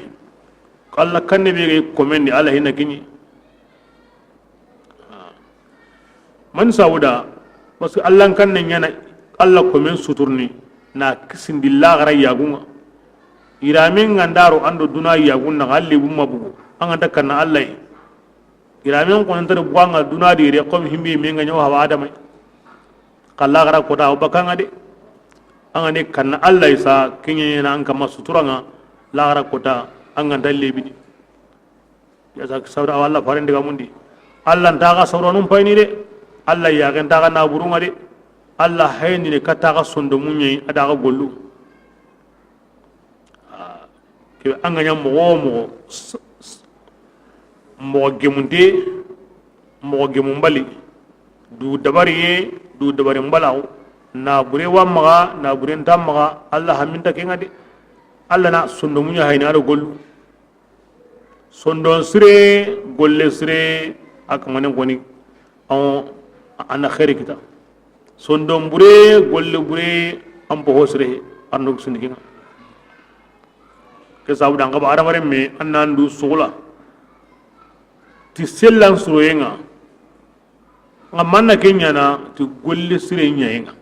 Allah kanne be ga i komen di, Allah hina kiɲi. Mani sabu da, parce que Allah kanne ɲa na Allah komen suturni, na kisindi laxara yaagun ŋa. Yiramen ga nda ro an do duna yaagun naxa, an lebun ma bugu, an ga nta kanna Allah yi. Yiramen xo na nta ro bugu an ŋa duna di yere, comme himbe me ga ɲa o hawa Adama yi. Xa laxara kota o baka an ŋa de. An ga ni kanna Allah yi sa, ken ɲa na an kama sutura ŋa, laxara kota an ga nta lebini. Ya sa sawra, awa Allah faren digamun di. Allah nta xa sawranun payini de. Allah yaaxen nta xa naburun ŋa de. Allah hayni ne kata xa sondomun ɲa yi, a da xa gollu. Ah, ke an ga ɲa moxo wo moxo, s-, s-, moxo gemunte, moxo gemun bali, du dabariye, du dabarin balaxu, nabure wa maxa, nabure nta maxa, Allah haminta ken ŋa de. Allah na sondomun ɲa hayni a do gollu. Sondon sire, golle sire, a kamanen koni, an, an na xeeri kita. Sondon bure, golle bure, an boxo sire, an do sindi ken ŋa. Ke sabu da an ga ba adamarenme, an na an du sugula ti sellan suroyen ŋa. Ŋa manna ke ɲa na ti golle sire ɲayen ŋa.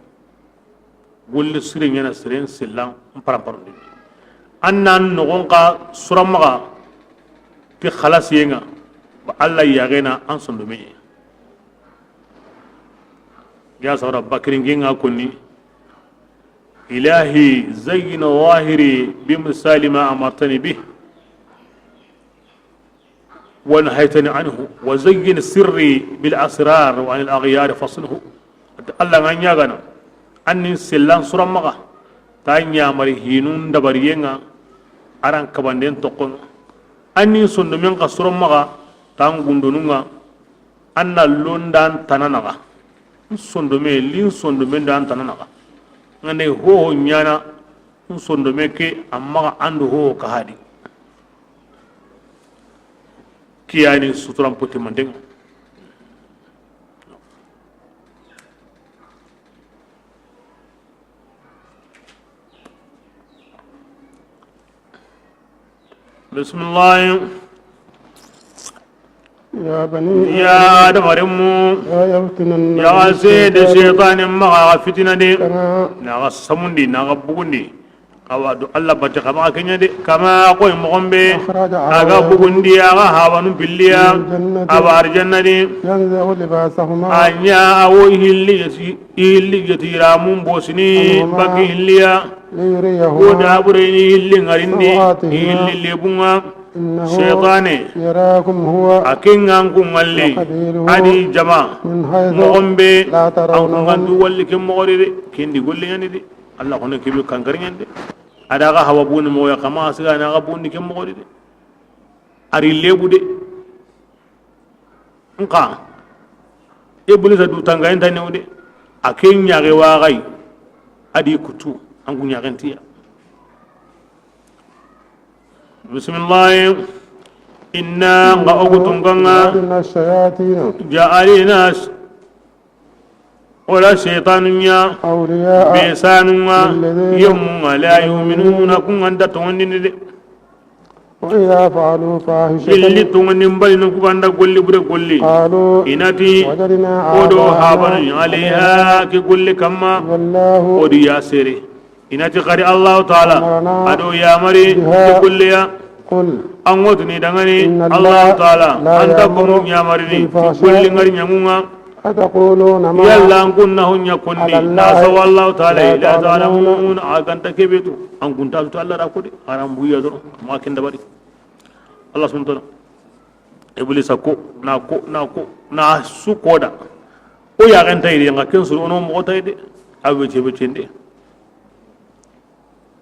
Golle sire ɲa na siren sellan paramparundi. An na noxon xa sura maxa ti xalasiyen ŋa, ba Allah yaaxen na an sondome ɲa. Ya sawra bakirinke ŋa konni: إلهي زين ظاهري بامتثال ما أمرتني به ونهيتني عنه، وزين سري بالأسرار وعن الأغيار فاصنه. Allah ŋa ɲaagana, an ni sellan sura maxa, ta ɲamari hinun dabariyen ŋa, aran kabanden toxon ŋa. An ni sondomen xa sura maxa, ta gundonun ŋa, an na londan tananaxa. N sondome, lin sondomen da an tananaxa. Ŋa ne hoho ɲa na, n sondome ke, a maxa an do hoho ka hadi. Kiyani suturan poti mandenga. Bismillah. يا بني Ya آدم, adamarenmu, لا يفتننكم ya ga sede الشيطان shaytani maxa ga fitina de, كما na ga samundi, na ga bugundi. Awa, do Allah batte xa maxa ke ɲa de, kama koy moxon be, أخرج a ga أبويه bugundi, a ga hawanu billiya, من الجنة a ba arjanna di. ينزع لباسهما A ɲa a wo i hilli yeti, i hilli yeti iramun bosini, عنهما baki hilliya. ليريه Ko da bure ni hilli ŋarindi, سوآتهما i hilli lebunga. إنه Seytaane, يراكم هو a ke ŋa an ku ŋalli, وقبيله a di jama, من حيث moxo be لا ترونهم an ku ŋa an tu walli ke moxo di de, ken di golle ɲa ni de. Alla xo na ke be kankari ɲa ni de. A da ga hawa buni moxo ya, xa ma a siga na ga buni ke moxo di de. A ri lebu de. Nxa Iblisa du tanga inta new de. A ke ɲaxe wa xa yi. A di kutu an ku ɲaxen ti ya. Bisimilahi. Inna, nga ogu tunga nga, جعلنا الشياطين ja'alina, wala shaytanu nya, أولياء be sanu nga, للذين yemu nga, la yu'minuna, ku nga nta tongondini de. وإذا فعلوا فاحشة Illi tongondin bali no ku ga nda golli bure golli. قالوا I na ti, وجدنا o do آباءنا habanu عليها ke golli kamma. والله O di ya sere. I na ti xari Allahu Taala, أمرنا a do yamari, بها ke golli ya. قل An ŋo tuni dangani, إن الله Allahu Taala, لا an ta يأمر komu yamarini, بالفحشاء golli ngari ɲaŋu nga. أتقولون ما Yalla an kun na hunya konni, على الله na sawa Allahu Taala, ما لا تعلمون. تعلمون, a ga nta ke be tu, an kun ta tu Alla da ko de, aran buya do, ma ken dabari. Alla subhanahu wa taala. Iblisa ko, na ko, na ko, na su ko da. O ya ga nta yi de, nga ken suru o no moxo ta yi de, a be ce be cende.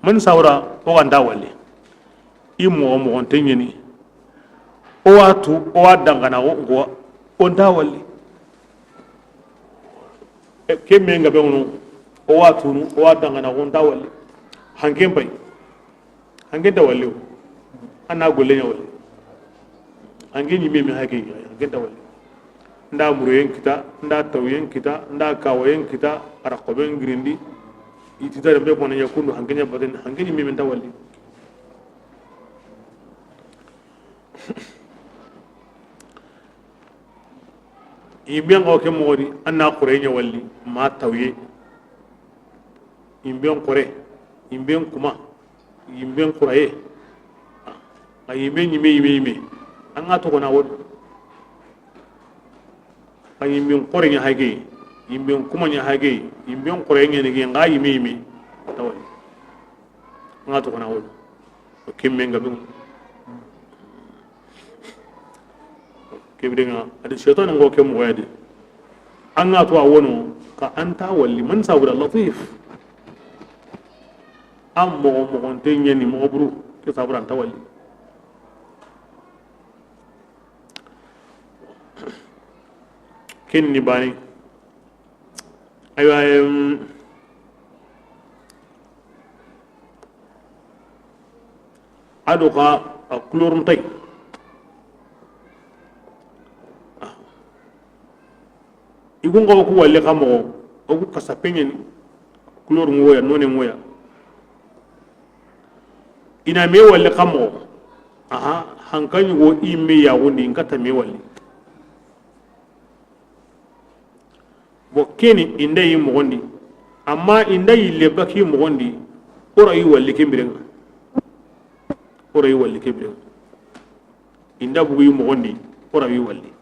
Man sawra, o ga nta walli. I moxo moxonte ɲeni. O wa tu, o wa dangana, o, o, o nta walli. E, ke me nga be ŋono, o wa tunu, o wa dangana, o nta walli. Hanken pay. Hanken ta walli o. A na golle ɲa walli. Hanken ɲi me me hake, hanken ta walli. Nda muroyen kita, nda tawyen kita, nda kawayen kita, a ra xoben girindi. I ti ta rembe kona ɲa kundu, hanken ɲa baten, hanken ɲi me me nta walli. Yimben xawa ke moxo di, a na xore ɲa walli, ma tawye. Yimben xore, yimben kuma, yimben xuraye. A yimben ɲime, yime, yime. An ga toxo na wo di. A yimben xore ɲa hage, yimben kuma ɲa hage, yimben xore ɲa ni ge, nga yime, yime. Tawali. An ga toxo na wo di. O kimme nga be. Ke bire nga, a di shaytan ngo ke moxo ya di. An ga to a wono, ka an ta walli, man sabura latif. An moxo, moxonte ɲeni, moxo buru, ke sabura an ta walli. Ken ni bani. Aywa, em, a do xa a couleur ntay. I gun xawa ku walli xa moxo, o ku kasa peɲeni, couleur ŋoya, none ŋoya. I na me walli xa moxo, aha, hanka ɲugo i me yaxundi, in kata me walli. Bon, keni inda yi moxondi, amma inda yille baki moxondi, o ra yi walli ke birenga. O ra yi walli ke birenga. Inda bugu yi moxondi, o ra yi walli.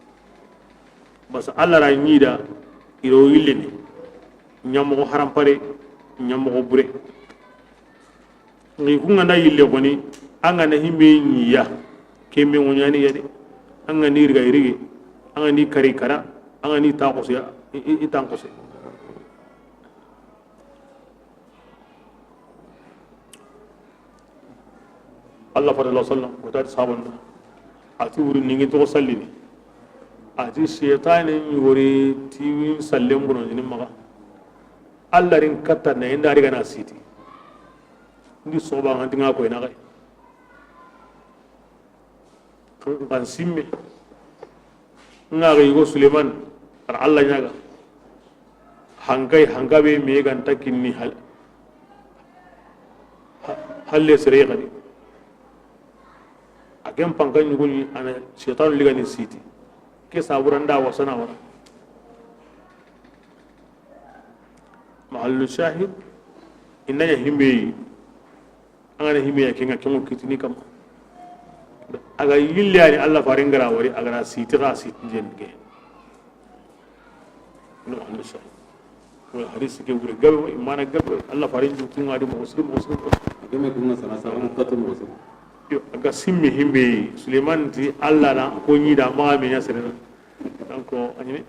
Basa Allah ra ɲida, i ro yillini, ɲamoxo harampare, ɲamoxo bure. Ngi ku nga na yille xoni, an ga na himbe ɲiya, ke me ŋo ɲani ya de. An ga ni riga i rigi, an ga ni kari kara, an ga ni ta xose, i, i, i tan xose. Allah fadala sallam, ko tati sahaban, a ti wuri ningi to sallini. A ti shaytani ni wori tiwin sallen bono ni maga. Allah rin katta na inda riga na siti. Ndi soba nganti nga koy na kay. Kan simme. Nga ga yugo Suleiman, ar Allah ɲaga. Hankay, hanka be me ganta kinni hal-, ha-, halle sere gadi. A ken panka ɲuguni ana shaytan ligani siti. Ke saburanda wasana wara. Mahallu shahid, inna ya himbe yi. An ga na himiya ke nga ke ŋo kitini kam. A ga yille yani Allah faren gara wari, a gara siti ga siti jen ke. No, Muhammad sallallahu alaihi wasallam. Wala hadis ke wure gabe, imana gabe, Allah faren ju tunga di muslim, muslim. Ke me kuma sana sa, an katu muslim. Yo, a ga simmi himbe, Suleiman ti Allah na ko ɲi da maxa me ɲa serena. Donc, a ɲini.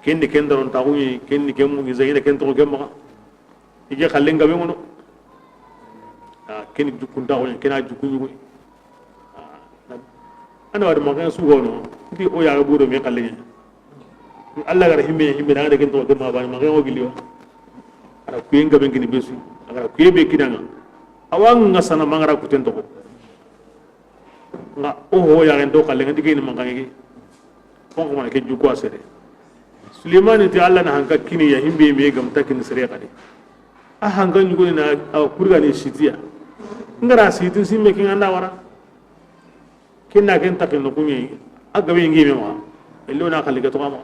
Ken ni ken daron taxu ɲi, ken ni ken mu ɲi zayina ken toxo ken maxa. I ke xallen gabe ŋono. A, ken ni jukkuntaxu ɲi, ken na jukku ɲugo. A, ana wadi maxa su gono. Nti o ya ga budo me xallen ɲa. Allah ga ra himbe, himbe na ga da ken toxo ken maxa bani maxa o giliyo. A ra kuyen gaben kini besu. A ga ra kuye be kinanga. Awa nga sana mangara kuten toxo. Nga o ho ya ren do xallen ŋa digeni mankange. Kon ko mana ke juko a sere. Suleimani ti Allah na hanka kini ya himbe me gam takini sere xadi. A hanka ɲugoni na a kurgani sitiya. Ngara sitin simme kin anda wara. Kinna ken takin no kunye. A gabe ngi me ma. Ello na xalli ke to ma.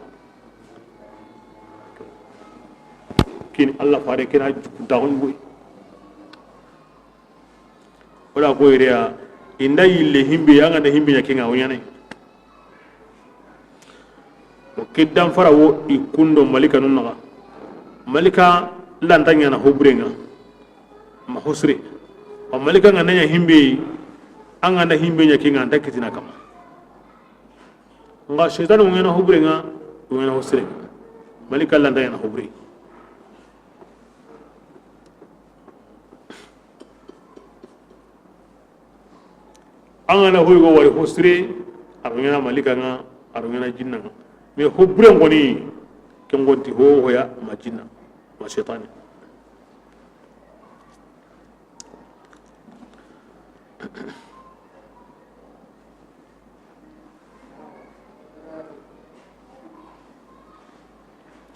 Kin Allah fare kina juku daxun boy. Wala ko yere ya, inda yille himbe, an ga na himbe ɲa kinga o ɲane. O kiddan fara wo i kundo malika nun naxa. Malika lanta ɲana hobrenga. Ma hosre. Wa malika nga na ɲa himbe, an ga na himbe ɲa kinga anta kitina kama. Nga shaytan o ŋena hobrenga, o ŋena hosre. Malika lanta ɲana hobre. An ga na hoy go wari hosire, a ro ɲana malika nga, a ro ɲana jinna nga. Mais hobure ngoni, ken gonti ho hoya ma jinna, ma shaytani.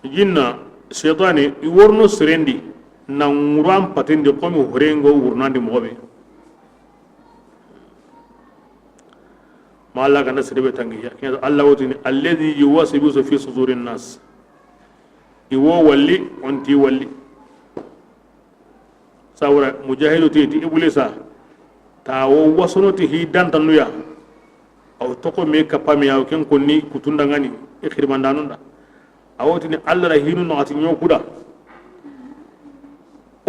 Jinna, shaytani, i worno serendi, na ŋuran patendi, komi horengo wurnandi moxo be. Ma Allah ganda sere be tangiya. Kenya Allah wotini, "Alladhi yuwaswisu fi sudurin nas." I wo walli, onti walli. Sawra mujahidu ti, ti Iblisa, ta wo wasono ti hi dantanuya. Aw toko me kapami aw ken konni kutundangani, i xirmandanunda. A wotini Allah ra hinu no ati ɲokuda.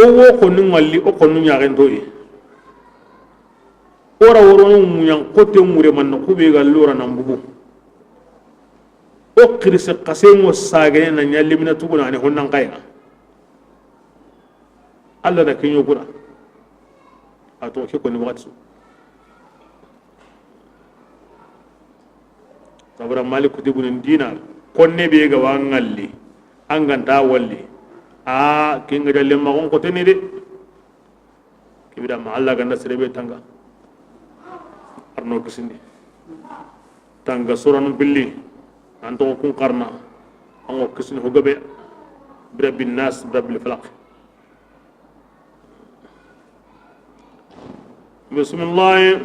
O wo konnu ŋalli, o konnu ɲaxentoyi. O ra worono ŋuɲan kote ŋure manna kube ga lora nan bugu. O xirise xasenŋo sagene na ɲallimina tuguna ani honnan kayna. Allah da kiɲo kuna. A to ke koni waxati su. Sabra Malik ibn Dinar, konne be ga wa ŋalli, an ganta walli. A kinga jalle ma gon koteni de. Kibida ma Allah ganda sere be tanga. Arno kisindi. Tanga suranu billi. An to kun karna. An go kisini hogabe. Birabbin nas, birabbil falaq. Bismillah.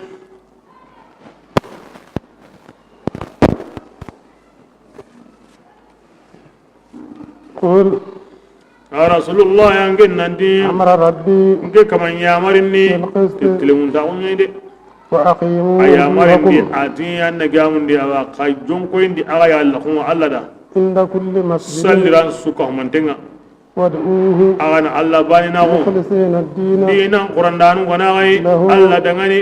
قل Ya Rasulullah, ya ngen nanti, أمر ربي Nke kaman yamarinni, بالقسط. Ti tilemuntaxu ɲayi de. وأقيموا A yamarinni وجوهكم ati an na gamundi awa xa jonkoyindi axa ya laxun Allah da. عند كل مسجد Salliran suka humantenga. وادعوه Axa na Allah bani naxu. مخلصين الدين Dinan Qurandanu gana xayi له Allah dangani.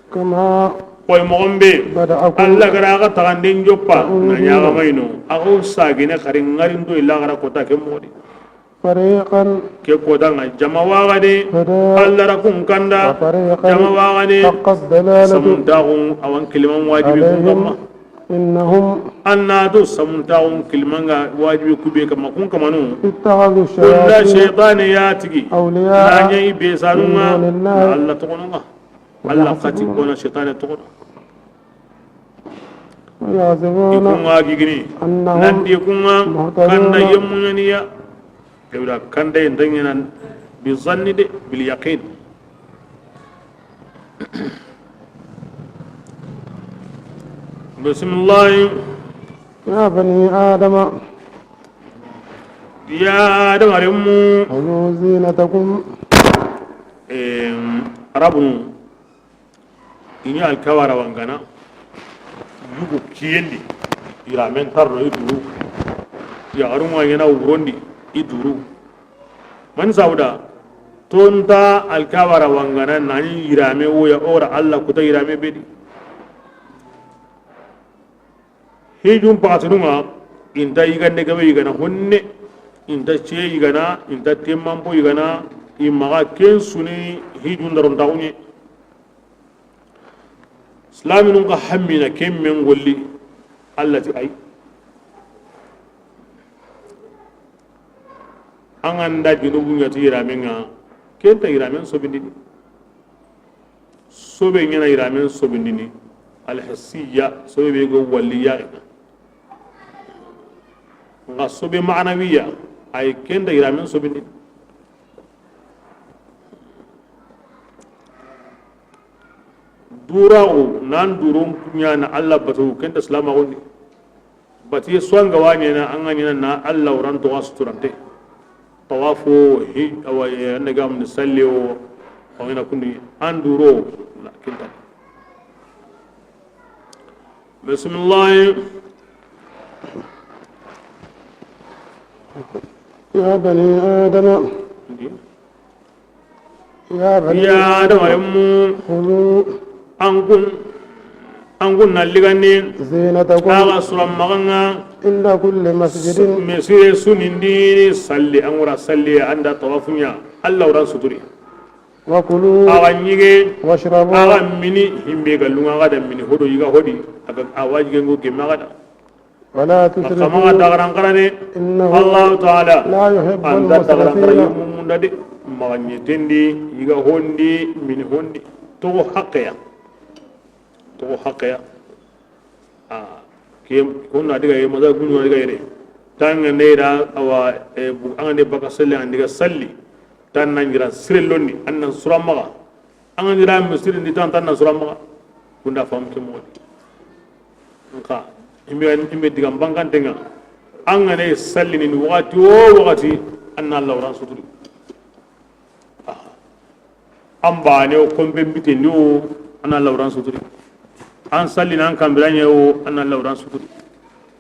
كما Koy moxon be, بدأكم Allah gara axa taxanden joppa, تعودون na ɲaxa mayno. Axa o sagine xari ŋarindo illa gara kota ke moxo di. فريقا Ke kota nga jama waxa de, هدى Allah ra kun kanda, وفريقا jama waxa de. حقت الضلالة Samuntaxu, awan kiliman wajibi kun عليهم kamma. إنهم Anna do samuntaxun kilimanga wajibi kube kamma kun kamanu. اتخذوا Kunda الشياطين shaytani ya tigi. أولياء Na ɲa i be sanunga. من دون الله Na Allah toxonunga. Allah xati ويحسبون kona shaytani toxono. ويحسبون I kunga gigini. أنهم Nanti kunga مهتدون kanda yemmuɲaniya. Kewda kanda yen danginan bi zanni de bil yaqin. Bismillah. يا بني آدم Ya Adama remmu. خذوا زينتكم. Em, Arabunu, i ɲa alkawara wangana, yugu kiyendi, iramen tarno i duru, yaxarunga ɲana wurondi, i duru. Mani sawuda, Tonta Alkaba ra wangana nani yirame woya, o ra Alla kuta yirame be di. Hijun paxatinunga, inta yigande gabe yigana honne, inta ciye yigana, inta temmanpo yigana, i maxa ken suni hijun darontaxuɲe. Silaminun xa hammina ken men golli, Alla ti ay. An ga nda junubu ɲa ti yiramen ŋa, ken nta yiramen sobindini. Sobe ɲana yiramen sobindini, alhasiya, sobe be go walliya. Nga sobe ma'anawiya, ay ken nta yiramen sobindini. Duraxu nan duron ɲana Alla batu, ken nta silamaxundi. Batiye suwanga wa ɲana, an ga ɲana na Alla wuran toxa suturante. Tawafo, hi, awa, eh, an daga mun salli o, o ina kundi an duro na kinta. Bismillah. يا بني آدم. Ndi. يا بني ya آدم adama remmu, خذوا an kun, an kun na ligandi, زينتكم axa suran maxanga, عند كل مسجد. Misire sunindini salli, an wura salli, an da tawafuɲa, Alla wuran suturi. وكلوا Axa ɲige, واشربوا axa mini, himbe ga lunga, axa da mini hodo yiga hodi, aga, a wajigengo gemme axa da. ولا تسرفوا. Xa maxa dagaran xarane. إنه Allahu Taala لا يحب المسرفين. An da dagaran xara yumunda de. Maxa ɲetendi, yiga hondi, mini hondi. Toxo haqeya. Toxo haqeya. A, ke, kunna diga ye, maza gunu diga yere. Tanga ne da awa, e, bu, an ne baka salli, an diga salli. Tan nan jira sire londi, an nan sura maxa. An ga ni ra misiri ndi tan tan na sura maxa. Kunda fam ke modi. Nka, imbe, imbe diga mbangante nga. An ga ne sallini ni waxati o waxati, an na Alla wuran suturi. Ah. An bane o kombe mbite ndi o, an na Alla wuran suturi. An sallini an kambiranye o, an na Alla wuran suturi.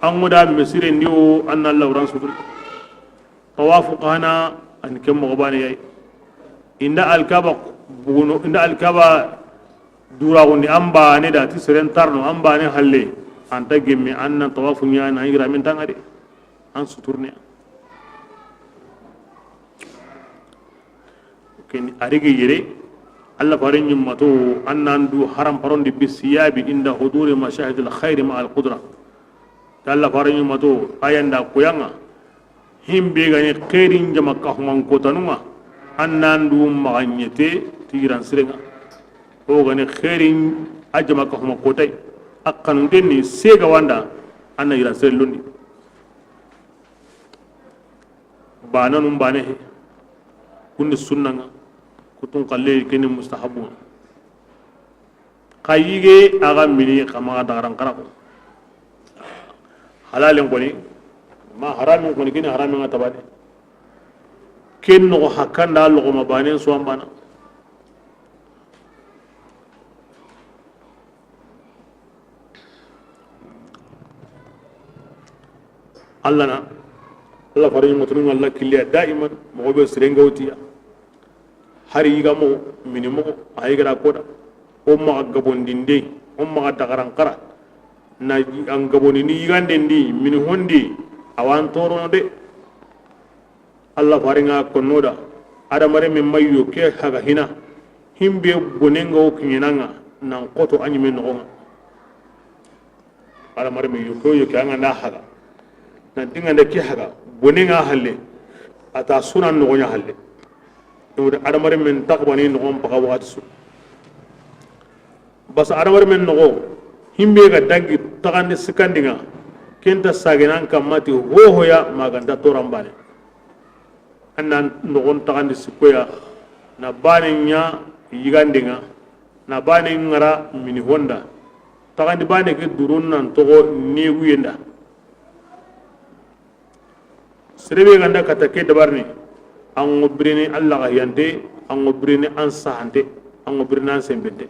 An ŋoda misire ndi o, an na Alla wuran suturi. Tawafu xa na an ke moxo bane yayi. Inda Alkaba buguno, inda Alkaba duraxundi, an bane da ti seren tarno, an bane halle, an ta gemme, an na tawafu ɲa na yiramen tanga de. An suturne. Ken a rigi yere, Alla fare ɲimmato, an nan du haram parondi bi siyabi inda huduri mashahidil khayri ma al qudra. Alla fare ɲimmato, ayanda kuyanga. Himbe gani xeerin jama kahuman kotanunga, an nan du maxa ɲete ti yiran sirenga. O gani xeerin a jama kahuma kotay, a kanunten ni sega wanda, an na yiran siren londi. Bananun bane he, kundi sunnanga, kutun xalle keni mustahabunga. Xa yige axa mini, xa maxa dagaran xara ko. Halalen koni, ma haramin koni, kini haramin ŋa tabane. Ken noxo hakkanda loxoma banen so an bana. Alla na, Alla fare ɲimmatunun ŋa Alla kiliya daiman, moxo be sirenga wutiya. Hari yiga moxo, mini moxo, a yigara koda. O maxa gabondinde, o maxa dagaran xara. Na an gabondini yiganden di, mini hondi, awan torono de. Alla farenga konnoda. Adamare min mayo ke haga hina. Himbe bonenga o kiɲenanga, nan koto a ɲime noxonga. Adamare me yoke yoke anga na haga. Na dinga nda ke haga. Bone nga halle. Ata suna noxo ɲa halle. Yewde adamare men takbani noxon paga waxati su. Basa adamare men noxo. Himbe ga dangi taxandi sikandinga. Kenta sagenan kamati hohoya maganta torambane. An na noxon taxandi sikkoya, na bane ɲa yigandenga, na bane ŋara mini honda, taxandi bane ke duron nan toxo neguyen da. Serebe ganda kata ke dabarni, an ŋo birene an laxahiyante, an ŋo birene an sahante, an ŋo birene an sembente.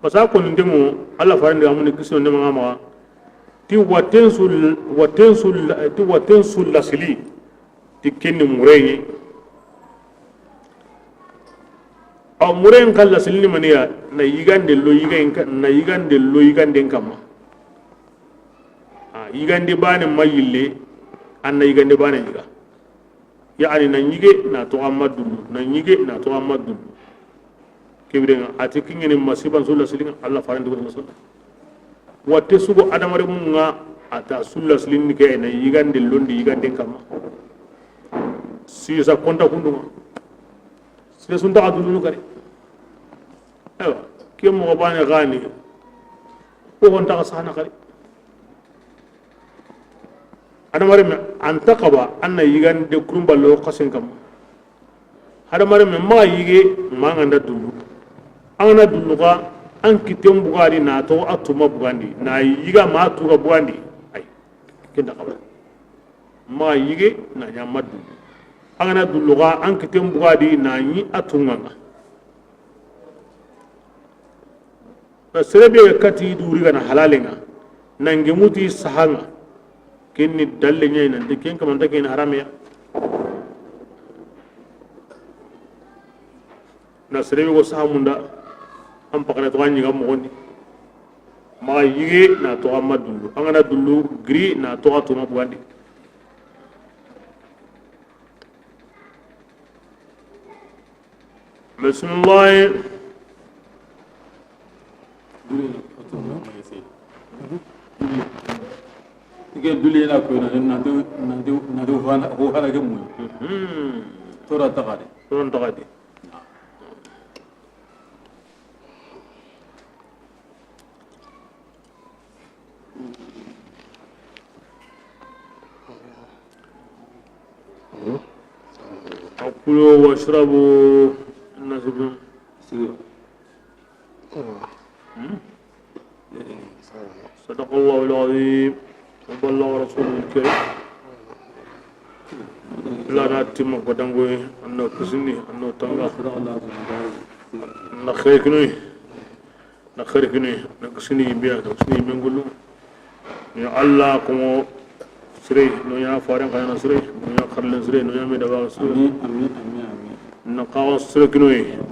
Parce que a konintemo, Alla farandi amuni kisiyo ndema ŋa maxa, ti watten su, watten su, ti watten su lasili, Ti ken ni mureɲe. Aw muren xa lasilini maniya, na yigande lo yigayen ka-, na yigande lo yiganden kamma. A, yigande bane ma yille, an na yigande bane yiga. Yaani na yige na toxo an ma dullu, na yige na toxo an ma dullu. Kebirenga a ti kingeni masiban sulla silinga Allah farandi ko sallam. Watte sugo adamarenmun ŋa, a ta sulla silindi ke na yigande londi yiganden kamma. Sisa konta kundunga. Sisa sunta ka dulunu kari. Ewa, ke moxo bane gani. Ko honta ka sana kari. Hadamarenme, an ta xaba, an na yigande kurumba lo xasen kamma. Hadamarenme, maxa yige, ma an ga nda dullu. An ga na dullu xa, an kitten bugandi, na toxo a tuma bugandi, na yiga ma tuga bugandi. Ay, ken nta xaba. Maxa yige, na ɲa ma dullu. An ga na dullu xa, an kitten bugandi, na ɲi a tunga ŋa. Na sere be ga kati duri gana halalen ŋa, na ngemuti saha ŋa, ken ni dalle ɲa yi nanti ken kamanta ken harameya. Na sere be go saha munda, an pakare toxo an ɲiga moxondi. Maxa yige na toxo an ma dullu, an ga na dullu giri na toxo a tuma bugandi. Bisimilahi. Ike duli na ko na, na do, na do, na do fana ko fana ke mu. Tora taxade. Tora taxade. وكلوا واشربوا. الناس بن-، صدق الله العظيم وبلغ رسوله الكريم. La na timma ko dangoye, anno kisini, anno tanga. Na xeykinoy. Na xeeri kini, na kisini yimbe ya, na kisini yimbe ngullu. Ni Allah komo sire, no ya faren kana sire, no ya xarlen sire, no ya me daba sire. Amin, amin, amin, amin. Na kawa sire kinoy.